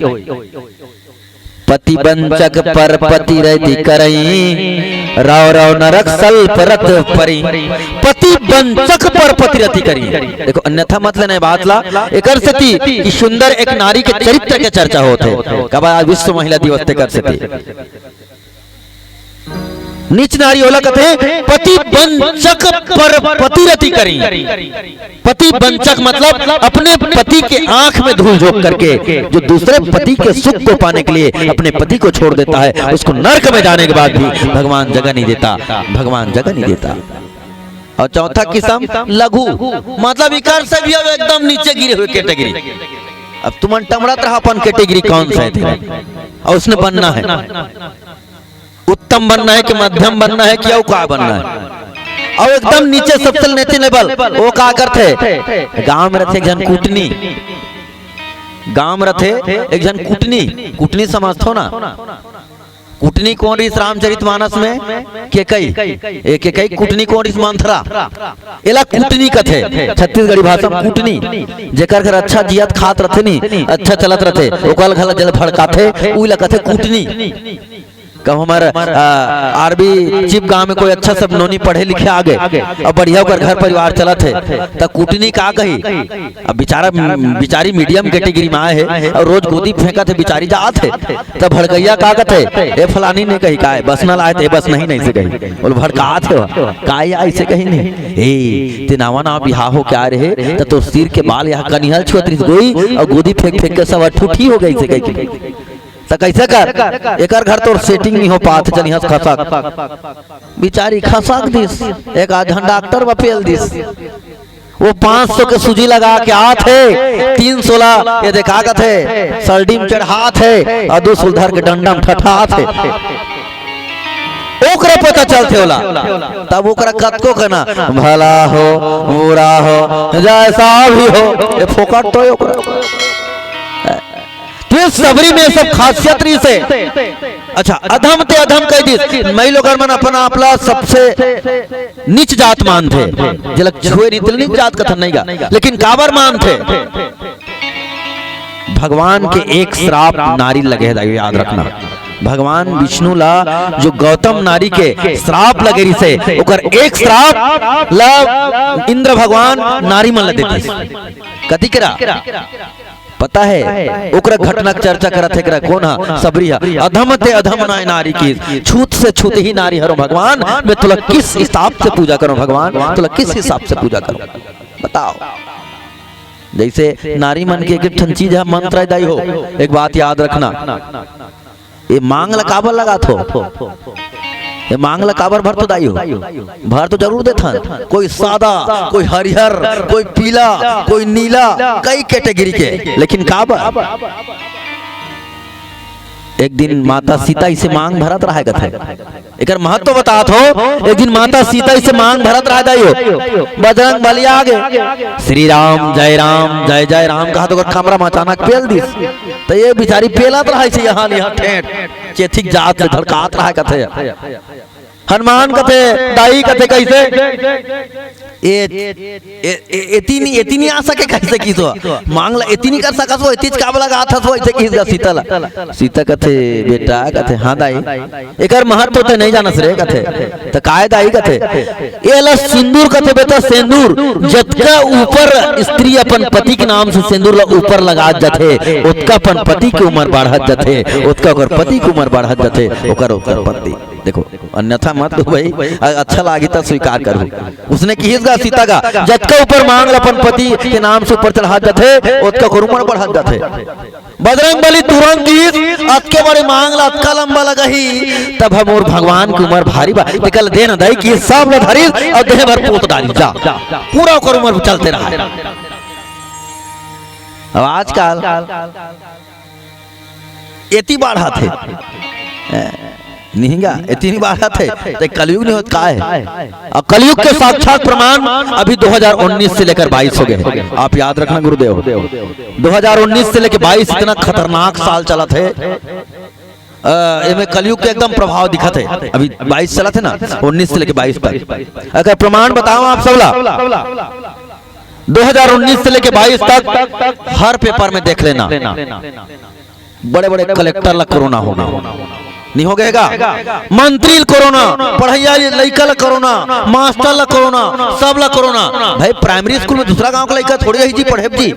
पति बंचक पर पति रति करई, रव रव नरक सल्प रत परई। पति बंचक पर पति रति करई। देखो, अन्यथा मत लेना ये बात ला। एकर सेती कि सुंदर एक नारी के चरित्र के चर्चा होत हे, काबर आज विश्व महिला दिवस, तेकर सेती। नीच नारी ओला कथे, पति बंचक पर पति रति करई। पति बंचक मतलब अपने पति के आंख में धूल झोंक करके जो दूसरे पति के सुख को पाने के लिए अपने पति को छोड़ देता है, उसको नरक में जाने के बाद भी भगवान जगह नहीं देता, भगवान जगह नहीं देता। अउ चौथा किसम लघु, मतलब इकर से भी अब एकदम नीचे गिरे हुए category। अब तुमन टमड़त रहा अपन category कौन सा हे तेरा, अउ उसने बनना हे, उत्तम बनना हे कि मध्यम बनना हे कि अउ का बनना हे। अउ एकदम नीचे सबसे नीचे level, वो का करथे? गांव में रथे एक झन कुटनी, गांव में रथे एक झन कुटनी, कुटनी समझथो ना? कुटनी कोन रिहिस रामचरित मानस में? केकई। ए, केकई कुटनी कोन रिहिस? मंथरा। एला कुटनी कथे, छत्तीसगढ़ी भाषा में कुटनी। जेकर घर अच्छा जियत खात रथे नी, अच्छा चलत रथे, ओकर घला जल भड़काथे, उही ला कथे कुटनी। कब हमर, आ, आरबी चिप गांव में कोई अच्छा सब नोनी पढ़े लिखे आ गे, अब बढ़िया ओकर घर परिवार चलत हे, त कुटनी का कही? अब बेचारा, बेचारी medium category में आए हे अउ रोज गोदी फेंकत हे, बेचारी जात हे, त भड़कइया का कथे? ए फलानी ने कही काय, बस न लाए त ए बस नहीं, नहीं से कही, बोल भड़कात हे, काय अइसे कही नहीं, ए ते नावा नावा बिहाव हो के आए रहे, त तोर सिर के बाल यहाँ कनिहा छुअत रिहिस गोई, अउ गोदी फेंक फेंक के सब अठूठी हो गे अइसे कही। त कइसे कर, एकर घर तोर setting नहीं हो पात, चल यहाँ से खसक। बिचारी खसक दिस, एक आध झन डॉक्टर बर पेल दिस। वो पाँच सौ के सूजी लगा के आत हे, तीन सौ ला ये देखा कथे, सर्दी में चढ़ात हे, अउ दू सौ धर के डंडा में ठठात हे। ओकरा पता चलथे ओला, तब ओकरा कतको कहना, भला हो, बुरा हो, जैसा भी हो, ये फोकट तो हे ओकरा। ते सबरी में सब खासियत रिहिस हे। अच्छा, अधम ते अधम कहि दिस। मई लोगन मन अपन आप ला सबसे नीच जात मानथे, जेला छुए नहीं तेला नीच जात कथन नहीं गा, लेकिन काबर मानथे? भगवान के एक श्राप नारी लगे हे, याद रखना। भगवान विष्णु ला जो गौतम नारी के श्राप लगे रिहिस हे, ओकर एक श्राप ला इंद्र भगवान नारी मन ला दे दिस। कति करा पता हे, ओकरा घटना के चर्चा करत हे, एकरा कोन हा? सबरी हा। अधम ते अधम नाय नारी की, छूत से छूत ही नारी हरो भगवान, मैं तोला किस हिसाब से पूजा करूं भगवान, तोला किस हिसाब से पूजा करूं, बताओ। जैसे नारी मन के एक ठन चीज हा मंत्र दाई हो, एक बात याद रखना, ये मांग ला काबर लगात हो? ये मांग ला काबर भर तो दाई हो? भर तो जरूर देथन, कोई सादा, कोई हरिहर, कोई पीला, कोई नीला, कई category के, लेकिन काबर? एक दिन माता सीता इसे मांग भरत रहा कथे, एकर महत्व बतात हो। एक दिन माता सीता इसे मांग भरत रहा दाई हो, बजरंग बली आ गे, श्री राम जय राम जय जय राम कहा तो ओकर कमरा में अचानक पेल दिस। त ये बिचारी पेलत रहा इसे यहाँ ले यहाँ ठेठ, चेथिक जात ले धड़कात रहा कथे। हनुमान कथे, दाई कथे कइसे? ए, ए, ए, एती नी, एती नी आ सके कइसे किस हो? मांग ला एती नी कर सकस हो, एतीच काबर लगात हस हो, अइसे किस गा सीता ला। सीता कथे, बेटा कथे, हाँ दाई, एकर महत्व ते नहीं जानस रे कथे। त काय दाई कथे? एला सिंदूर कथे बेटा, सेंदूर। जतका ऊपर स्त्री अपन पति के नाम से सेंदूर ला ऊपर लगात जाथे, ओतका अपन पति के उम्र बढ़त जाथे, ओतका ओकर पति के उम्र बढ़त जाथे, ओकर, ओकर पति। देखो, अन्यथा मत दो भाई, अ-, अच्छा लागी त स्वीकार करू। उसने किहिस गा सीता गा, जतका ऊपर मांग ला अपन पति के नाम से ऊपर चढ़ात जाथे, ओतका ओकर उम्र बढ़त जाथे। बजरंग बली तुरंत किहिस, अतके बड़े मांग ला अतका लंबा लगाही, तब हम मोर भगवान के उम्र भारी बा। ते कल देन दाई कि सब ला धरिस अउ देह भर पोत डारिस, जा। पूरा ओकर उम्र चलते रहा। अब आजकल एती बाढ़त हे। ए, निहिंगा, एती नहीं बाढ़त हे, ते कलयुग नहीं होत का हे? अउ कलयुग के साक्षात प्रमाण अभी दो हज़ार उन्नीस से लेकर बाईस हो गे हे। आप याद रखना गुरुदेव, दो हज़ार उन्नीस से लेकर बाईस इतना खतरनाक साल चलत हे। अ, एमे कलयुग के एकदम प्रभाव दिखत हे। अभी बाईस चलत हे ना, उन्नीस से लेके बाईस तक। अगर प्रमाण बताओ आप सबला, दो हज़ार उन्नीस से लेके बाईस तक हर पेपर में देख लेना, बड़े-बड़े कलेक्टर ला कोरोना होना, नहीं हो गएगा? मंत्री ला कोरोना, पढ़इया लइका ला कोरोना, मास्टर ला कोरोना, सब ला कोरोना। भाई, प्राइमरी स्कूल में दूसरा गांव के लइका थोड़ी रही जी, पढ़े जी,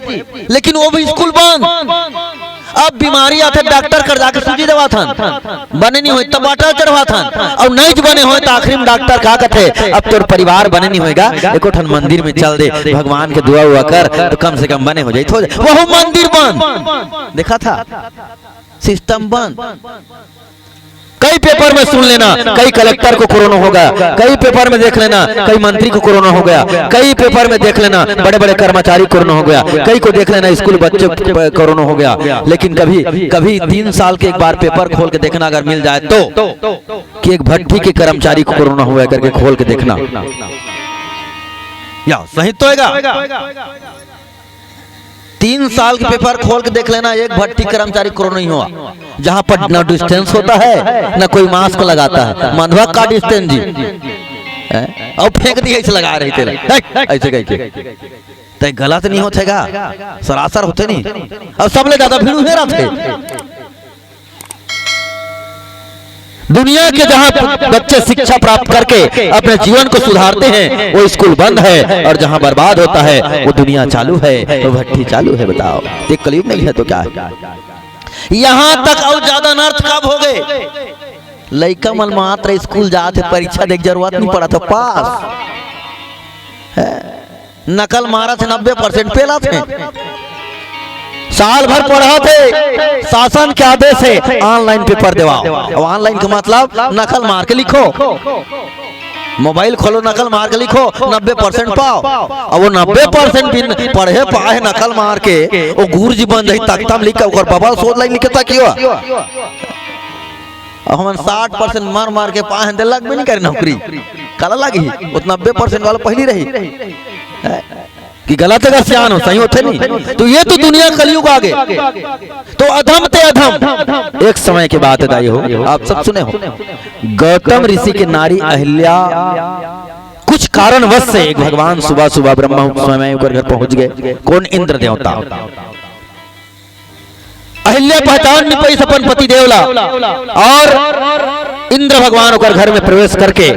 लेकिन वो भी स्कूल बंद। अब बीमारी आथे, डॉक्टर कर जाके सूजी देवाथन, बने नहीं होय त बाटला चढ़वाथन, अउ नहीं बने होय त आखिरी में डॉक्टर का कथे, "अब तोर परिवार बने नहीं होएगा, एको ठन मंदिर में चल दे, भगवान के दुआ उआ कर, तो कम से कम बने हो जाई।" हो जाए, वहू मंदिर बंद। देखा था, सिस्टम बंद। कई पेपर में सुन लेना, कई कलेक्टर को कोरोना होगा, कई पेपर में देख लेना, कई मंत्री को कोरोना हो गया, कई पेपर में देख लेना, बड़े-बड़े कर्मचारी कोरोना हो गया, कई को देख लेना, स्कूल बच्चे प-, कोरोना हो गया। लेकिन कभी, कभी तीन साल के एक बार पेपर खोल के देखना अगर मिल जाए तो, कि एक भट्टी के कर्मचारी को कोरोना हुआ है करके खोल के देखना, या सही तो होगा। तीन साल के पेपर खोल के देख लेना, एक भट्टी कर्मचारी कोरोना नहीं हुआ, जहां पर ना डिस्टेंस होता है, ना कोई मास्क लगाता है। मंदवा का डिस्टेंस जी, हैं? अउ फेंक दिया, ऐसे लगा रहे थे, ऐसे कह के। तय गलत नहीं होथे गा, सरासर होथे नहीं। अउ सबले ज्यादा भीड़ उहे रथे। दुनिया के जहां बच्चे शिक्षा प्राप्त करके अपने जीवन को सुधारते हैं, वो स्कूल बंद है, और जहां बर्बाद होता है, वो दुनिया चालू है, वो भट्टी चालू है। बताओ, ये कलयुग नहीं है तो क्या है? यहां तक अउ ज्यादा अनर्थ कब हो गए? लइका मन मात्र स्कूल जात हे, परीक्षा दे के जरूरत नहीं पड़त हे, पास है। नकल मारत हे, नब्बे परसेंट पेलत हे। साल भर पढ़त हे, शासन के आदेश हे ऑनलाइन पेपर देवाओ। अब ऑनलाइन का मतलब नकल मार के लिखो, मोबाइल खोलो, नकल मार के लिखो, नब्बे परसेंट पाओ। अब वो नब्बे परसेंट भी पढ़े पाए हे नकल मार के, वो गुरुजी बन जाही तख्ता में लिख के, ओकर बबल सोच लाइन लिखे ताकि हो। अब हमन साठ परसेंट मर मर के पाए हन, ते लगबे नहीं करे नौकरी। काला लगही? वो तो नब्बे परसेंट वाला पहली रही। कि गलत अगर सियान हो, सही होथे नहीं। तो ये तो दुनिया कलयुग आ गे। तो अधम ते अधम। एक समय के बात है दाई हो, आप सब सुने हो, गौतम ऋषि के नारी अहिल्या कुछ कारणवश से एक भगवान सुबह सुबह ब्रह्मा समय ओकर घर पहुंच गए। कौन? इंद्र देवता। अहिल्या पहचान नहीं पाइस अपन पति देव ला, और इंद्र भगवान ओकर घर में प्रवेश करके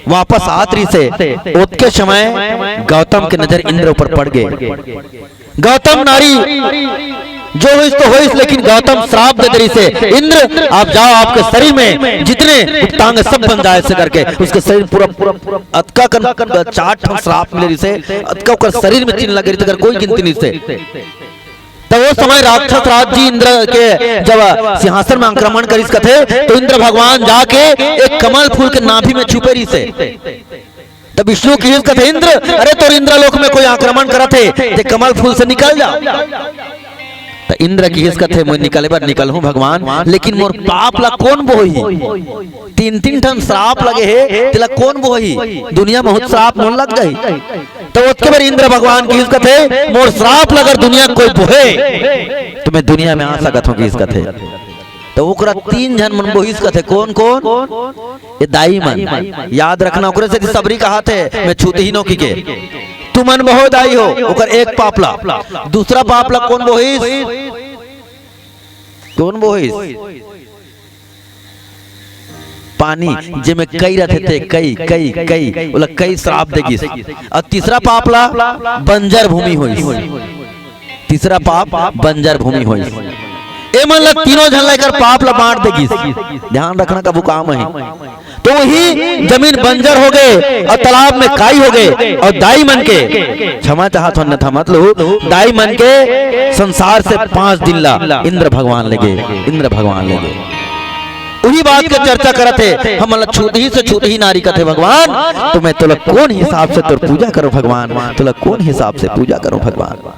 वापस आत रहिसे। ओतके समय गौतम के नजर इंद्र ऊपर पड़ गए। गौतम नारी जो होइस तो होइस, लेकिन गौतम श्राप दे दे रहिसे, "इंद्र, आप जाओ, आपके शरीर में जितने गुप्तांग सब बन जाए," ऐसे करके उसके शरीर पूरा, पूरा अतका कन चार ठन श्राप मिले रहिसे, अतका ओकर शरीर में चिन्ह लगे रहिसे, अगर कोई गिनती नहीं से। तो वो समय राक्षस राज जी इंद्र के जब सिंहासन में आक्रमण करिस कथे, तो इंद्र भगवान जाके एक कमल फूल के नाभि में छुपे रहिसे। तब विष्णु किहिस कथे, "इंद्र, अरे तोर इंद्रलोक में कोई आक्रमण करत हे, ते कमल फूल से निकल जा।" तो इंद्र किहिस कथे, "मैं निकले बर निकलहूं भगवान, लेकिन मोर पाप ला कौन बोही? तीन तीन ठन श्राप लगे हे, तेला कौन बोही? दुनिया में बहुत श्राप मोर लग जाही।" तो ओतके बर इंद्र भगवान किहिस कथे, "मोर श्राप ला अगर दुनिया कोई बोहे, तो मैं दुनिया में आ सकत हूं," किहिस कथे। तो ओकरा तीन झन मन बोहिस कथे, "कौन कौन?" ये दाई मन। याद रखना, ओकरे से सबरी कहाथे, "मैं छूतही नोकी के।" तुमन बहो दाई हो, ओकर एक पाप ला। दूसरा पाप ला कौन बोहिस? कौन बोहिस? पानी, जेमे कई रथे ते, कई, कई, कई, ओला कई श्राप दे गिस। अउ तीसरा पाप ला बंजर भूमि होइस। तीसरा पाप बंजर भूमि होइस। ए मन ला तीनों झन ला एकर पाप ला बांट दे गिस। ध्यान रखना कभू काम आही। तो वही जमीन बंजर हो गए अउ तालाब में काई हो गए अउ दाई मन के, क्षमा चाहत हो, अन्यथा मत लो, दाई मन के संसार से पांच दिन ला इंद्र भगवान ले गे, इंद्र भगवान ले गे। उही बात के चर्चा करत हे, हमन ला छूतही से छूतही नारी कथे भगवान, तो मैं तोला कौन हिसाब से तोर पूजा करूं भगवान, तोला कौन हिसाब से पूजा करूं भगवान।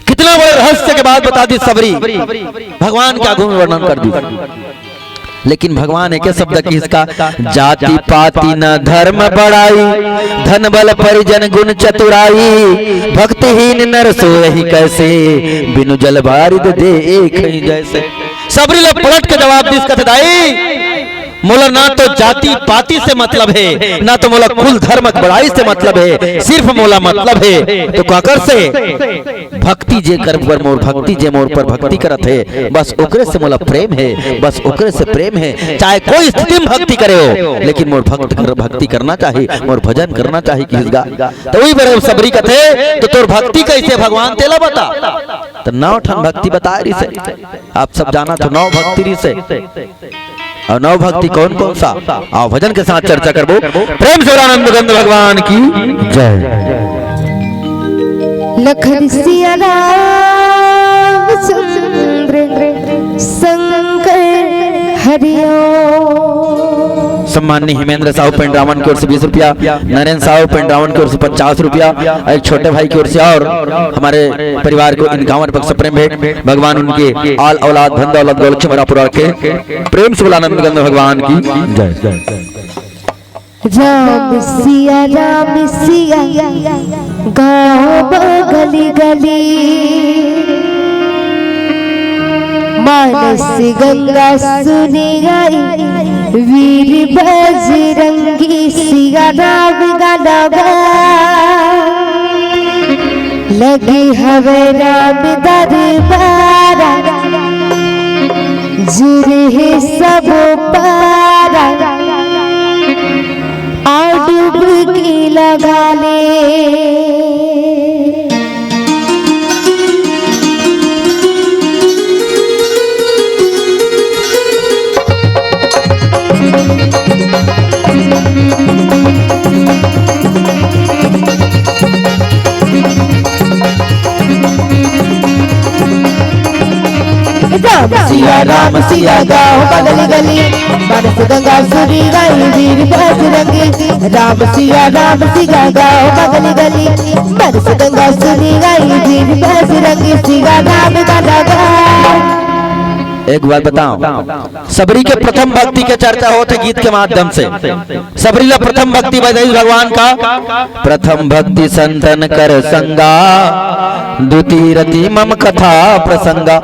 कितना बड़े रहस्य के बात बता दी सबरी, भगवान के आगू में वर्णन कर दी। लेकिन भगवान एक शब्द किहिस का, "जाति पाति न धर्म बड़ाई, धन बल परिजन गुण चतुराई, भक्तिहीन नर सोई कैसे, बिनु जल बारिद देखहि जैसे।" सबरी ला पलट के जवाब दिस, कथे, दाई, मोला ना तो जाति पाति से मतलब हे, ना तो मोला कुल धर्म के बड़ाई से मतलब हे, सिर्फ मोला मतलब हे तो काकर से? भक्ति जे कर बर मोर भक्ति, जे मोर पर भक्ति करत हे, बस ओकरे से मोला प्रेम हे, बस ओकरे से प्रेम हे। चाहे कोई स्थिति में भक्ति करे हो, लेकिन मोर भक्त कर, भक्ति करना चाही, मोर भजन करना चाही, किस गा। तो वही बर सबरी कथे, तो तोर भक्ति कैसे भगवान तेला बता। तो नौ ठन भक्ति बताए रिसे। आप सब जाना तो नौ भक्ति रिसे। और नौ भक्ति कौन कौन सा? आओ भजन के साथ चर्चा करबो। प्रेम से आनंद गंध भगवान की जय। लखन सिया राम चंद्र शंकर हरिओ। सम्माननीय हिमेंद्र साहू पेंड्रावन की ओर से बीस रुपया, नरेंद्र साहू पेंड्रावन की ओर से पचास रुपया, और एक छोटे भाई की ओर से और हमारे परिवार को इनकावन पक्ष प्रेम भेंट। भगवान उनके आल औलाद, धन दौलत, गोलक्ष भरा पूरा रखे। प्रेम से बोला आनंद गंध भगवान की जय। राम सिया, राम सिया, गाँव बगली गली। मानस गंगा सुनी गाई, वीर बजरंगी सिया राम गाना गा। लगी हवे राम दरबारा, जुर हे सब पारा, आ डुबकी लगा ले। राम सिया, राम सिया गाओ बगली गली, मानस गंगा सुनी गाई वीर बजरंगी। राम सिया, राम सिया गाओ बगली गली, मानस गंगा सुनी गाई वीर बजरंगी। सिया राम गाना गा। एक बात बताओ, सबरी के प्रथम भक्ति के चर्चा होत हे गीत के माध्यम से। सबरी ला प्रथम भक्ति बताइस भगवान का, प्रथम भक्ति संतन कर संगा, द्वितीय रति मम कथा प्रसंगा।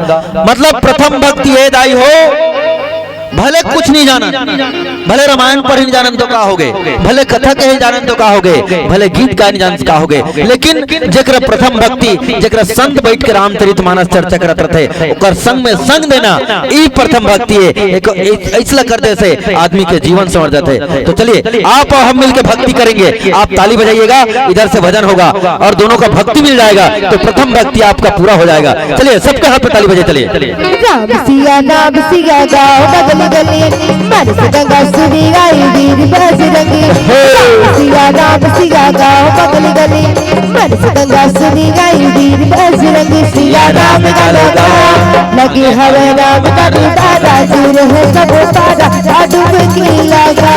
मतलब प्रथम भक्ति हे दाई हो, भले कुछ नहीं जानन, भले रामायण पढ़े नहीं जानन तो का होगे, भले कथा कहे जानन तो का होगे, भले गीत गाए नहीं जानन तो का होगे, लेकिन जेकरा प्रथम भक्ति, जेकरा संत बैठ के रामचरित मानस चर्चा करत रथे, ओकर संग में संग देना, ई प्रथम भक्ति हे। एक, एक, ऐसला कर दे से आदमी के जीवन संवर जाथे। तो चलिए, आप और हम मिलके भक्ति करेंगे। आप ताली बजाइएगा, इधर से भजन होगा और दोनों का भक्ति मिल जाएगा, तो प्रथम भक्ति आपका पूरा हो जाएगा। चलिए, सबके हाथ पे ताली बजाइए, चलिए। राम सिया, राम सिया गाओ बगली गली, मानस गंगा सुनी गाई वीर बजरंगी। राम सिया, राम सिया गाओ बगली गली, मानस गंगा सुनी गाई वीर बजरंगी। सिया राम गाना गा। लगी हवे राम दरबारा, जुर हे सब पारा, आ डुबकी लगा।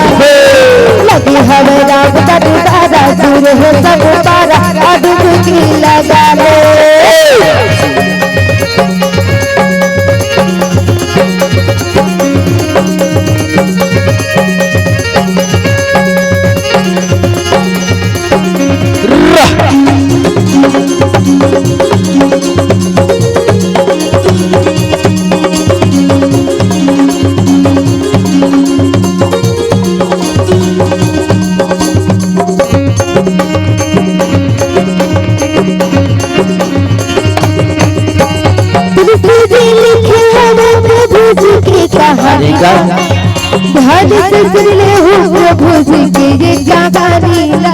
लगी हवे राम दरबारा, जुर हे सब पारा, आ डुबकी लगा ले। तुलसी जी लिखे हवे प्रभु जी के कहानी गा। ध्यान से सुन ले हो प्रभु जी के ये कहानी ला।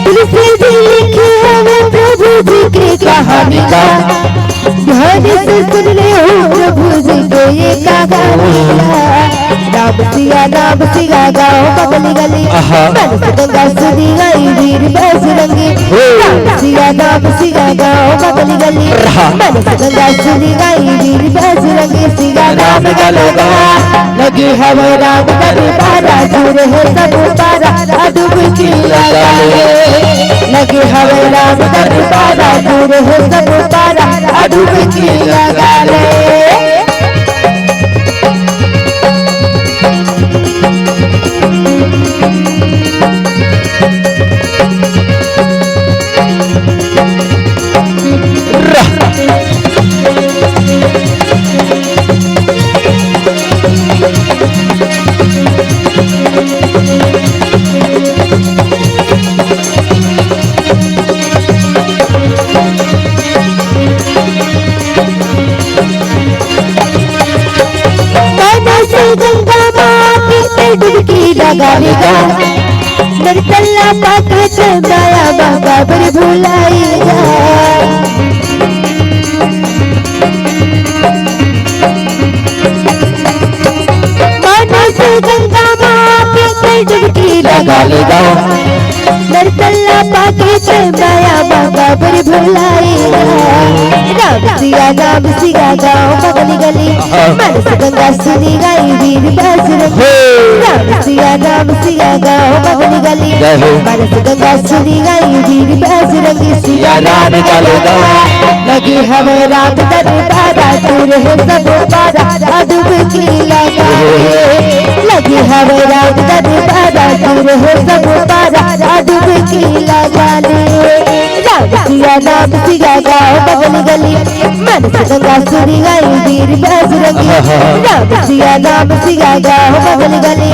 तुलसी जी लिखे हवे प्रभु जी के कहानी ला। ध्यान से सुन ले हो प्रभु जी के ये कहानी ला। राम सिया, राम सिया गाओ बगली गली। आहा। मानस गंगा सुनी गाई वीर बजरंगी। हो। राम सिया, राम सिया गाओ बगली गली। रहा। मानस गंगा सुनी गाई वीर बजरंगी। सिया राम गाना गा। लगी हवे राम दरबारा, जुर हे सब पारा, आ डुबकी लगा ले। लगी हवे राम दरबारा, जुर हे सब पारा, आ डुबकी लगा ले। नरतल्ला पाके चंदाया बाबा बर भुलाइया। मानस गंगा माँ के कर डुबकी लगा लेगा। नरतल्ला पाके चंदाया बाबा बर भुलाइया। राम सिया, राम सिया गाँव बगली गली। मानस गंगा सुनी गाई वीर बजरंगी। राम सिया, राम सिया गाँव बगली गली। जय हो। मानस गंगा सुनी गाई वीर बजरंगी। सिया राम चलो गाँव। लगे हवे राम दरबारा, दूर है सब पारा, डुबकी लगा ले। लगे हवे राम दरबारा, दूर है सब पारा, डुबकी लगा ले। राम सिया, राम सिया गाँव बगली गली। मानस गंगा सुनी गाई वीर बजरंगी। राम सिया, राम सिया गाँव बगली गली।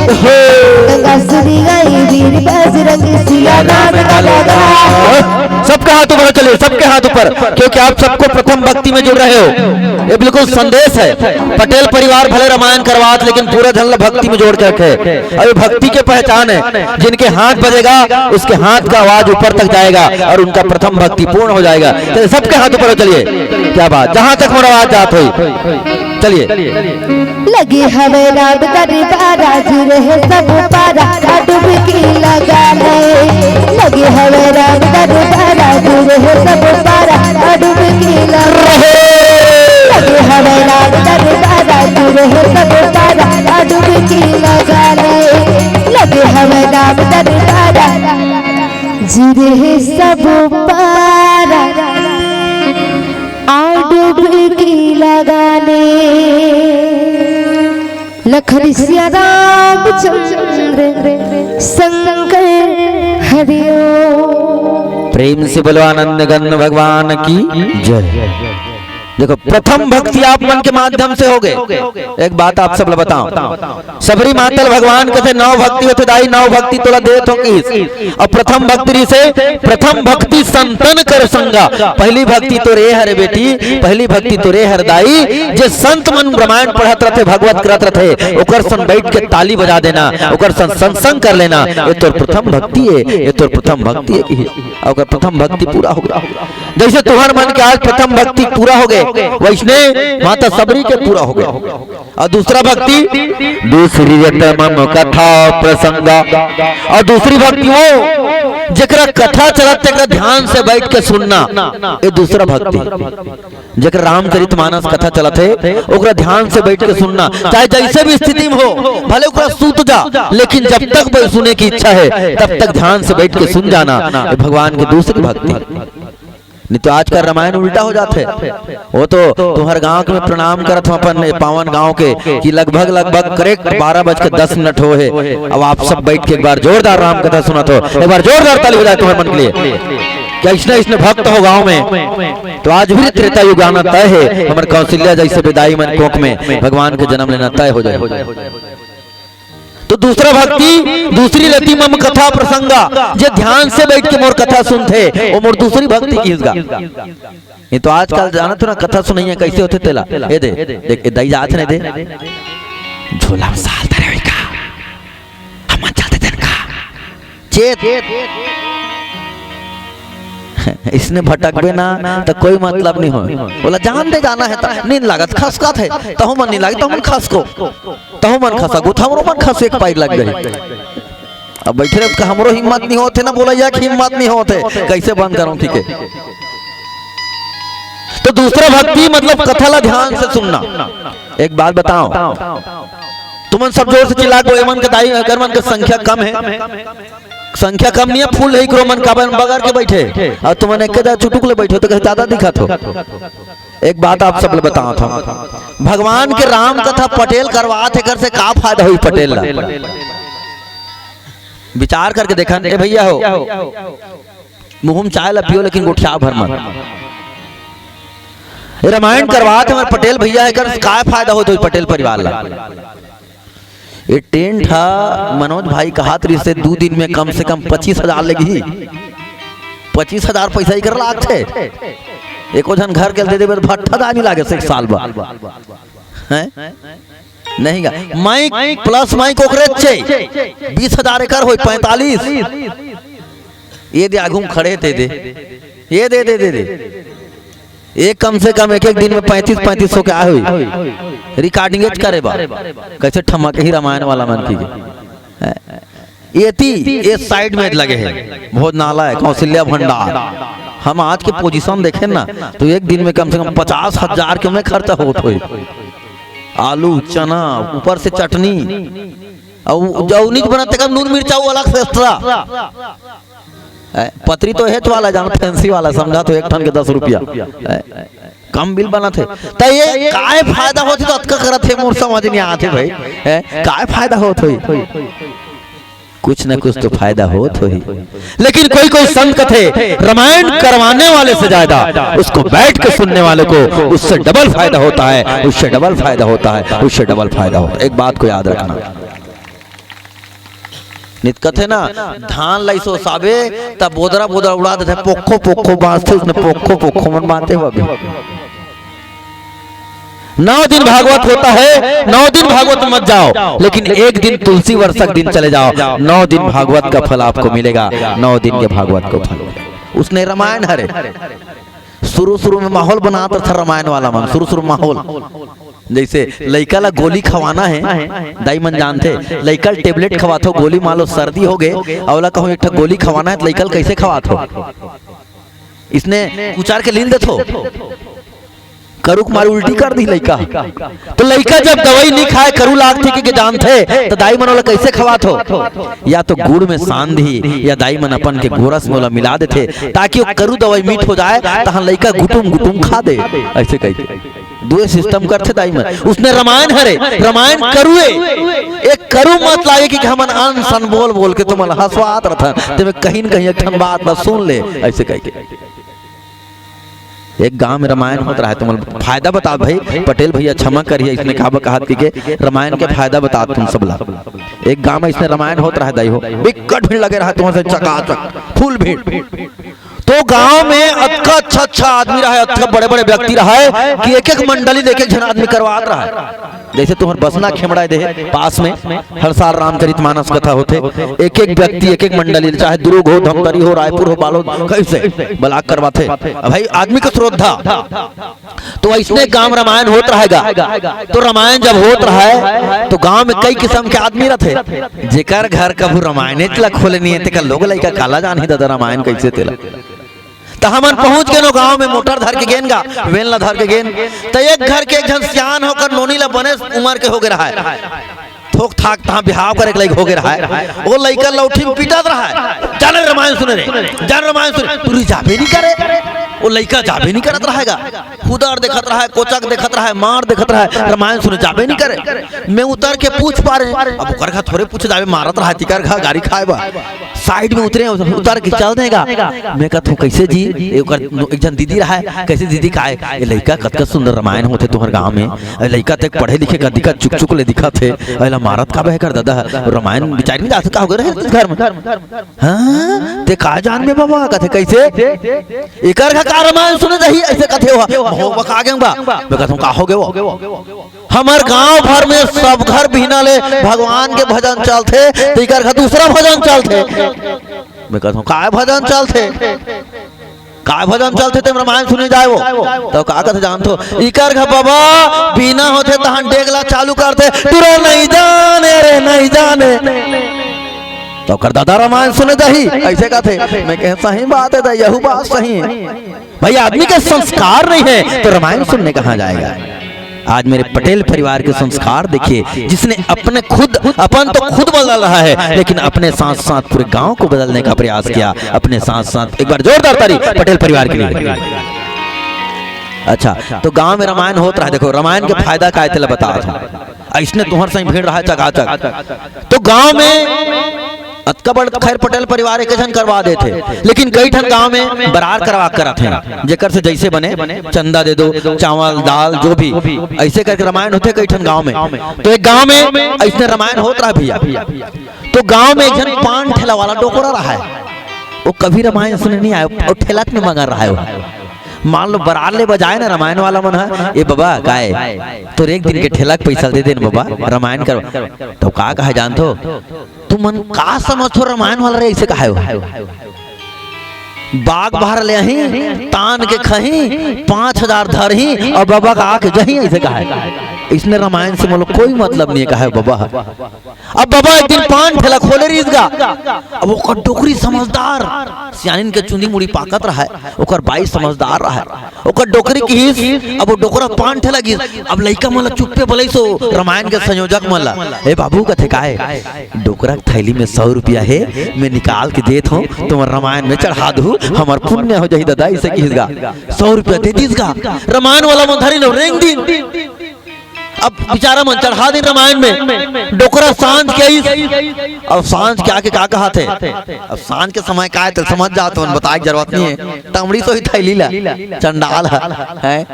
गंगा सुनी गाई वीर बजरंगी। सिया राम का लगा। सबके हाथ ऊपर, चलिए, सबके हाथ ऊपर, क्योंकि आप सबको प्रथम भक्ति में जुड़ रहे हो। ये बिल्कुल संदेश है। पटेल परिवार भले रामायण करवात, लेकिन पूरा धन भक्ति में जोड़ के रखे। और ये भक्ति के पहचान है, जिनके हाथ बजेगा, उसके हाथ का आवाज ऊपर तक जाएगा और उनका प्रथम भक्ति पूर्ण हो जाएगा। चलिए, सबके हाथ ऊपर हो, चलिए, क्या बात, जहां तक मोर आवाज जात होई, चलिए। लगे हवे राम दरबारा, जुरे है सब पारा, डुबकी लगा ले। लगे हवे राम दरबारा, जुरे है सब पारा, डुबकी लगा ले। लगे हवे राम दरबारा, जुरे है सब पारा, डुबकी लगा ले। लगे हवे राम दरबारा, जुरे है सब पारा, आ डुबकी लगा ले। लखन सिया रामचंद्र शंकर हरिओ। प्रेम से बोलो आनंद गण भगवान की जय। देखो, प्रथम भक्ति आप मन के माध्यम से हो गए। एक बात आप सब ला बताओ, सबरी मातल भगवान कथे नौ भक्ति होथे दाई, नौ भक्ति तोला देत हो किस। और प्रथम भक्ति से, प्रथम भक्ति संतन कर संगा। पहली भक्ति तो रे हरे बेटी, पहली भक्ति तो रे हर दाई, जे संत मन रामायण पढ़त रथे, भगवत करत रथे, ओकर संग बैठ के ताली बजा देना, ओकर संग सत्संग कर लेना, ये तोर प्रथम भक्ति है, ये तोर प्रथम भक्ति है कि ओकर प्रथम भक्ति पूरा हो गया। जैसे तुहर मन के आज प्रथम भक्ति पूरा हो गए, वैसने माता सबरी के पूरा हो गए। और दूसरा भक्ति, दूसरी रत मम कथा प्रसंगा। और दूसरी भक्ति वो जेकरा कथा चलत तेकरा ध्यान से बैठ के सुनना, ये दूसरा भक्ति। जेकर रामचरित मानस कथा चलत है, ओकरा ध्यान से बैठ के सुनना, चाहे जैसे भी स्थिति में हो, भले ओकरा सूत जा, लेकिन जब तक बै-, सुने की इच्छा है, तब तक ध्यान से बैठ के सुन जाना, ये भगवान की दूसरी भक्ति। नहीं तो आजकल रामायण उल्टा हो जात है। वो तो तुम्हर गांव के में प्रणाम करत हूँ अपन ये पावन गांव के कि लगभग, लगभग करेक्ट बारह बज के दस मिनट हो है। अब आप सब बैठ के एक बार जोरदार राम कथा सुनत हो, एक बार जोरदार ताली हो जाए तुम्हर मन के लिए। क्या इसने, इसने भक्त हो गांव में, तो आज भी त्रेता युग आना तय है। हमर कौशल्या जैसे विदाई मन कोख में भगवान के जन्म लेना तय हो जाए। तो दूसरा भक्ति, दूसरी रति मम कथा प्रसंगा, जे ध्यान से बैठ के मोर कथा सुनथे, वो मोर दूसरी भक्ति किहिस गा। ये तो आजकल जानत हो ना, कथा सुनैया कैसे होथे तेला। ये दे, देख, ये दाई जात ने दे। झोला में साल धरे हुई का। हम चलते दिन का। चेत। इसने भटकबे ना, तो कोई मतलब नहीं हो। बोला, जान दे जाना है, तो नींद लागत, खसकत है, तहु मन नहीं लागे, तहु मन खसको। तहु मन खसा गुथ, हमरो मन खसे के पाई लग गई। अब बैठे रहे तो हमरो हिम्मत नहीं होते ना, बोला या कि हिम्मत नहीं होते, कैसे बंद करूं, ठीक है। तो दूसरा भक्ति मतलब कथा ला ध्यान से सुनना। एक बात बताओ, तुमन सब जोर से चिल्ला को, एमन के दाई अगर मन के संख्या कम है, संख्या कम नहीं है, फुल है, करो मन काबर बगर के बैठे, और तुमन एक के चुटुक ले बैठे हो तो कहे ज्यादा दिखत हो। एक बात आप सब ले बताओ था, भगवान के राम कथा पटेल करवात है, कर से का फायदा हुई पटेल ला? विचार करके देखा, ए भैया हो, मुंह में चाय ला पियो लेकिन गोठिया भर मत। ए रामायण करवात हमारे पटेल भैया है, कर का फायदा होत होई पटेल परिवार ला? ये टेंट हा मनोज भाई कहात रहिसे दू दिन में कम से कम पच्चीस हजार लेगही। पच्चीस हजार पैसा इकर लागथे। एको झन घर के दे देबे त भट्ठा दानी लागे से एक साल बा। हैं? नहीं गा, माइक प्लस माइक ओकरे चे, बीस हजार एकर होई, पैंतालीस। ये दे आगू में खड़े थे दे, ये दे, दे, दे, दे। एक कम से कम एक, एक दिन में पैंतीस, पैंतीस सौ के आए हुई। रिकॉर्डिंग करे बा। कैसे ठमक ही रामायण वाला मन की। एती, ये साइड में लगे हैं, भोजनालय, कौशल्या भंडार। हम आज के पोजीशन देखें ना, तो एक दिन में कम से कम पचास हजार के में खर्चा होत होई। आलू, चना, ऊपर से चटनी, और जौनी के बनत, तेकर नून मिर्चा वो अलग से एक्स्ट्रा। ए, पतरी तो हेच वाला, जान फैंसी वाला, समझा तो एक ठन के दस रुपया। ए, कम बिल बनत हे। त ये काय फायदा होत हे, तो अतका करत हे, मोर समझ नहीं आत हे भाई। ए, काय फायदा होत होई? कुछ न कुछ तो फायदा होत होही। लेकिन कोई कोई संत कथे, रामायण करवाने वाले से ज्यादा उसको बैठ के सुनने वाले को उससे डबल फायदा होता है, उससे डबल फायदा होता है, उससे डबल फायदा होता है। एक बात को याद रखना, नित कथे ना, धान लाई सोसाबे, तब बोदरा बोदरा उड़ा देथे, पोखो पोखो बांचथे, उसने पोखो पोखो मन बांचे हुआ भी। नौ दिन भागवत होता है, नौ दिन भागवत मत जाओ, लेकिन एक दिन तुलसी वर्षक दिन चले जाओ, नौ दिन भागवत का फल आपको मिलेगा, नौ दिन के भागवत को फल। उसने रामायण हरे, शुरू शुरू में माहौल बनात रथे रामायण वाला मन, शुरू शुरू में माहौल, जैसे लइका ला गोली खवाना है, दाई मन जानथे, लइका ला टेबलेट खवाथो, गोली मान लो सर्दी हो गए, अवला कहूँ एक ठो गोली खवाना है, तो लइका ला कैसे खवाथो? इसने उचार के लील देथो, करू के मारे उल्टी कर दी लइका। तो लइका जब दवाई नहीं खाए, करू लागथे के जानथे, तो दाई मन ओला कैसे खवाथो? या तो गुड़ में सांधी, या दाई मन अपन के गोरस में ओला मिला देथे, ताकि वो करू दवाई मीठ हो जाए, तहाँ लइका गुटुम गुटुम खा दे। ऐसे कह के दुए सिस्टम करथे दाई मन। उसने रामायण हरे, रामायण करुए, एक करू मत लागे कि हमन अन सन बोल बोल के तुमन हंसवात रथन, तेमे कहीं न कहीं एक ठन बात ला सुन ले, ऐसे कह के। एक गांव में रामायण होत रहा है, तुमन फायदा बतात भाई, पटेल भैया क्षमा करिए, इसने कहा कहात कि के रामायण के फायदा बतात तुम सबला। एक गांव में इसने रामायण होत रहा है दाई हो, बिकट भीड़ लगे रहा है, तुमन से चकाचक फुल भीड़। तो गांव में अतका अच्छा अच्छा आदमी रहा है, अतका बड़े बड़े व्यक्ति रहा है कि एक एक मंडली में एक एक झन आदमी करवात रहा है। जैसे तुम्हर बसना खेमड़ा दे पास में हर साल रामचरित मानस कथा होथे, एक एक व्यक्ति एक एक मंडली, चाहे दुर्ग हो, धमतरी हो, रायपुर हो, बालोद, कैसे ब्लॉक करवाथे। अब भाई आदमी का श्रद्धा, तो ऐसने गांव रामायण होत रहेगा। तो रामायण जब होत रहे तो गांव में कई किस्म के आदमी रहथे, जेकर घर कभू रामायणे ला खोले नहीं है, तेकर लोग लइका काला जानही दादा रामायण कैसे तेला। त हमन पहुंच गेन ओ गांव में, मोटर धर के गेन गा, वेन ला धर के गेन। त एक घर के एक झन सियान होकर नोनी ला बने उमर के होगे रहाय, थोक थाक तहां बिहाव करे के लइक होगे रहाय। ओ लइका लौठी में पीटत रहाय, "जाने रामायण सुने रे, जाने रामायण सुने।" टुरी जाबे नहीं करे, ओ लइका जाबे नहीं करत रहाय गा। हुदर देखत रहाय, कोचक देखत रहाय, मार देखत रहाय, रामायण सुने जाबे नहीं करे। मैं उतर के पूछ पारे, अब ओकर घर थोरे पूछ जाबे, मारत रहाय, तिकर घर गारी खाए बा। साइड में उतरे, उतर के चल देगा। मैं कहत हूं, "कैसे जी?" ए, ओकर नो-, एक झन दीदी रहा है, "कैसे दीदी, काय ए लइका, कतका सुंदर रामायण होथे तुहर गांव में। ए लइका तक पढ़े लिखे का दिखा, चुक चुक ले दिखा थे। एला मारत का बहे कर दादा, रामायण बिचारी नहीं जाथे, का हो गए रहे घर में?" "हां, ते का जान में बाबा?" कहथे, "कैसे? एकर का, का रामायण सुने जाही?" ऐसे कहथे हो, हो, बका गेंग बा। मैं कहत हूं, "का हो गए वो?" हमर गांव भर में सब घर बिहना ले भगवान के भजन चलथे, त इकर घर दूसरा भजन चलथे। मैं कहत हूं, "काय भजन चलथे? काय भजन चलथे?" तेम रामायण सुने जाए वो। त का कहथे जानथो, इकर घर बाबा बिहना होथे, तहां डेग ला चालू करथे, "टुरा नहीं जाने रे, नहीं जाने।" त ओकर दादा रामायण सुने जाही, ऐसे कहथे। मैं कहे, "सही बात है दा, यहू बात सही है।" भाई, आदमी के संस्कार नहीं है तो रामायण सुनने कहां जाएगा? आज मेरे पटेल परिवार के संस्कार देखिए, जिसने अपने खुद, अपन तो खुद बदल रहा है, लेकिन अपने साथ साथ पूरे गांव को बदलने का प्रयास किया। अपने साथ साथ एक बार जोरदार ताली पटेल परिवार के लिए। अच्छा, तो गांव में रामायण होत रहा, देखो रामायण के फायदा का है, तेला बतात हूं। अइसने तुहर संग भीड़ रहा चकाचक। तो गांव में अतका बड़ खैर पटेल परिवार एक झन करवा देथे, लेकिन कई ठन गांव में बरार करवा करत हे, जेकर से जैसे बने चंदा दे दो, चावल दाल जो भी, ऐसे करके रामायण होथे कई ठन गांव में। तो एक गांव में अइसने रामायण होत रहा भैया, तो गांव में एक झन पान ठेला वाला डोकरा रहा है, वो कभी रामायण सुने नहीं आए और ठेला में मगन रहा है वो। मान लो बरार ले बजाए ना रामायण वाला मन ह, "ए बबा, काय तोर एक दिन के ठेला के पैसा दे देन बबा, रामायण कर।" तो का कहा जानथो, "तुमन का समझथो रामायण वाला रे?" ऐसे कहा हो, "बाग भार ले आही, तान के खही, पाँच हजार धरही अउ बबा का आके जही," ऐसे कहा है। इसने रामायण से मोला कोई मतलब नहीं है, कहा है बबा। अब बबा एक दिन पान ठेला खोले रहिस गा। अब ओकर डोकरी समझदार, सियानिन के चुंदी मुड़ी पाकत रहय, ओकर बाई समझदार रहय। ओकर डोकरी किहिस, अब वो डोकरा पान ठेला गिस। अब लइका मन ला चुप्पे बलइस ओ रामायण के संयोजक मन ला, "ए बाबू," कथे, "काय?" "डोकरा के थैली में सौ रुपया हे, मैं निकाल के देत हूँ, तुमन रामायण में चढ़ा दू, हमर पुण्य हो जाही ददा," ऐसे किहिस गा। सौ रुपया दे दिस गा। रामायण वाला मन धरिन रेंग दिन। अब बेचारा मन चढ़ा दिन रामायण में, डोकरा सांझ के आइस। अब सांझ के आके का कहाथे? अब सांझ के समय का है, तो समझ जात हो, बताए के जरूरत नहीं है। तमड़ी सोही थैली ला, चंडाल है, हैं?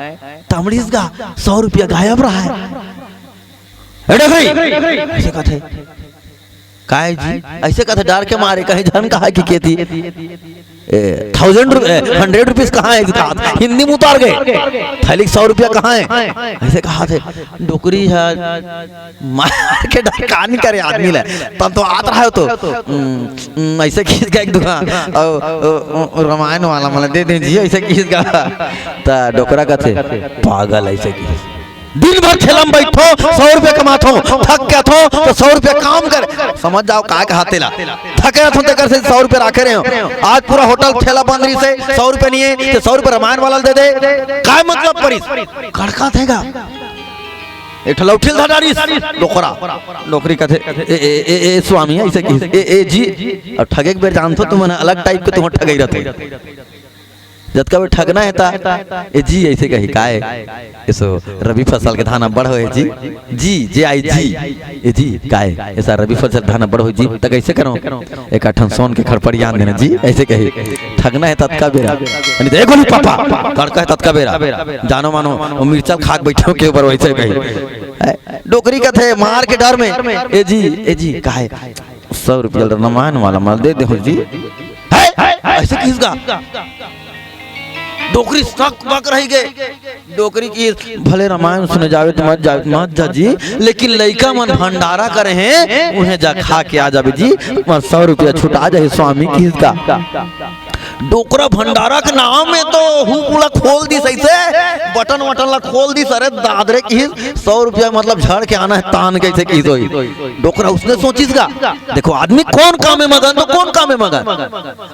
तमड़ीस गा, सौ रुपया गायब रहा है। ए डोकरी, ऐसे कथे। "काय जी?" ऐसे कथे, डर के मारे, कहीं झन कहा कि केती, ए, थाउजेंड रु-, ए, हंड्रेड रुपीज कहाँ है? कहा, हिंदी में उतार गए, "थैली सौ रुपया कहाँ है?" ऐसे कहाथे। डोकरी है, मार के डर का नहीं करे आदमी ले, तब तो आत रहा हो तो, हम्म, हम्म, ऐसे किहिस गा एक दुहा, और, और, और रामायण वाला मन ला दे दे जी, ऐसे किहिस गा। त डोकरा कथे, "पागल," ऐसे किहिस। "दिन भर ठेला में बैठो, सौ रुपया कमाथो, थक के आथो, तो सौ रुपया काम कर, समझ जाओ काय कहाथे ला। थके आथो, तेकर से सौ रुपया राखे रहे हो। आज पूरा होटल ठेला बंद रहिसे, सौ रुपया नहीं है, तो सौ रुपया रामायण वाला दे दे, काय मतलब परिस?" कड़काथे गा। एक ठो लौठी ल धर डारिस, डोकरा। डोकरी कथे, "ए, ए, ए, ए, स्वामी," ऐसे किहिस, "ए, ए, जी।" अब ठगे के बेर जानथो, तुमन अलग टाइप के तुमन ठगई रहते। जतका बेर ठगना है ता, "ए जी," ऐसे कही, "काय? एसो रबी फसल के धान अब्बड़ होए जी। जी, जे आई जी। ए जी, काय? एसा रबी फसल धान अब्बड़ होए जी, त कैसे करो?" "एक ठन सोन के खड़पड़ियान देना जी," ऐसे कही। ठगना है ततका बेरा। यानी देखो नी पापा, कड़का है ततका बेरा। जानो मानो, वो मिर्चा खा के बैठे हो के ऊपर वैसे कही। डोकरी कथे मार के डर में, "ए जी, ए जी, काय? सौ रुपया रामायण वाला मन ला दे दे हो जी।" है? ऐसे किहिस गा? डोकरी सक बक रही गे। डोकरी किहिस, "भले रामायण सुने जावे तो मत जावे, मत जा जी, लेकिन लइका मन भंडारा करे हैं, उहें जा खा के आ जाबे जी, तुम्हार सौ रुपया छुटा जाही स्वामी," किहिस गा। डोकरा भंडारा के नाम में तो हुक उला खोल दिस, ऐसे बटन वटन ला खोल दिस। अरे दादरे किहिस, "सौ रुपया मतलब झड़ के आना है तान के," ऐसे किहिस होही। डोकरा उसने सोचिस गा, देखो आदमी कौन काम में मगन तो कौन काम में मगन।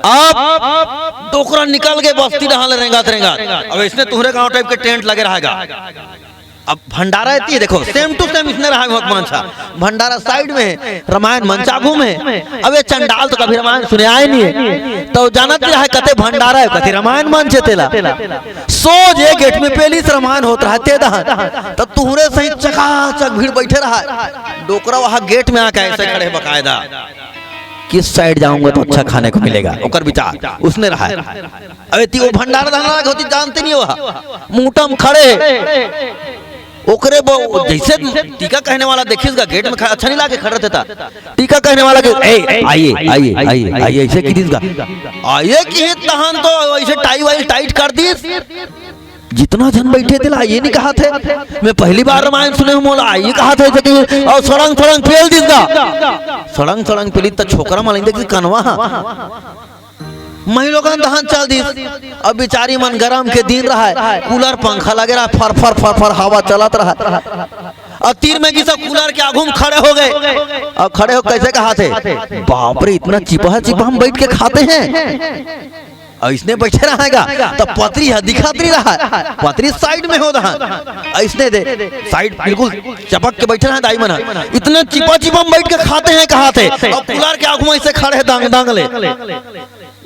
अब डोकरा निकल के बस्ती डहान ले रेंगत रेंगत। अब इसने तुहरे गांव टाइप के टेंट लगे रहेगा। अब भंडारा एती है, देखो, same to same इसने रहा है भगवान सा। भंडारा side में है, रामायण मंच आगू में है। अब ये चंडाल तो कभी रामायण सुने आए नहीं है, तो जानत नहीं रहा है कते भंडारा है, कते रामायण मंच है तेला। सोझ ये गेट में पेली से रामायण होत रहा है, ते दहन। तब तुहरे सही चकाचक भीड़ बैठे रहा है। डोकरा वहाँ गेट में आके ऐसे खड़े बकायदा, "किस साइड जाऊंगा तो अच्छा खाने को मिलेगा?" ओकर विचार उसने रहा है। अबे ती वो भंडारा धंधा के होती जानते नहीं हो, मुंहटा में खड़े है। ओकरे बो-, जैसे टीका कहने वाला देखिस गा, गेट में खड़ा, अच्छा नहीं लागे खड़े रहते ता। टीका कहने वाला के, "ए, आइए, आइए, आइए, आइए," ऐसे किहिस गा। आइए किहिस तहन तो ऐसे टाई वाई टाइट कर दिस। जितना झन बैठे थे ला, ये नहीं कहाथे। मैं पहली बार रामायण सुने हूँ, मोला ये कहाथे, ऐसे कि, और सड़ंग सड़ंग पेल दिस गा। सड़ंग सड़ंग पेली त छोकरा मन देखिस कनवा हा। मही लोगन दहन चल दिस। अब बिचारी मन गरम के दिन रहा है, कूलर पंखा लगे रहा, फर फर फर फर हवा चलत रहा। और तीर में गिस कूलर के आगू में खड़े हो गए। अब खड़े हो कैसे कहाथे, "बाप रे, इतना चिपहा चिपहा हम बैठ के खाते हैं।" अइसने बैठे रहेगा तो पतरी ह दिखत नहीं रहा, पतरी side में हो रहा, अइसने दे side बिल्कुल चपक के बैठे रहे दाई मन ह। इतना चिपा चिपा में बैठ के खाते हैं, कहाथे, अब कूलर के आगू में ऐसे खड़े हैं दांग दांग ले।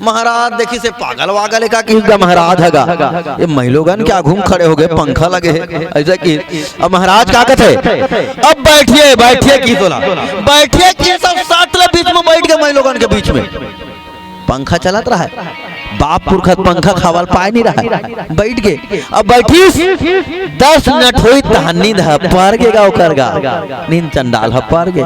महाराज देखिस हे पागल वागल हे का, किहिस गा महाराज ह गा, ये महिलोगन के आगू में खड़े हो गए, पंखा लगे है, ऐसा कि अब महाराज का कहते, "अब बैठिए, बैठिए," किहिस ओला, "बैठिए," किहिस सब साथ ले बीच में बैठ के महिलोगन के बीच में। पंखा चलत रहा है, बाप पुरखा पंखा खावल पाए नहीं रहा है, बैठ के अब बैठिस, दस मिनट होई तहां नींद ह पर गे गा ओकर गा, नींद चंडाल ह पर गे।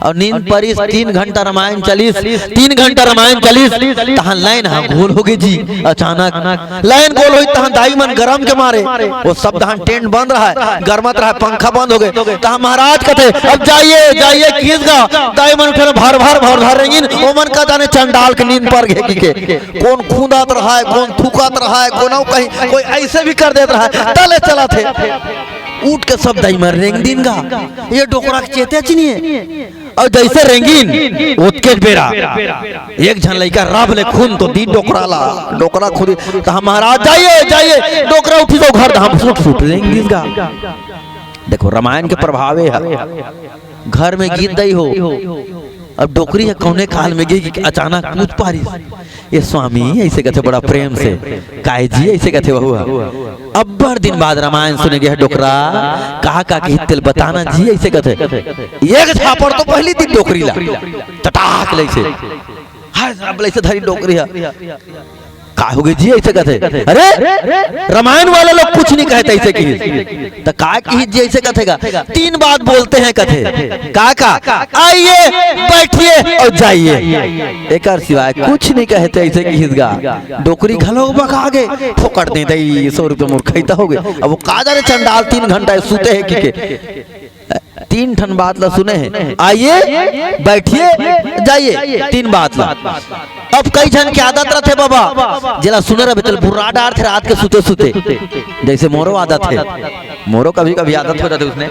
अउ नींद परिस, तीन घंटा रामायण चलिस, तीन घंटा रामायण चलिस, तहां लाइन ह गोल होगे जी। अचानक लाइन गोल होइस, तहां दाई मन गरम के मारे वो सब तहां टेंट बंद रहय, गरमत रहय, पंखा बंद होगे। तहां महाराज कथे, "अब जाइए, जाइए।" किहिस गा, दाई मन उठे भर भर भर भर रेंगिन, ओमन का जाने चंडाल के नींद पर गे कि के। कोन खूंदत रहय, कोन थूकत रहय, कोनो कहीं कोई अइसे भी कर देत रहय, तले चलत हे। उठ के सब दाई मन रेंग दिन गा, ये डोकरा के चेते च नइ हे। अउ जइसे रेंगिन, ओतके बेरा एक झन लइका रब ले खूंद तो दिस डोकरा ला, डोकरा खूंदिस, "त हम महाराज जाइए, जाइए।" डोकरा उठिस तो घर धाम फूट फूट रेंग दिस गा। देखो, रामायण के प्रभाव ए ह। घर में गिस दाई हो, अब डोकरी ह कउने काल में गे कि अचानक कूद पारिस, "ए स्वामी," अइसे कथे बड़ा प्रेम से, "काय जी?" अइसे कथे वहू ह। अब्बड़ दिन बाद रामायण सुने गे हे डोकरा, "का का किहिस तेला बता ना जी," अइसे कथे। एक झापड़ तो पहिली दिस डोकरी ला, चटाक ले अइसे, हाय, अब ले अइसे धरिस डोकरी ह। "का होगे जी?" अइसे कथे। "अरे, रामायण वाला लोग कुछ नइ कहत हे," अइसे किहिस। "त का किहिस जी?" अइसे कथे गा। "तीन बात बोलते हैं," कथे। "का का?" "आइए, बैठिए और जाइए, एकर सिवाय कुछ नइ कहत हे," अइसे किहिस गा। डोकरी घलो बका गे, "फोकट दे दई, सौ रुपया मोर खइता होगे।" अब वो का जाने चंडाल तीन घंटा सुते हे कि के। तीन ठन बात ला सुने हे, "आइए, बैठिए, जाइए।" तीन बात ला। अब कई झन के आदत रथे बाबा, जेला सुने रहिबे तेला बुर्रा डारथे रात के सुते सुते, जइसे मोरो आदत हे, मोरो कभी कभी आदत हो जाथे उसने।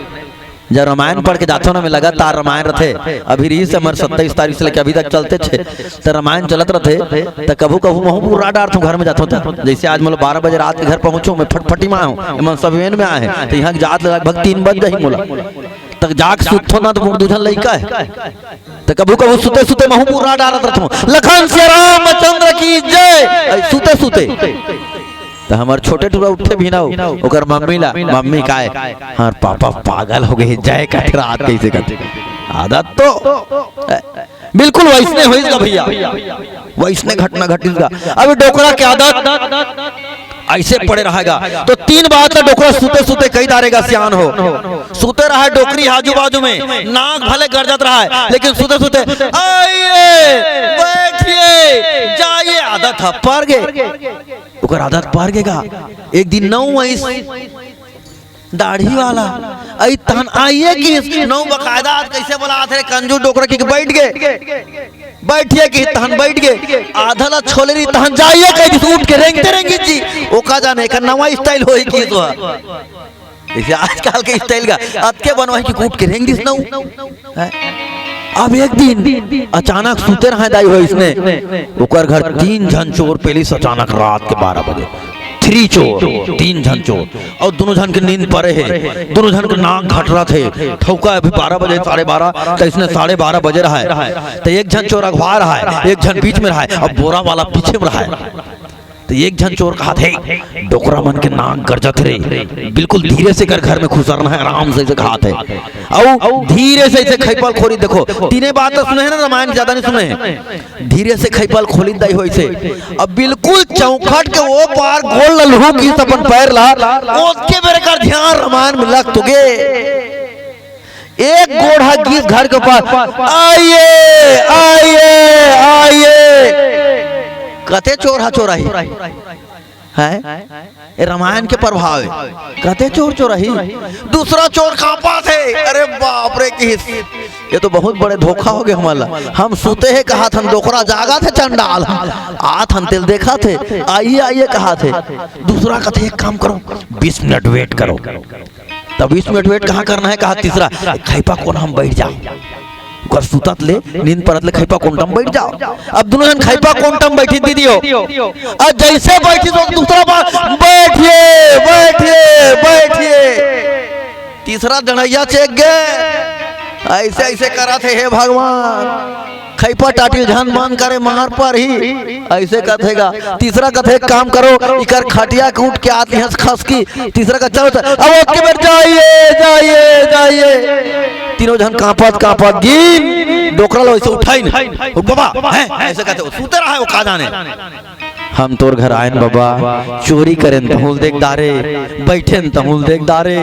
जब रामायण पढ़ के जाथों ना, में लगातार रामायण रथे, अभी रिहिस हमर सत्ताईस तारीख से लेके अभी तक चलते थे, त रामायण चलत रथे, त कभू कभू महूं बुर्रा डारथों घर में जाथों त। जइसे आज मोला बारह बजे रात के घर पहुंचों, में फटफटी में आए हों, एमन सब वेन में आए हें, त इहां जात ले लगभग तीन बज जाही मोला। त जाके सुतथों ना, त मोर दू झन लइका हे, त कभू कभू सुते सुते महूं बुर्रा डारत रथों, "लखन सिया रामचंद्र की जय।" अइ सुते सुते त हमर छोटे टूरा उठथे भी ना हो, ओकर मम्मी ला, "मम्मी काय?" "हमार पापा पागल होगे हे, जय कथे रात कइसे कथे।" आदत तो बिल्कुल वइसने होइस गा भइया, वइसने घटना घटिस गा। अब डोकरा के आदत अइसे पड़े रहय गा, त तीन बात ला डोकरा सुते सुते कहि डारे गा, सियान हो। सुते रहय डोकरी आजू बाजू में, नाक भले गरजत रहय, लेकिन सुते सुते, "आइए, बैठिए, जाइए," आदत ह पर गे। ओकर आदत पर गे गा। एक दिन नौ आइस, दाढ़ी वाला, अइ तहन "आइए" किहिस, नौ बकायदा आज कइसे बलात हे, कंजूस डोकरा कि बइठ गे, "बैठिए" किहिस तहन बइठ गे, आधा ला छोले रहिस तहन "जाइए" कहि दिस, उठ के रेंगते रेंगिस जी। ओ का जाने एकर नवा style होही किहिस। जइसे आजकल के style गा, अतके बनवाही कि उठ के रेंग दिस नौ। हैं? अब एक दिन अचानक सुते रहय दाई हो अइसने, ओकर घर तीन झन चोर पेलिस अचानक रात के बारह बजे। थ्री चोर, तीन झन चोर, अउ दूनों झन के नींद परे हे, दूनों झन के नाक घटरत हे। ठउका अभी बारह बजे, साढ़े बारह, त अइसने साढ़े बारह बजे रहय, त एक झन चोर अगवा रहय, एक झन बीच में रहय, अउ बोरा वाला पीछे में रहय। त एक झन चोर कहत हे, "डोकरा मन के नाक गरजत हे रे, बिल्कुल धीरे से एकर घर में खुसरना हे, आराम से," अइसे कहत हे। अउ धीरे से अइसे खइपा ल खोलिस, देखो, तीने बात तो सुने हे ना, रामायण ज्यादा नइ सुने हे। धीरे से खइपा ल खोलिस दाई हो अइसे, अब बिल्कुल चौखट के ओ पार गोड़ ल लुहुकिस अपन पैर ला, ओतके बेर एकर ध्यान रामायण में लग तो गे। एक गोड़ ह गिस घर के ऊपर, "आइए, आइए, आइए।" कते चोर ह चोराही? हैं? ए रामायण के प्रभाव हे। कते चोर चोराही? दूसरा चोर कांपत हे, "अरे बाप रे," किहिस, "ये तो बहुत बड़े धोखा होगे हमला। हम सुते हे कहत हन, डोकरा जागत हे चंडाल। आत हन तेला देखत हे, 'आइए, आइए' कहत हे।" दूसरा कथे, "एक काम करो, बीस मिनट wait करो।" त बीस मिनट wait कहाँ करना हे, कहा तीसरा, "खइपा कोना म बइठ जाव।" ओकर सुतत ले, नींद परत ले खइपा कोंटा म बइठ जाव। अब दूनों झन खइपा कोंटा म बइठिस दीदी हो। अउ जइसे बइठिस तो दूसरा बार, "बैठिए, बैठिए, बैठिए।" तीसरा डंड़इया चेक गे, अइसे, अइसे करत हे, "हे भगवान, खइपा टाटी झन बंद करे, मार परही," अइसे कथे गा। तीसरा कथे, "एक काम करो, इकर खटिया के उठ के आत हस खसकी।" तीसरा कथे, "चलो, चलो।" अब ओतके बेर, "जाइए, जाइए, जाइए।" तीनों झन कांपत, कांपत गिन, डोकरा ल अइसे उठाइन। "ओ बाबा, हैं?" अइसे कथे, ओ सुते रहय, ओ का जाने। हम तोर घर आएन बबा, चोरी करेन तहूँ ल देख डारे, बइठेन तहूँ ल देख डारे,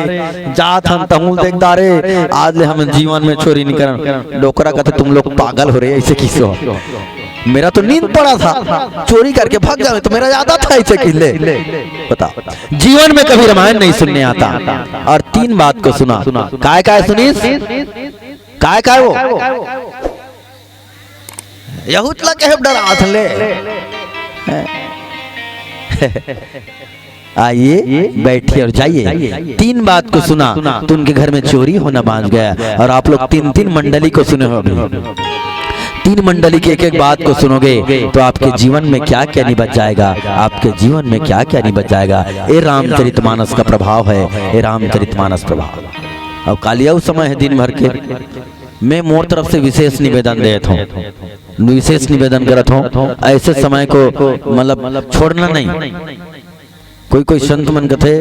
जात हन तहूँ ल देख डारे, आज ले हम जीवन में चोरी नइ करन। डोकरा कथे, "तुम लोग पागल हो रहे, ऐसे किसे हो? मेरा तो नींद पड़ा था, चोरी करके भाग जावे, तो मेरा याद आता है ऐसे किले।" बता, जीवन में कभी रामायण नहीं सुनने आता। और तीन बात को सुना। काय काय सुनीस? काय काय वो? यहूत ला कहे डरात ले। आइए, बैठिए और जाइए। तीन बात को सुना तो उनके घर में चोरी होना बांच गया। और आप लोग तीन तीन मंडली को सुने हो अभी। तीन मंडली की एक एक बात को सुनोगे तो आपके जीवन में क्या क्या नहीं बच जाएगा, आपके जीवन में क्या क्या नहीं बच जाएगा। ये रामचरितमानस का प्रभाव है, ये रामचरितमानस प्रभाव। अब कालिया उस समय है दिन भर के, मैं मोर तरफ से विशेष निवेदन देत हूँ, विशेष निवेदन करत हूँ, ऐसे समय को मतलब छोड़ना नहीं। कोई कोई संत मन कथे,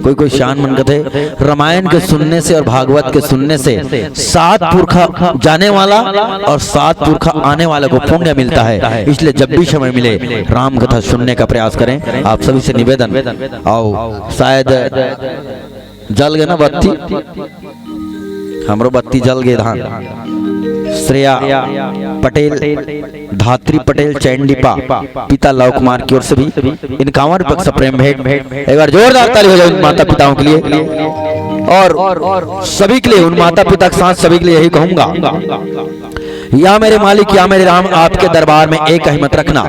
कोई कोई शान मन कथे, रामायण के सुनने से और भागवत के सुनने से सात पुरखा जाने वाला और सात पुरखा आने वाले को पुण्य मिलता है। इसलिए जब भी समय मिले राम कथा सुनने का प्रयास करें, आप सभी से निवेदन। आओ, शायद जल गे ना बत्ती, हमरो बत्ती जल गे धान। श्रेया पटेल, धात्री पटेल चैंडीपा, पिता लव कुमार की ओर से भी इनकावन रुपये का प्रेम भेंट। एक बार जोरदार ताली हो जाए उन माता पिताओं के लिए और सभी के लिए, उन माता पिता के साथ सभी के लिए यही कहूंगा, या मेरे मालिक, या मेरे राम, आपके दरबार में एक ही मत रखना।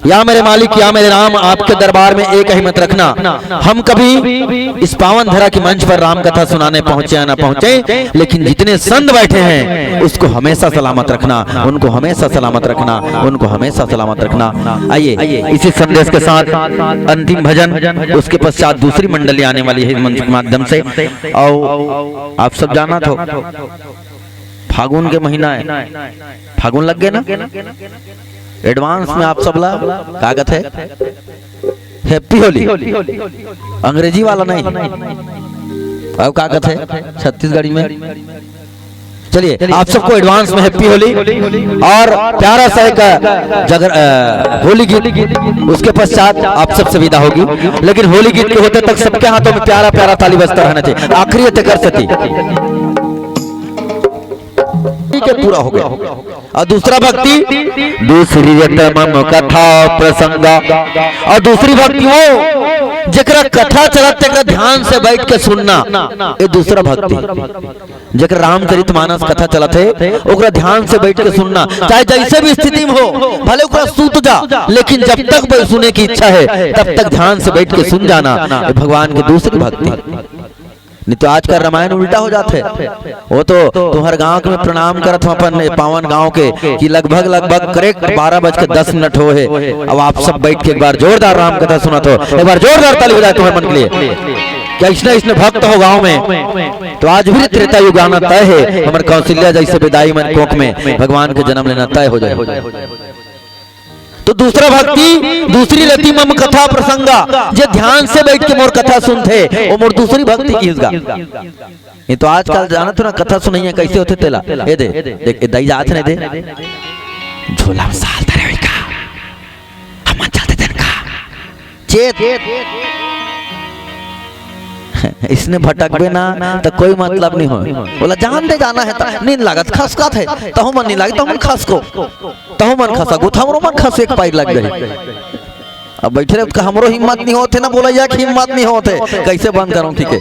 या मेरे मालिक, या मेरे राम, आपके दरबार में एक ही मत रखना। हम कभी इस पावन धरा की मंच पर राम कथा सुनाने पहुंचे या ना पहुंचे, लेकिन जितने संत बैठे हैं, उसको हमेशा सलामत रखना, उनको हमेशा सलामत रखना, उनको हमेशा सलामत रखना। आइए, इसी संदेश के साथ अंतिम भजन, उसके पश्चात दूसरी मंडली आने वाली है मंच के माध्यम से। और आप सब जाना तो फागुन के महीना है, फागुन लग गए ना, एडवांस में आप सबला का कथे, हैप्पी होली। अंग्रेजी वाला नहीं, अब का कथे छत्तीसगढ़ी में। चलिए, आप सबको एडवांस में हैप्पी होली और प्यारा सा एक जगर, अ, होली गीत, उसके पश्चात आप सबसे विदा होगी। लेकिन होली गीत के होते तक सबके हाथों में प्यारा प्यारा ताली बजता रहना चाहिए। आखिरी ये कर सती ठीक है, पूरा हो गया। और दूसरा भक्ति, दूसरी रत मम कथा प्रसंगा। और दूसरी भक्ति वो जेकरा कथा चलत तेकरा ध्यान से बैठ के सुनना, ये दूसरा भक्ति। जेकर रामचरित मानस कथा चलत है, ओकरा ध्यान से बैठ के सुनना, चाहे जैसे भी स्थिति में हो, भले ओकरा सूत जा, लेकिन जब तक भाई सुने की इच्छा है, तब तक ध्यान से बैठ के सुन जाना, ये भगवान की दूसरी भक्ति। नहीं तो आजकल रामायण उल्टा हो जात है। वो तो तुम्हर गांव के में प्रणाम करत हूँ अपन ये पावन गांव के कि लगभग लगभग करेक्ट बारह बज के दस मिनट हो है। अब आप सब बैठ के एक बार जोरदार राम कथा सुनत हो, एक बार जोरदार ताली हो जाए तुम्हर मन के लिए कि इसने इसने भक्त हो गांव में। तो आज भी त्रेता युग आना तय है, हमर कौशल्या जैसे विदाई मन कोख में भगवान के जन्म लेना तय हो जाए। तो दूसरा भक्ति, दूसरी रति मम कथा प्रसंगा, जे ध्यान से बैठ के मोर कथा सुनथे, वो मोर दूसरी भक्ति की इसगा। ये तो आजकल जानत हो ना, कथा सुनैया कैसे होथे तेला। ये दे, देख, ये दाई जात ने दे। झोला में साल धरे हुई का। हम चलते दिन का। चेत। इसने भटकबे ना, तो कोई मतलब नहीं हो। बोला, जान दे जाना है, तो नींद लागत, खसकत है, तहु मन नहीं लागे, तहु मन खसको। तहु मन खसा गुथ, हमरो मन खस एक पाई लग गई। अब बैठे रहे तो हमरो हिम्मत नहीं होते ना, बोला यह हिम्मत नहीं होते, कैसे बंद करूं, ठीक है।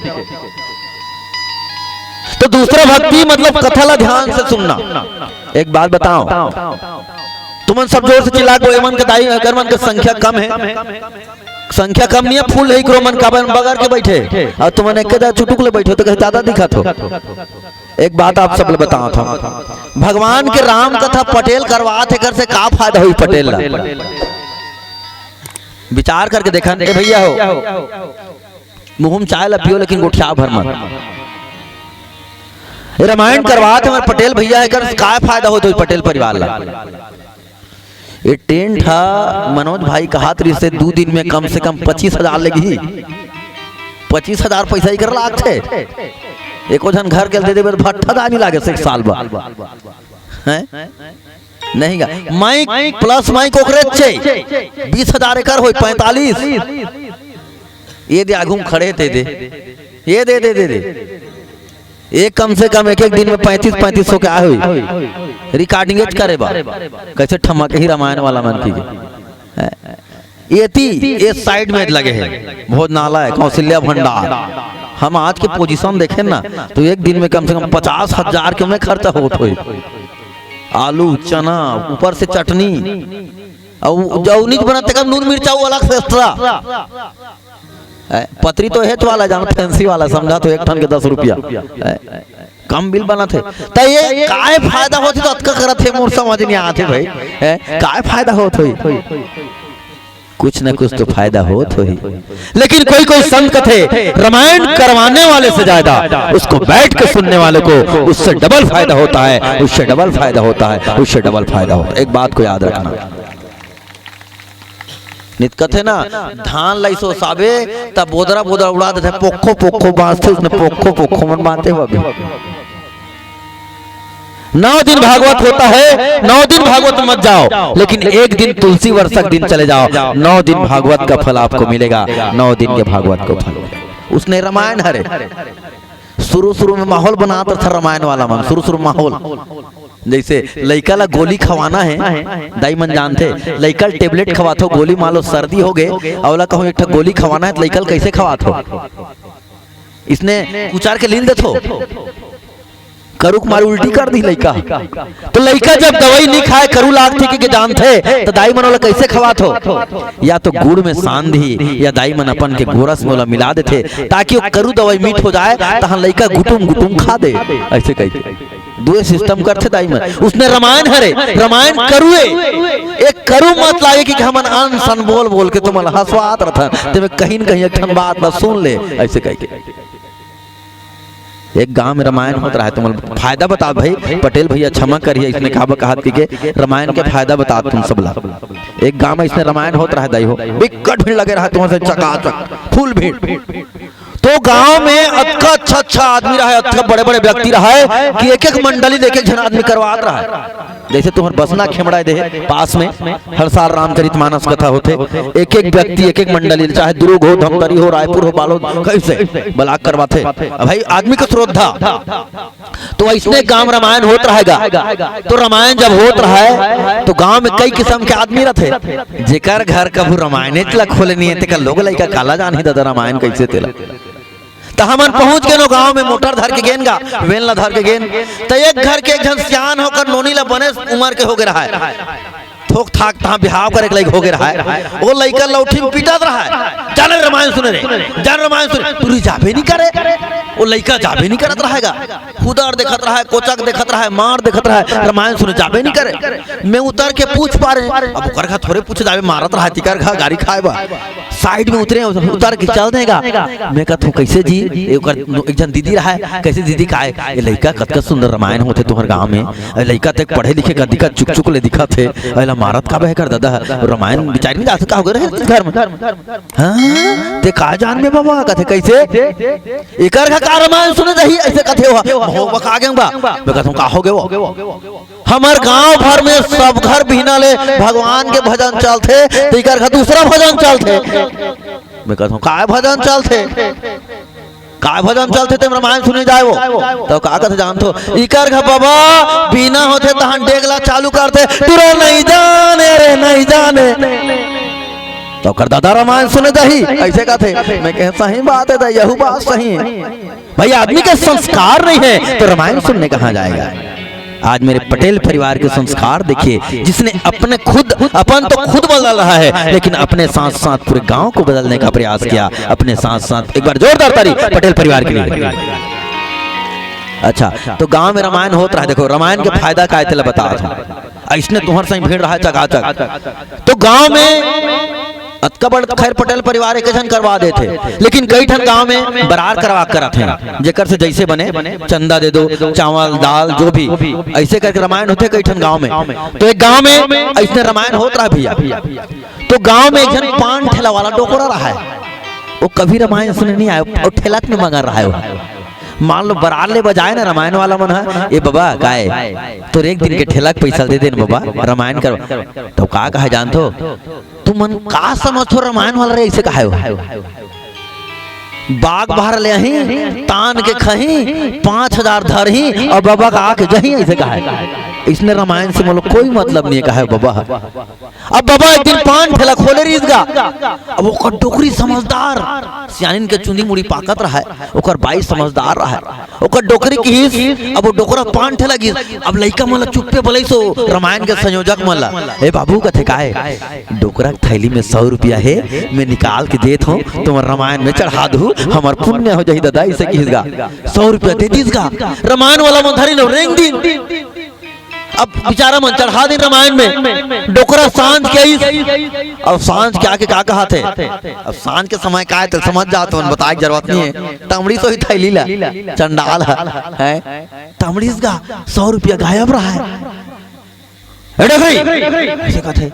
तो दूसरा भक्ति मतलब कथा ला ध्यान से सुनना। एक बात बताओ, तुमन सब जोर से चिल्ला को, एमन के दाई अगर मन के संख्या कम है, संख्या कम नहीं है, फुल है, करो मन काबर बगर के बैठे, और तुमन एक के चुटुक ले बैठे हो तो कहीं ज्यादा दिखत हो। एक बात आप सब ले बतावत हूँ, भगवान के राम कथा पटेल करवात हे, कर से का फायदा हुई पटेल ला? विचार करके देखन, ए भैया हो, मुँह में चाय ला पियो, लेकिन गोठिया भर मत। ए रामायण करवात हे हमर पटेल भैया हे, कर से का फायदा होत हुई पटेल परिवार ला? ये टेंट हा मनोज भाई कहात रहिसे, दू दिन में कम से कम पच्चीस हजार लेगही। पच्चीस हजार पैसा इकर लागथे। एको झन घर के दे देबे, भट्ठा दानी लागे से एक साल बा। हैं? नहीं गा, माइक प्लस माइक ओकरे छे, बीस हजार एकर होई, पैंतालीस। ये दे आगू में खड़े ते दे, ये दे, दे, दे, दे। एक कम से कम एक एक दिन में पैंतीस पैंतीस सौ के आए हुई रिकॉर्डिंग करे बा। कैसे ठमक ही रामायण वाला मन की। एती ये साइड में लगे हैं भोजनालय, कौशल्या भंडार। हम आज के पोजीशन देखें ना, तो एक दिन में कम से कम पचास हजार के में खर्चा होत होई। आलू, चना, ऊपर से चटनी, और जौनीच बनत तेकर नून मिर्चा वो अलग से एक्स्ट्रा। ए, पतरी तो हेच वाला, जान फैंसी वाला, समझा तो एक ठन के दस रुपया। ए, कम बिल बनत हे। त ये काय फायदा होत हे तो अतका करत हे, मोर समझ नहीं आत हे भाई। ए, काय फायदा होत होई? कुछ न कुछ तो फायदा होत होई। लेकिन कोई कोई संत कथे, रामायण करवाने वाले से ज्यादा उसको बैठ के सुनने वाले को उससे डबल फायदा होता है, उससे डबल फायदा होता है, उससे डबल फायदा होता है। एक बात को याद रखना, नित कथे ना, धान लाई सोसाबे, तब बोदरा बोदरा उड़ा देथे, पोखो पोखो बांचथे, उसने पोखो पोखो मन बांधे हुआ भी। नौ दिन भागवत होता है, नौ दिन भागवत में मत जाओ, लेकिन एक दिन तुलसी वर्षक दिन चले जाओ, नौ दिन भागवत का फल आपको मिलेगा, नौ दिन के भागवत को फल। उसने रामायण हरे शुरू शुरू में माहौल बनात रथे रामायण वाला मन, शुरू शुरू माहौल। जैसे लइका ला गोली खवाना है, दाई मन जानथे, लइका ला टेबलेट खवाथो, गोली मान लो सर्दी हो गए, अवला कहूँ एक ठो गोली खवाना है, तो लइका ला कैसे खवाथो? इसने उचार के लील देथो, करुक मार उल्टी कर दी लइका। तो लइका जब दवाई नहीं खाए, करू लागथे के जानथे, तो दाई मन ओला कैसे खवाथो? या तो गुड़ में सांधी, या दाई मन अपन के गोरस में ओला मिला देथे, ताकि वो करू दवाई मीठ हो जाए, तहाँ लइका गुटुम गुटुम खा दे। ऐसे कही के दुए सिस्टम करथे दाई मन। उसने रामायण हरे, रामायण करुए, एक करू मत लागे कि हमन अन सन बोल बोल के तुमन हंसवात रथन, तेमे कहीं न कहीं एक ठन बात ला सुन ले, ऐसे कह के। एक गांव में रामायण होत रहा है, तुमन फायदा बता भाई, पटेल भैया क्षमा करिए, इसने कहा कहात कि के रामायण के फायदा बता तुम सबला। एक गांव में इसने रामायण होत रहा है दाई हो, बिकट भीड़ लगे रहा है, तुमन से चकाचक फुल भीड़। तो गांव में अतका अच्छा अच्छा आदमी रहा है, अतका बड़े बड़े व्यक्ति रहा है कि एक एक मंडली ले एक एक झन आदमी करवात रहा है। जैसे तुम्हर बसना खेमड़ा दे पास में हर साल रामचरित मानस कथा होथे, एक एक व्यक्ति एक एक मंडली, चाहे दुर्ग हो, धमतरी हो, रायपुर हो, बालोद, कैसे ब्लॉक करवाथे। अब भाई आदमी का श्रद्धा, तो ऐसने गांव रामायण होत रहेगा। तो रामायण जब होत रहे तो गांव में कई किस्म के आदमी रहथे, जेकर घर कभू रामायणेच ला खोले नहीं है, तेकर लोग लइका काला जानही दादा रामायण कैसे तेला। त हमन पहुंच गेन ओ गांव में, मोटर धर के गेन गा, वेन ला धर के गेन। त एक घर के एक झन सियान होकर नोनी ला बने उमर के हो गे रहा है, थोक थाक तहां बिहाव करे के लायक हो गे रहा है। ओ लइका लौठी में पीटत रहा है, "जाने रामायण सुने रे, जाने रामायण सुने।" टुरी जाबे नहीं करे, ओ लइका जाबे नहीं करत रहेगा। हुदर देखत रहा है, कोचक देखत रहा है, मार देखत रहा है, रामायण सुने जाबे नहीं करे। मैं उतर के पूछ पा रहे, अब ओकर घर थोड़े पूछे जाबे, मारत रहा है, तिकर घर गाड़ी खाए बा। साइड में उतरे, उतर के चल देगा। मैं कहत हूँ, "कैसे जी?" ए, ओकर एक झन दीदी रहा है, "कैसे दीदी, काय ए लइका, कतका सुंदर रामायण होथे तुहर गांव में। ए लइका तक पढ़े लिखे का दिखा, चुक चुक ले दिखा थे। एला मारत का बहे कर दादा, रामायण बिचारी नहीं जात का हो गए रहे घर में।" "हाँ, ते का जान में बाबा?" कहते, "कैसे?" "एकर घर का रामायण सुने जाही," ऐसे कहते हो। हो बका गेंग बा। मैं कहत हूँ, "का हो गए वो?" हमर गांव भर में सब घर बिहना ले भगवान के भजन चलथे, त इकर घर दूसरा भजन चलथे। मैं कहत हूँ, "काय भजन चलथे? काय भजन चलथे? तेम रामायण सुने जाए वो।" तो का कहत जानथो, इकर घर बाबा बिहना होथे, तहन डेग ला चालू करथे, "टुरा नहीं जाने रे, नहीं जाने।" तो ओकर दादा रामायण सुने जाही, ऐसे कहथे। मैं कहे, "सही बात है दा, यहू बात सही है।" भाई, आदमी के संस्कार नहीं है तो रामायण सुनने कहाँ जाएगा? आज मेरे पटेल परिवार के संस्कार देखिए, जिसने अपने खुद, अपन तो खुद बदल रहा है, लेकिन अपने साथ साथ पूरे गांव को बदलने का प्रयास किया। अपने साथ साथ एक बार जोरदार ताली पटेल परिवार के लिए। अच्छा, तो गांव में रामायण होत रहा, देखो रामायण के फायदा का है, तेला बता था। ऐसने तुहर सही भीड़ रहा चकाचक। तो गांव में अतका बड़ खैर पटेल परिवार एक झन करवा देथे, लेकिन कई ठन गांव में बरार करवा करत हैं, जेकर से जैसे बने चंदा दे दो, चावल दाल जो भी, ऐसे करके रामायण होथे कई ठन गांव में। तो एक गांव में ऐसने रामायण होत रहा भैया, तो गांव में एक झन पान ठेला वाला डोकरा रहा है, वो कभी रामायण सुने नहीं आए, वो ठेला में मगन रहा है वो। मान लो बरात ले बजाए ना रामायण वाला मन ह, "ए बबा, काय तोर एक दिन के ठेला के पइसा दे देन बबा, रामायण कर।" त का कहे जानथो, "तुमन का समझथो रामायण वाला रे?" अइसे कहे हो। "बाग बहर ले आही, तान के खही, पाँच हजार धरही अउ बबा का आके जही," अइसे कहे। इसने रामायण से मोला कोई मतलब नहीं है, कहे बबा। अब बबा एक दिन पान ठेला खोले रहिस गा। अब ओकर डोकरी समझदार, सियानिन के चुंदी मुड़ी पाकत रहय, ओकर बाई समझदार रहय, ओकर डोकरी किहिस। अब वो डोकरा पान ठेला गिस। अब लइका मन ला चुप्पे बलइस, रामायण के संयोजक मन ला, "ए बाबू," कथे, "काय?" "डोकरा के थैली में सौ रुपया हे, मैं निकाल के देत हूँ, तुमन रामायण में चढ़ा दू, हमर पुण्य हो जाही दादा," अइसे किहिस गा। सौ रुपया दे दिस गा। रामायण वाला मन धरिन अउ रेंग दिन। अब बिचारा मन चढ़ा दिन रामायण में, डोकरा सांझ के आइस। अब सांझ के आके का कहाथे? अब सांझ के समय का हे, त समझ जात हन, बताए के जरूरत नहीं है। तमड़ी सोही थैली ला, चंडाल ह, हैं? तमड़ीस गा, सौ रुपया गायब रहय। "ए डोकरी," अइसे कथे।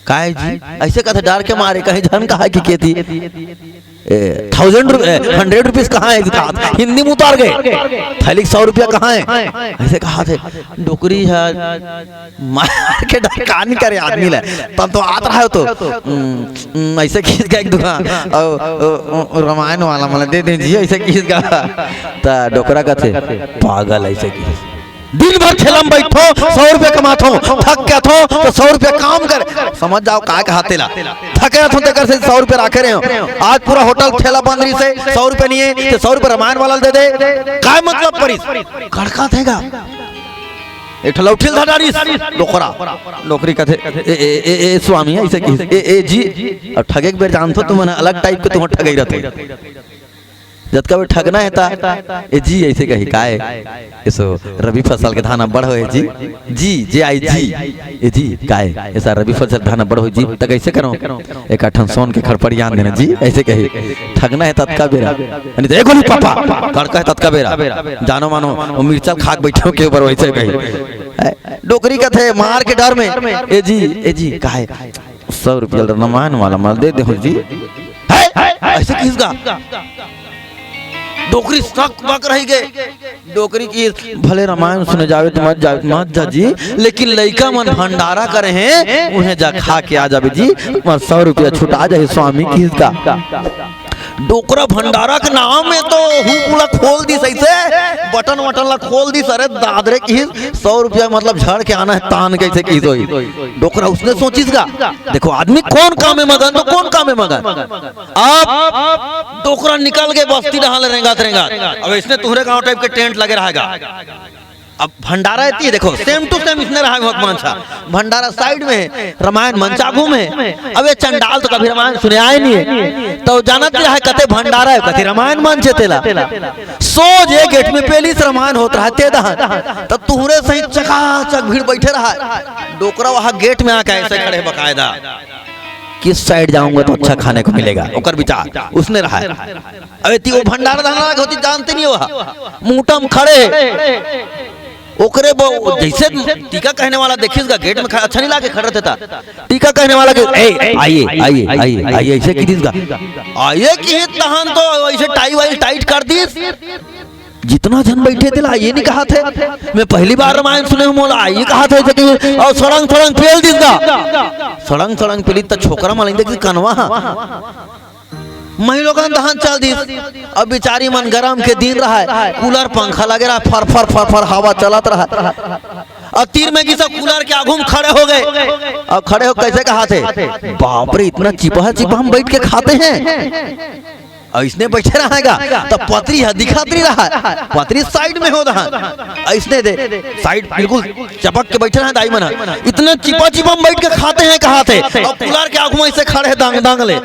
"काय जी?" अइसे कथे डर के मारे, कहीं झन कहा कि केती, "ए, थाउजेंड रु-, ए, हंड्रेड रुपीज कहाँ है?" कहा, हिंदी में उतार गए, "थैली सौ रुपया कहाँ है?" अइसे कहाथे। डोकरी ह मार के डर का नहीं करे आदमी ले, तब तो आत रहा हो तो, "उम, उम," अइसे किहिस गा एक दुहा, अउ, अउ, अउ, "रामायण वाला मन ला दे दे जी," अइसे किहिस गा। त डोकरा कथे, "पागल," अइसे किहिस। "दिन भर ठेला में बइठथों, सौ रुपया कमाथों, थक के आथों, त सौ रुपया काम कर।" समझ जाव, काय कहाथे तेला। "थके रहिथों, तेकर से सौ रुपया राखे रहे हों। आज पूरा होटल ठेला बंद रहिस हे, सौ रुपया नहीं है, त सौ रुपया रामायण वाला ल दे दे।" काय मतलब परिस? कड़काथे गा। एक ठो लौठी ल धर डारिस, डोकरा। डोकरी कथे, "ए, ए, ए, ए, स्वामी," अइसे किहिस, "ए, ए, जी।" अब ठगे के बेर जानथो तुमन, अलग टाइप के तुमन ठगई रहिथो। जतका बेर ठगना हे त, "ए जी," अइसे कही, "काय? एसो रबी फसल के धान अब्बड़ होय जी।" "जी, जे आई जी।" "ए जी, काय? एसो रबी फसल के धान अब्बड़ होय जी, त कइसे करंव?" "एक ठन सोन के खड़पड़ियान देना जी," अइसे कही। ठगना हे ततका बेरा। नहीं त, "ए गोली पापा," कड़का हे ततका बेरा। जानो मानो, वो मिर्चा ल खा के बइठे हो के ऊपर, वइसे कही। डोकरी कथे, मार के डर में, "ए जी, ए जी, काय? सौ रुपया रामायण वाला मन ल दे देहू जी।" "है?" अइसे किहिस गा। डोकरी सक बक रहि गे। डोकरी किहिस, "भले रामायण सुने जावे त मत जावे, मत जा जी, लेकिन लइका मन भंडारा करे हे, उहें जा खा के आ जाबे जी, तुम्हर सौ रुपया छुटा जाही स्वामी," किहिस गा। डोकरा भंडारा के नाम में तो हुक ला खोल दिस, अइसे बटन वटन ला खोल दिस। "अरे दादरे," किहिस, "सौ रुपया मतलब झड़ के आना हे तान के," अइसे किहिस होही। डोकरा उसने सोचिस गा, देखो आदमी कोन काम में मगन त कोन काम में मगन। अब डोकरा निकल गे बस्ती डहान ले रेंगत रेंगत। अब अइसने तुंहरे गांव टाइप के टेंट लगे रहय गा। अब भंडारा एती हे, देखो, same to same अइसने रहय, वहाँ मंच ह। भंडारा side में हे, रामायण मंच आगू में हे। अब ये चंडाल तो कभी रामायण सुने आय नहीं हे, त जानत नहीं रहय कते भंडारा हे, कते रामायण मंच हे तेला। सोझ ये गेट में पेली से रामायण होत रहय ते डहान, त तुंहरे सही चकाचक भीड़ बइठे रहय। डोकरा वहाँ गेट में आके अइसे खड़े बकायदा, "किस side जाऊंगा तो अच्छा खाने को मिलेगा?" ओकर बिचार उसने रहय। अबे ती वो भंडारा धंधा के होती जानते नहीं हो, मुंहटा में खड़े हे। ओकरे ब-, जइसे टीका कहने वाला देखिस गा, गेट में खड़ा, अच्छा नहीं लागे खड़े रहिथे त। टीका कहने वाला के, "ए, आइए, आइए, आइए, आइए," अइसे किहिस गा। "आइए" किहिस तहान तो अइसे टाई वाई टाइट कर दिस। जितना झन बइठे तेला "आइए" नहीं कहाथे। मैं पहली बार रामायण सुने हूँ, मोला "आइए" कहाथे, अइसे किहिस। अउ सड़ंग सड़ंग पेल दिस गा। सड़ंग सड़ंग पेली त छोकरा मन ल देखिस कनवा ह। महिलोगन डहान चल दिस। अब बिचारी मन गरम के दिन रहय, कूलर पंखा लगे रहय, फर फर फर फर हवा चलत रहय। अउ तीर में गिस, कूलर के आगू में खड़े हो गे। अब खड़े हो कइसे कहाथे, "बाप रे, इतना चिपहा चिपहा में बइठ के खाते हैं।" अउ अइसने बइठे रहय गा, त पतरी ह दिखत नहीं रहय, पतरी side में हो डहान। अइसने दे, side बिल्कुल चपक के बइठे रहय दाई मन ह। "इतना चिपहा चिपहा में बइठ के खाते हैं," कहाथे, अउ कूलर के आगू में अइसे खड़े हे दंग दंग ले।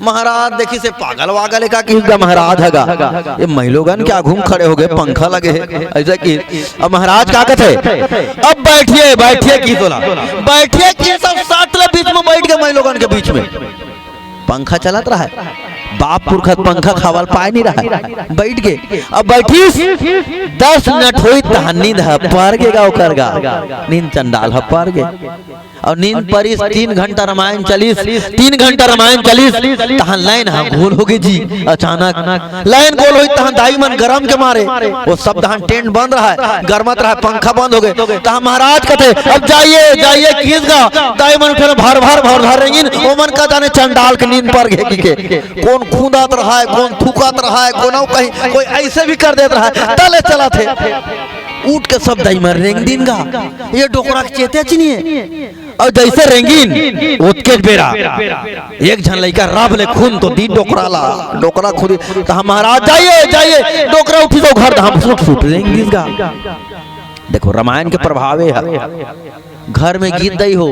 महाराज देखिस हे पागल वागल हे का, किहिस गा महाराज ह गा, ये महिलोगन के आगू में खड़े हो गे, पंखा लगे हे, अइसे किहिस। अब महाराज का कथे, "अब बइठिए, बइठिए," किहिस तोला, "बइठिए," किहिस सब साथ ले बीच में बइठ गे महिलोगन के बीच में। पंखा चलत रहय, बाप पुरखा पंखा खावल पाय नहीं रहय, बइठ गे। अब बइठिस, दस मिनट होइस तहान नींद ह पर गे गा ओकर गा, नींद चंडाल ह पर गे। अउ नींद परिस, तीन घंटा रामायण चलिस, तीन घंटा रामायण चलिस, तहां लाइन ह गोल होगे जी। अचानक लाइन गोल होइस, तहां दाई मन गरम के मारे, ओ सब तहां टेंट बंद रहय, गरमत रहय, पंखा बंद होगे। तहां महाराज कथे, "अब जाइए, जाइए।" किहिस गा, दाई मन उठे भर भर भर भर रेंगिन, ओमन का जाने चंडाल के नींद पर गे कि के। कोन खूंदत रहय, कोन थूकत रहय, कोनो कहीं कोई अइसे भी कर देत रहय, तले चलत हे। उठ के सब दाई मन रेंग दिन गा, ये डोकरा के चेते च नइ हे। अउ जइसे रेंगिन, ओतकेच बेरा एक झन लइका रब ले खूंद तो दिस डोकरा ला, डोकरा खूंदिस, त हम महाराज, "जाइए, जाइए।" डोकरा उठिस अउ घर धाम सूट सूट रेंग दिस गा। देखो, रामायण के प्रभाव ए ह। घर में गीत दई हो,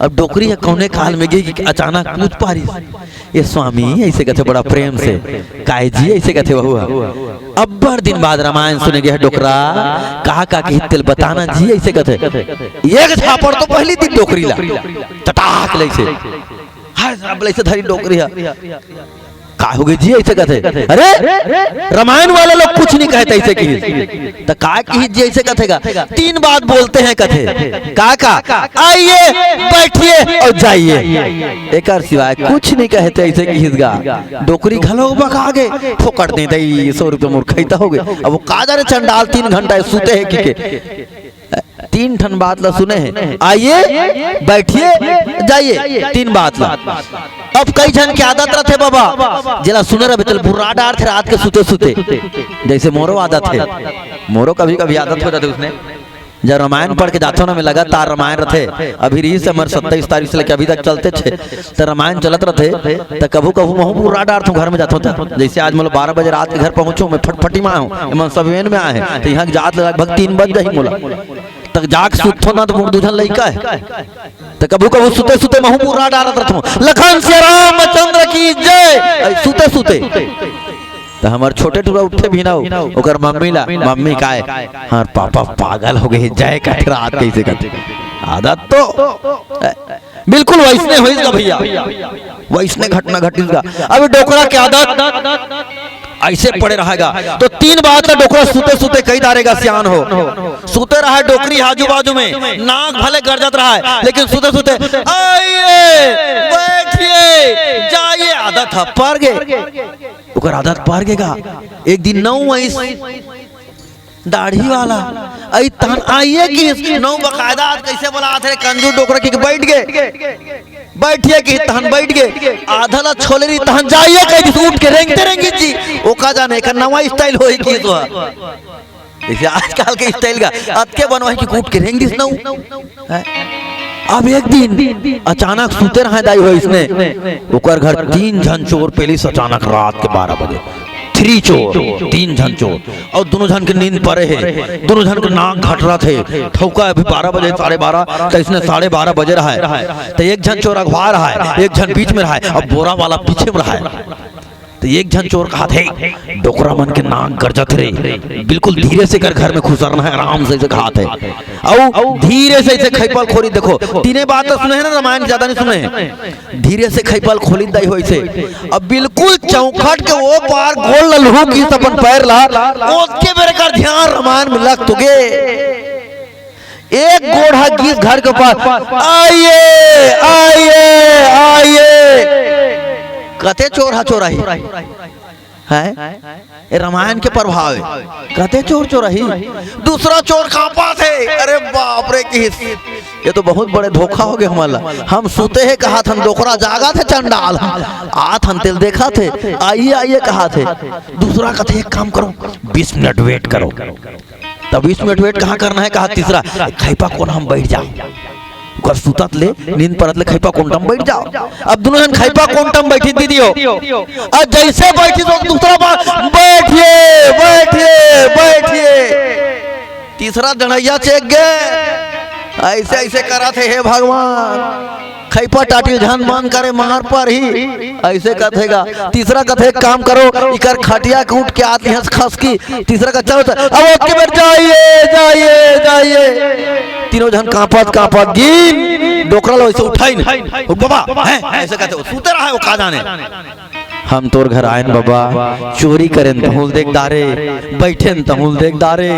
अब डोकरी ह कउने काल में गे कि अचानक कूद पारिस, "ए स्वामी," अइसे कथे बड़ा प्रेम से, "काय जी?" अइसे कथे वहू ह। अब्बड़ दिन बाद रामायण सुने गे हे डोकरा, "का का किहिस तेला बताना जी?" अइसे कथे। एक झापड़ तो पहिली दिस डोकरी ला, चटाक ले अइसे, हर अब ले अइसे धरिस डोकरी ह। "का होगे जी?" अइसे कथे। "अरे, रामायण वाला लोग कुछ नइ कहय त," अइसे किहिस। "त का किहिस जी?" अइसे कथे गा। "तीन बात बोलते हैं," कथे। "का का?" "आइए, बैठिए और जाइए, एकर सिवाय कुछ नइ कहय त," अइसे किहिस गा। डोकरी घलो बका गे, "फोकट दे दई, सौ रुपया मोर खइता होगे।" अब ओ का जाने चंडाल तीन घंटा सुते हे कि के। तीन ठन बात ला सुने हे, "आइए, बैठिए, जाइए," तीन बात ला। अब कई झन के आदत रथे बाबा, जेला सुने रहिबे तेला बुर्रा डारथे रात के सुते सुते। जइसे मोरो आदत हे, मोरो कभी कभी आदत हो जाथे उसने। जब रामायण पढ़ के जाथों ना, में लगातार रामायण रथे, अभी रिहिस हमर सत्ताईस तारीख से लेके अभी तक चलते च हे, त रामायण चलत रथे, त कभू कभू महूं बुर्रा डारथों घर में जाथों त। जइसे आज मोला बारह बजे रात के घर पहुंचों, में फटफटी में आए हों, एमन सब वेन में आए हें, त इहां जात ले लगभग तीन बज जाही मोला। त जाके सुतथों ना, त मोर दू झन लइका हे, त कभू कभू सुते सुते महूं बुर्रा डारत रथों, "लखन सिया रामचंद्र की जय।" अइ सुते सुते त हमर छोटे टुरा उठथे भी ना, ओकर मम्मी ला, "मम्मी काय?" "हमार पापा पागल होगे हे, जय कथे रात कइसे कथे।" आदत तो बिल्कुल वइसने होइस गा भइया, वइसने घटना घटिस गा। अब डोकरा के आदत अइसे पड़े रहय गा, त तीन बात ला डोकरा सुते सुते कहि डारे गा, सियान हो। सुते रहय डोकरी आजू बाजू में, नाक भले गरजत रहय, लेकिन सुते सुते, "आइए, बैठिए, जाइए," आदत ह पर गे, ओकर आदत पर गे गा। एक दिन नऊ आइस, दाढ़ी वाला, अइ तहन "आइए" किहिस, नऊ बकायदा आज कइसे बोलात हे रे, कंजूस डोकरा, कि बइठ गे, "बैठिए" किहिस तहन बइठ गे, आधा ला छोले रहिस तहन "जाइए" कहि दिस, उठ के रेंगते रेंगिस जी। ओ का जाने एकर नवा style होही किहिस ओ। जइसे आजकल के style गा, अतके बनवाही कि उठ के रेंग दिस नऊ। हैं? अब एक दिन अचानक सुते रहय दाई हो अइसने, ओकर घर तीन झन चोर पेलिस अचानक रात के बारह बजे। थ्री चोर, तीन झन चोर, अउ दूनों झन के नींद परे हे, दूनों झन के नाक घटरत हे। ठउका अभी बारह बजे, साढ़े बारह, त अइसने साढ़े बारह बजे रहय, त एक झन चोर अगवा रहय, एक झन बीच में रहय, अउ बोरा वाला पीछे में रहय। त एक झन चोर कहत हे, "डोकरा मन के नाक गरजत हे रे, बिल्कुल धीरे से एकर घर में खुसरना हे, आराम से," अइसे कहत हे। अउ धीरे से अइसे खइपा ल खोलिस, देखो, तीने बात तो सुने हे ना, रामायण ज्यादा नइ सुने हे। धीरे से खइपा ल खोलिस दाई हो अइसे, अब बिल्कुल चौखट के ओ पार गोड़ ल लुहुकिस अपन पैर ला, ओतके बेर एकर ध्यान रामायण में लग तो गे। एक गोड़ ह गिस घर के ऊपर, "आइए, आइए, आइए।" कते चोर ह चोराही? हैं? ए रामायण के प्रभाव हे। कते चोर चोराही? दूसरा चोर कांपत हे, "अरे बाप रे," किहिस, "ये तो बहुत बड़े धोखा होगे हमन ला। हम सुते हे कहत हन, डोकरा जागत हे चंडाल, आत हन तेला देखत हे, 'आइए, आइए' कहत हे।" दूसरा कथे, "एक काम करो, बीस मिनट wait करो।" त बीस मिनट wait कहाँ करना हे, कहा तीसरा, "खइपा कोना म बइठ जाव।" ओकर सुतत ले, नींद परत ले खइपा कोंटा म बइठ जाव। अब दूनों झन खइपा कोंटा म बइठिस दीदी हो। अउ जइसे बइठिस ओ दूसरा बार, "बैठिए, बैठिए, बैठिए।" तीसरा डंड़इया चेक गे, अइसे, अइसे करत हे, "हे भगवान, खइपा टाटी झन मन करे, मार परही," अइसे कथे गा। तीसरा कथे, "एक काम करो, इकर खटिया के उठ के आती हंस खसकी।" तीसरा का, "चलो, चलो।" अब ओतके बेर, "जाइए, जाइए, जाइए।" तीनों झन कांपत, कांपत गिन, डोकरा ल अइसे उठाइन। "ओ बाबा, हैं?" अइसे कथे, ओ सुते रहय, ओ का जाने। हम तोर घर आएन बबा, चोरी करेन तहूँ ल देख डारे, बइठेन तहूँ ल देख डारे,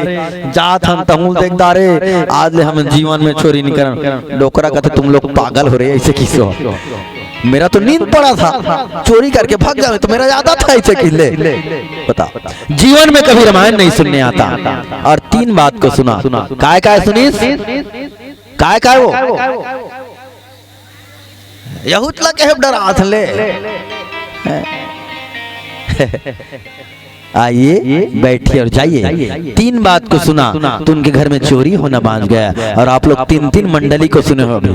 जात हन तहूँ ल देख डारे, आज ले हम जीवन में चोरी नइ करन। डोकरा कथे, "तुम लोग पागल हो रहे, ऐसे किसे हो?" मेरा तो नींद पड़ा था, चोरी करके भाग जावे तो मेरा याद आता है इसे किले। बता, जीवन में कभी रामायण नहीं सुनने आता। और तीन बात को सुना। काय काय सुनीस? काय काय वो? यहूत ला कहे डरात ले। आइए, बैठिए और जाइए। तीन बात को सुना तो उनके घर में चोरी होना बांच गया। और आप लोग तीन तीन मंडली को सुने हो अभी।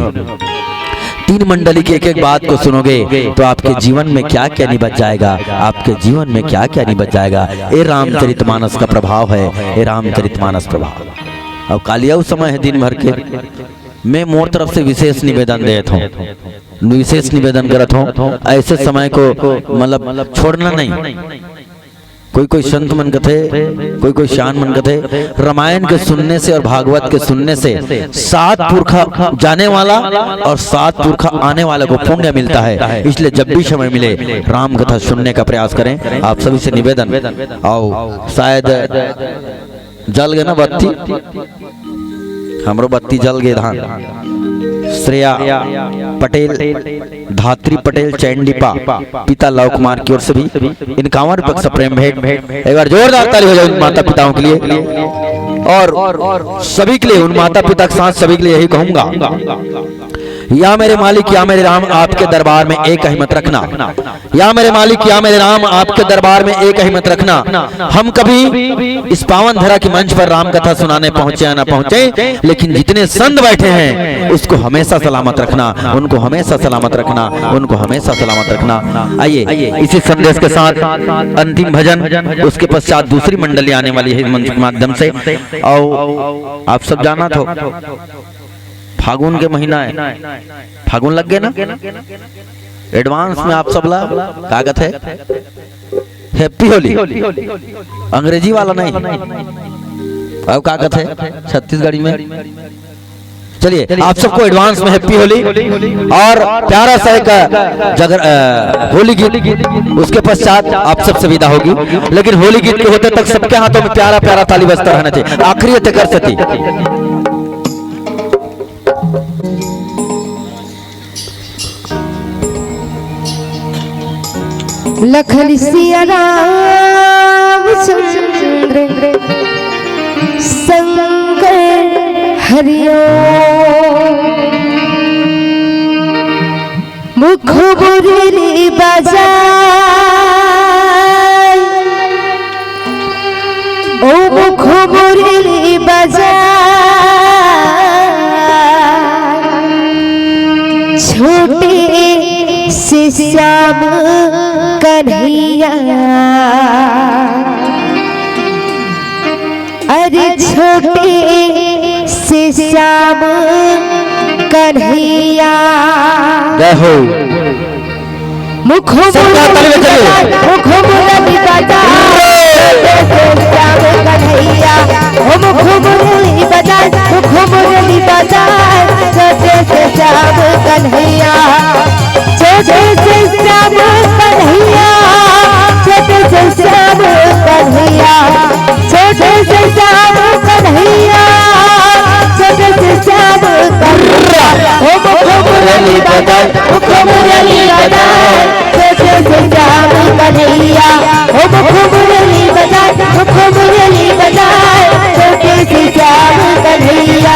तीन मंडली की एक एक बात को सुनोगे तो आपके जीवन में क्या क्या नहीं बच जाएगा, आपके जीवन में क्या क्या नहीं बच जाएगा। ये रामचरितमानस का प्रभाव है, ये रामचरितमानस प्रभाव। अब कालिया उस समय है दिन भर के, मैं मोर तरफ से विशेष निवेदन देत हूँ, विशेष निवेदन करत हूँ, ऐसे समय को मतलब छोड़ना नहीं। कोई कोई संत मन कथे, कोई कोई शान मन कथे, रामायण के सुनने से और भागवत के सुनने से सात पुरखा जाने वाला और सात पुरखा आने वाले को पुण्य मिलता है। इसलिए जब भी समय मिले राम कथा सुनने का प्रयास करें। आप सभी से निवेदन। आओ, शायद जल गे ना बत्ती, हमरो बत्ती जल गे धान। श्रेया पटेल, धात्री पटेल, चैंडीपा, पिता लव कुमार की ओर से भी इनकावन पक्ष प्रेम भेंट। एक बार जोरदार ताली हो जाए उन माता पिताओं के लिए और सभी के लिए, उन माता पिता के साथ सभी के लिए यही कहूंगा। या मेरे मालिक, या मेरे राम, आपके दरबार में एक ही मत रखना। या मेरे मालिक, या मेरे राम, आपके दरबार में एक ही मत रखना। हम कभी इस पावन धरा की मंच पर राम कथा सुनाने पहुंचे या ना पहुंचे, लेकिन जितने संत बैठे हैं, उसको हमेशा सलामत रखना, उनको हमेशा सलामत रखना, उनको हमेशा सलामत रखना। आइए, इसी संदेश के साथ अंतिम भजन, उसके पश्चात दूसरी मंडली आने वाली है इस मंच के माध्यम से। और आप सब जाना तो फागुन के महीना है, फागुन लग गे ना, एडवांस में आप सब ला का कथे, हैप्पी होली। अंग्रेजी वाला नहीं, अब का कथे छत्तीसगढ़ी में। चलिए, आप सबको एडवांस में हैप्पी होली और प्यारा सा एक जगर, अ, होली गीत, उसके पश्चात आप सबसे विदा होगी। लेकिन होली गीत के होते तक सबके हाथों में प्यारा प्यारा ताली बजता रहना चाहिए। आखिरी तेकर सती। लखन सिया रामचंद्र शंकर हरिओ। मुख मुरली बजाए, ओ मुख मुरली बजाए, छोटे से श्याम कन्हैया। अरे छोटे से श्याम कन्हैया। जय हो। मुख सबका ताली बजाइए। मुख मुरली बजाए, छोटे से श्याम कन्हैया। ओ मुख मुरली बजाए, मुख मुरली बजाए, छोटे से श्याम कन्हैया। छोटे से श्याम कन्हैया, छोटे से श्याम कन्हैया। छोटे से श्याम कन्हैया, छोटे से श्याम कन्हैया। ओ मुख मुरली बजाए, मुख मुरली बजाए, छोटे से श्याम कन्हैया। ओ मुख मुरली बजाए, मुख मुरली बजाए, छोटे से श्याम कन्हैया।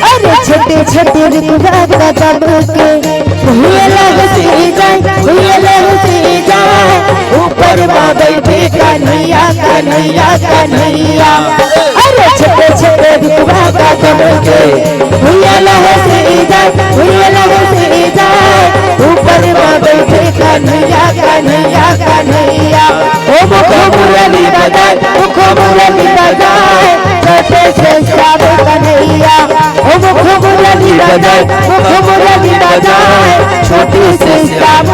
अरे छोटे छोटे रुखवा कदम के, भुइयां लहसी जाए, भुइयां लहसी जाए, ऊपर मा बैठे कन्हैया, कन्हैया, कन्हैया। अरे छोटे छोटे रुखवा कदम के, भुइयां लहसी जाए, भुइयां लहसी जाए, ऊपर मा बैठे कन्हैया, कन्हैया, कन्हैया। ओ मुख मुरली बजाए, मुख मुरली बजाए, छोटे से श्याम कन्हैया। बजाए, मुख मुरली बजाए, छोटी से श्याम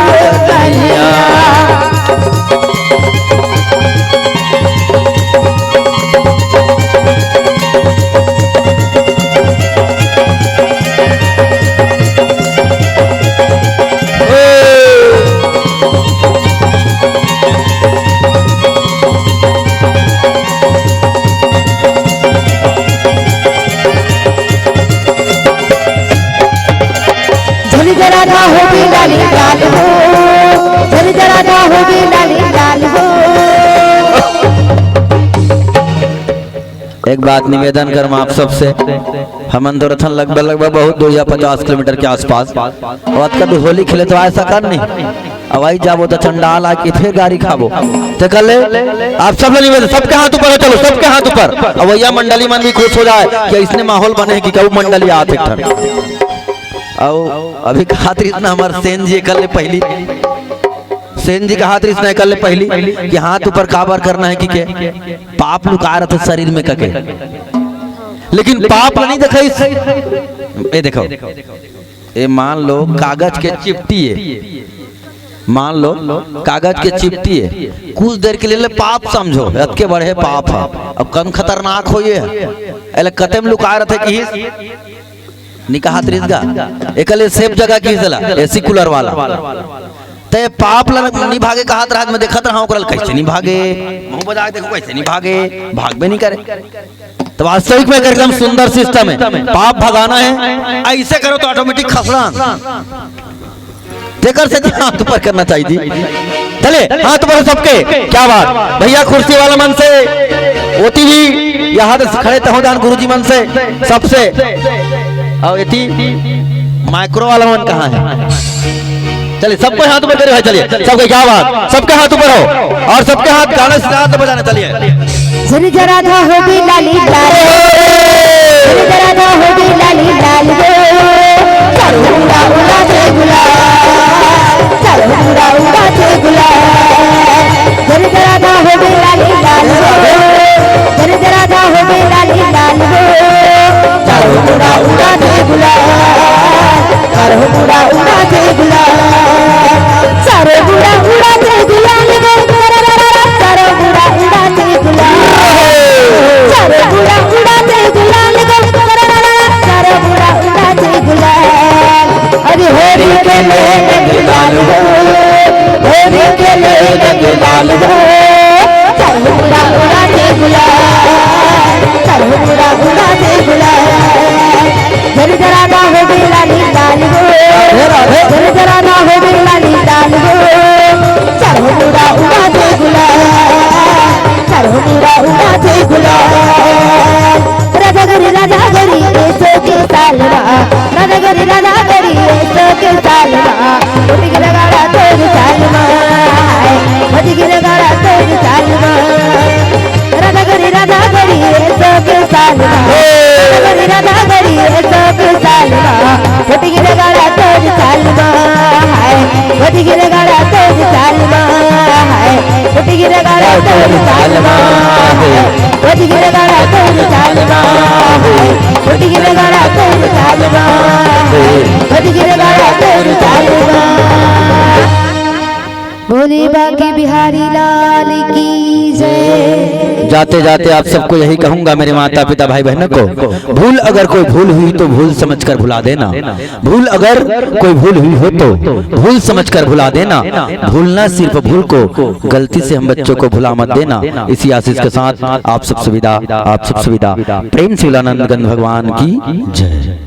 कन्हैया। झरी झरा ना होबे लाली लाल हो, झरी झरा ना होबे लाली लाल हो। एक बात निवेदन करम आप सबसे, हमन तो रथन लगभग, लगभग बहुत दूर या पचास किलोमीटर के आसपास, अउ अतका दूर होली खेले तो आय सकन नहीं। अउ आई जाबो त चंडाल आके फेर गारी खाबो। तेकर ले आप सब ला निवेदन, सबके हाथ ऊपर हो, चलो सबके हाथ ऊपर। अवइया मंडली मन भी खुश हो जाए कि अइसने माहौल बने हे कि कहूँ मंडली आत एक ठन। अउ अभी कहात रहिस ना हमर सेन जी एकर ले पहिली, सेन जी कहात रहिस ना एकर ले पहिली कि हाथ ऊपर काबर करना हे कि के पाप लुकाय रथे शरीर में कके। लेकिन पाप ला नहीं देखइस। ए देखो, ए मान लो कागज के चिपटी हे, मान लो कागज के चिपटी हे, कुछ देर के लिए ले पाप समझो, अतके बड़े पाप हे, अब कम खतरनाक हो ये, एला कते म लुकाय रथे किहिस, निकाहत रिस गा, एकले सेफ जगह किहिस ला, एसी कूलर वाला। ते पाप ला नहीं भागे कहात रहत, मैं देखत रहा ओकरा ला, कैसे नहीं भागे, मुंह बजा के देखो कैसे नहीं भागे, भागबे नहीं करे। तो वास्तविक में एकदम सुंदर सिस्टम हे, पाप भगाना हे, ऐसे करो तो ऑटोमेटिक खसड़न। तेकर से हाथ ऊपर करना चाहिए जी। चले, हाथ ऊपर सबके, क्या बात। भैया कुर्सी वाला मन से, ओती भी यहाँ से खड़े तहोदान गुरुजी मन से, सबसे, अउ एती माइक्रो वाला मन कहाँ हे? चलिए, सबको हाथ ऊपर करे भाई, चलिए, सबके क्या बात, सबके हाथ ऊपर हो, अउ सबके हाथ गाना साथ बजाना, चलिए। झरी झरा ना होबे लाली लाल, झरी झरा ना होबे लाली लाल रे। चारों मुड़ा उड़ाथे गुलाल, चारों मुड़ा उड़ाथे गुलाल। झरी झरा ना होबे लाली लाल रे, झरी झरा ना होबे लाली लाल रे। चारों मुड़ा उड़ाथे गुलाल, चारों मुड़ा उड़ाथे गुलाल, चारों मुड़ा उड़ाथे गुलाल रे। चारों मुड़ा उड़ाथे गुलाल, चारों मुड़ा उड़ाथे गुलाल रे। चारों मुड़ा उड़ाथे गुलाल। अरे होरी के ले गुलाल हो, होरी के ले गुलाल हो। चारों मुड़ा उड़ाथे गुलाल, चारों मुड़ा उड़ाथे गुलाल। झरी झरा ना होबे लाली लाल हो, राधे राधे। झरी झरा ना होबे लाली लाल हो। चारों मुड़ा उड़ाथे गुलाल, चारों मुड़ा उड़ाथे गुलाल। राधा गोरी, राधा गोरी, एसो के साल मा। राधा गोरी, राधा गोरी, एसो के साल मा। फुट गे रे गाड़ा तोर चाल मा, हाय। फुट गे रे गाड़ा तोर चाल मा। राधा गोरी, राधा गोरी, एसो के साल मा। राधा गोरी, राधा गोरी, एसो के साल मा। फुट गे रे गाड़ा तोर चाल मा, हाय। फुट गे रे गाड़ा तोर चाल मा, हाय। फुट गे रे गाड़ा तोर चाल मा, हाय। फुट गे रे गाड़ा तोर चाल मा, हाय। फुट गे रे गाड़ा तोर चाल मा, हाय। फुट गे रे गाड़ा तोर चाल मा। भोले बांके बिहारी लाल की जय। जाते जाते आप सबको यही कहूंगा मेरे माता पिता भाई बहनों को, भूल अगर कोई भूल हुई तो भूल समझकर भुला देना। भूल अगर कोई भूल हुई हो तो भूल समझकर भुला देना। भूलना सिर्फ भूल को, गलती से हम बच्चों को भुला मत देना। इसी आशीष के साथ आप सबसे विदा, आप सबसे विदा। प्रेम से भोलानंद गंध भगवान की जय।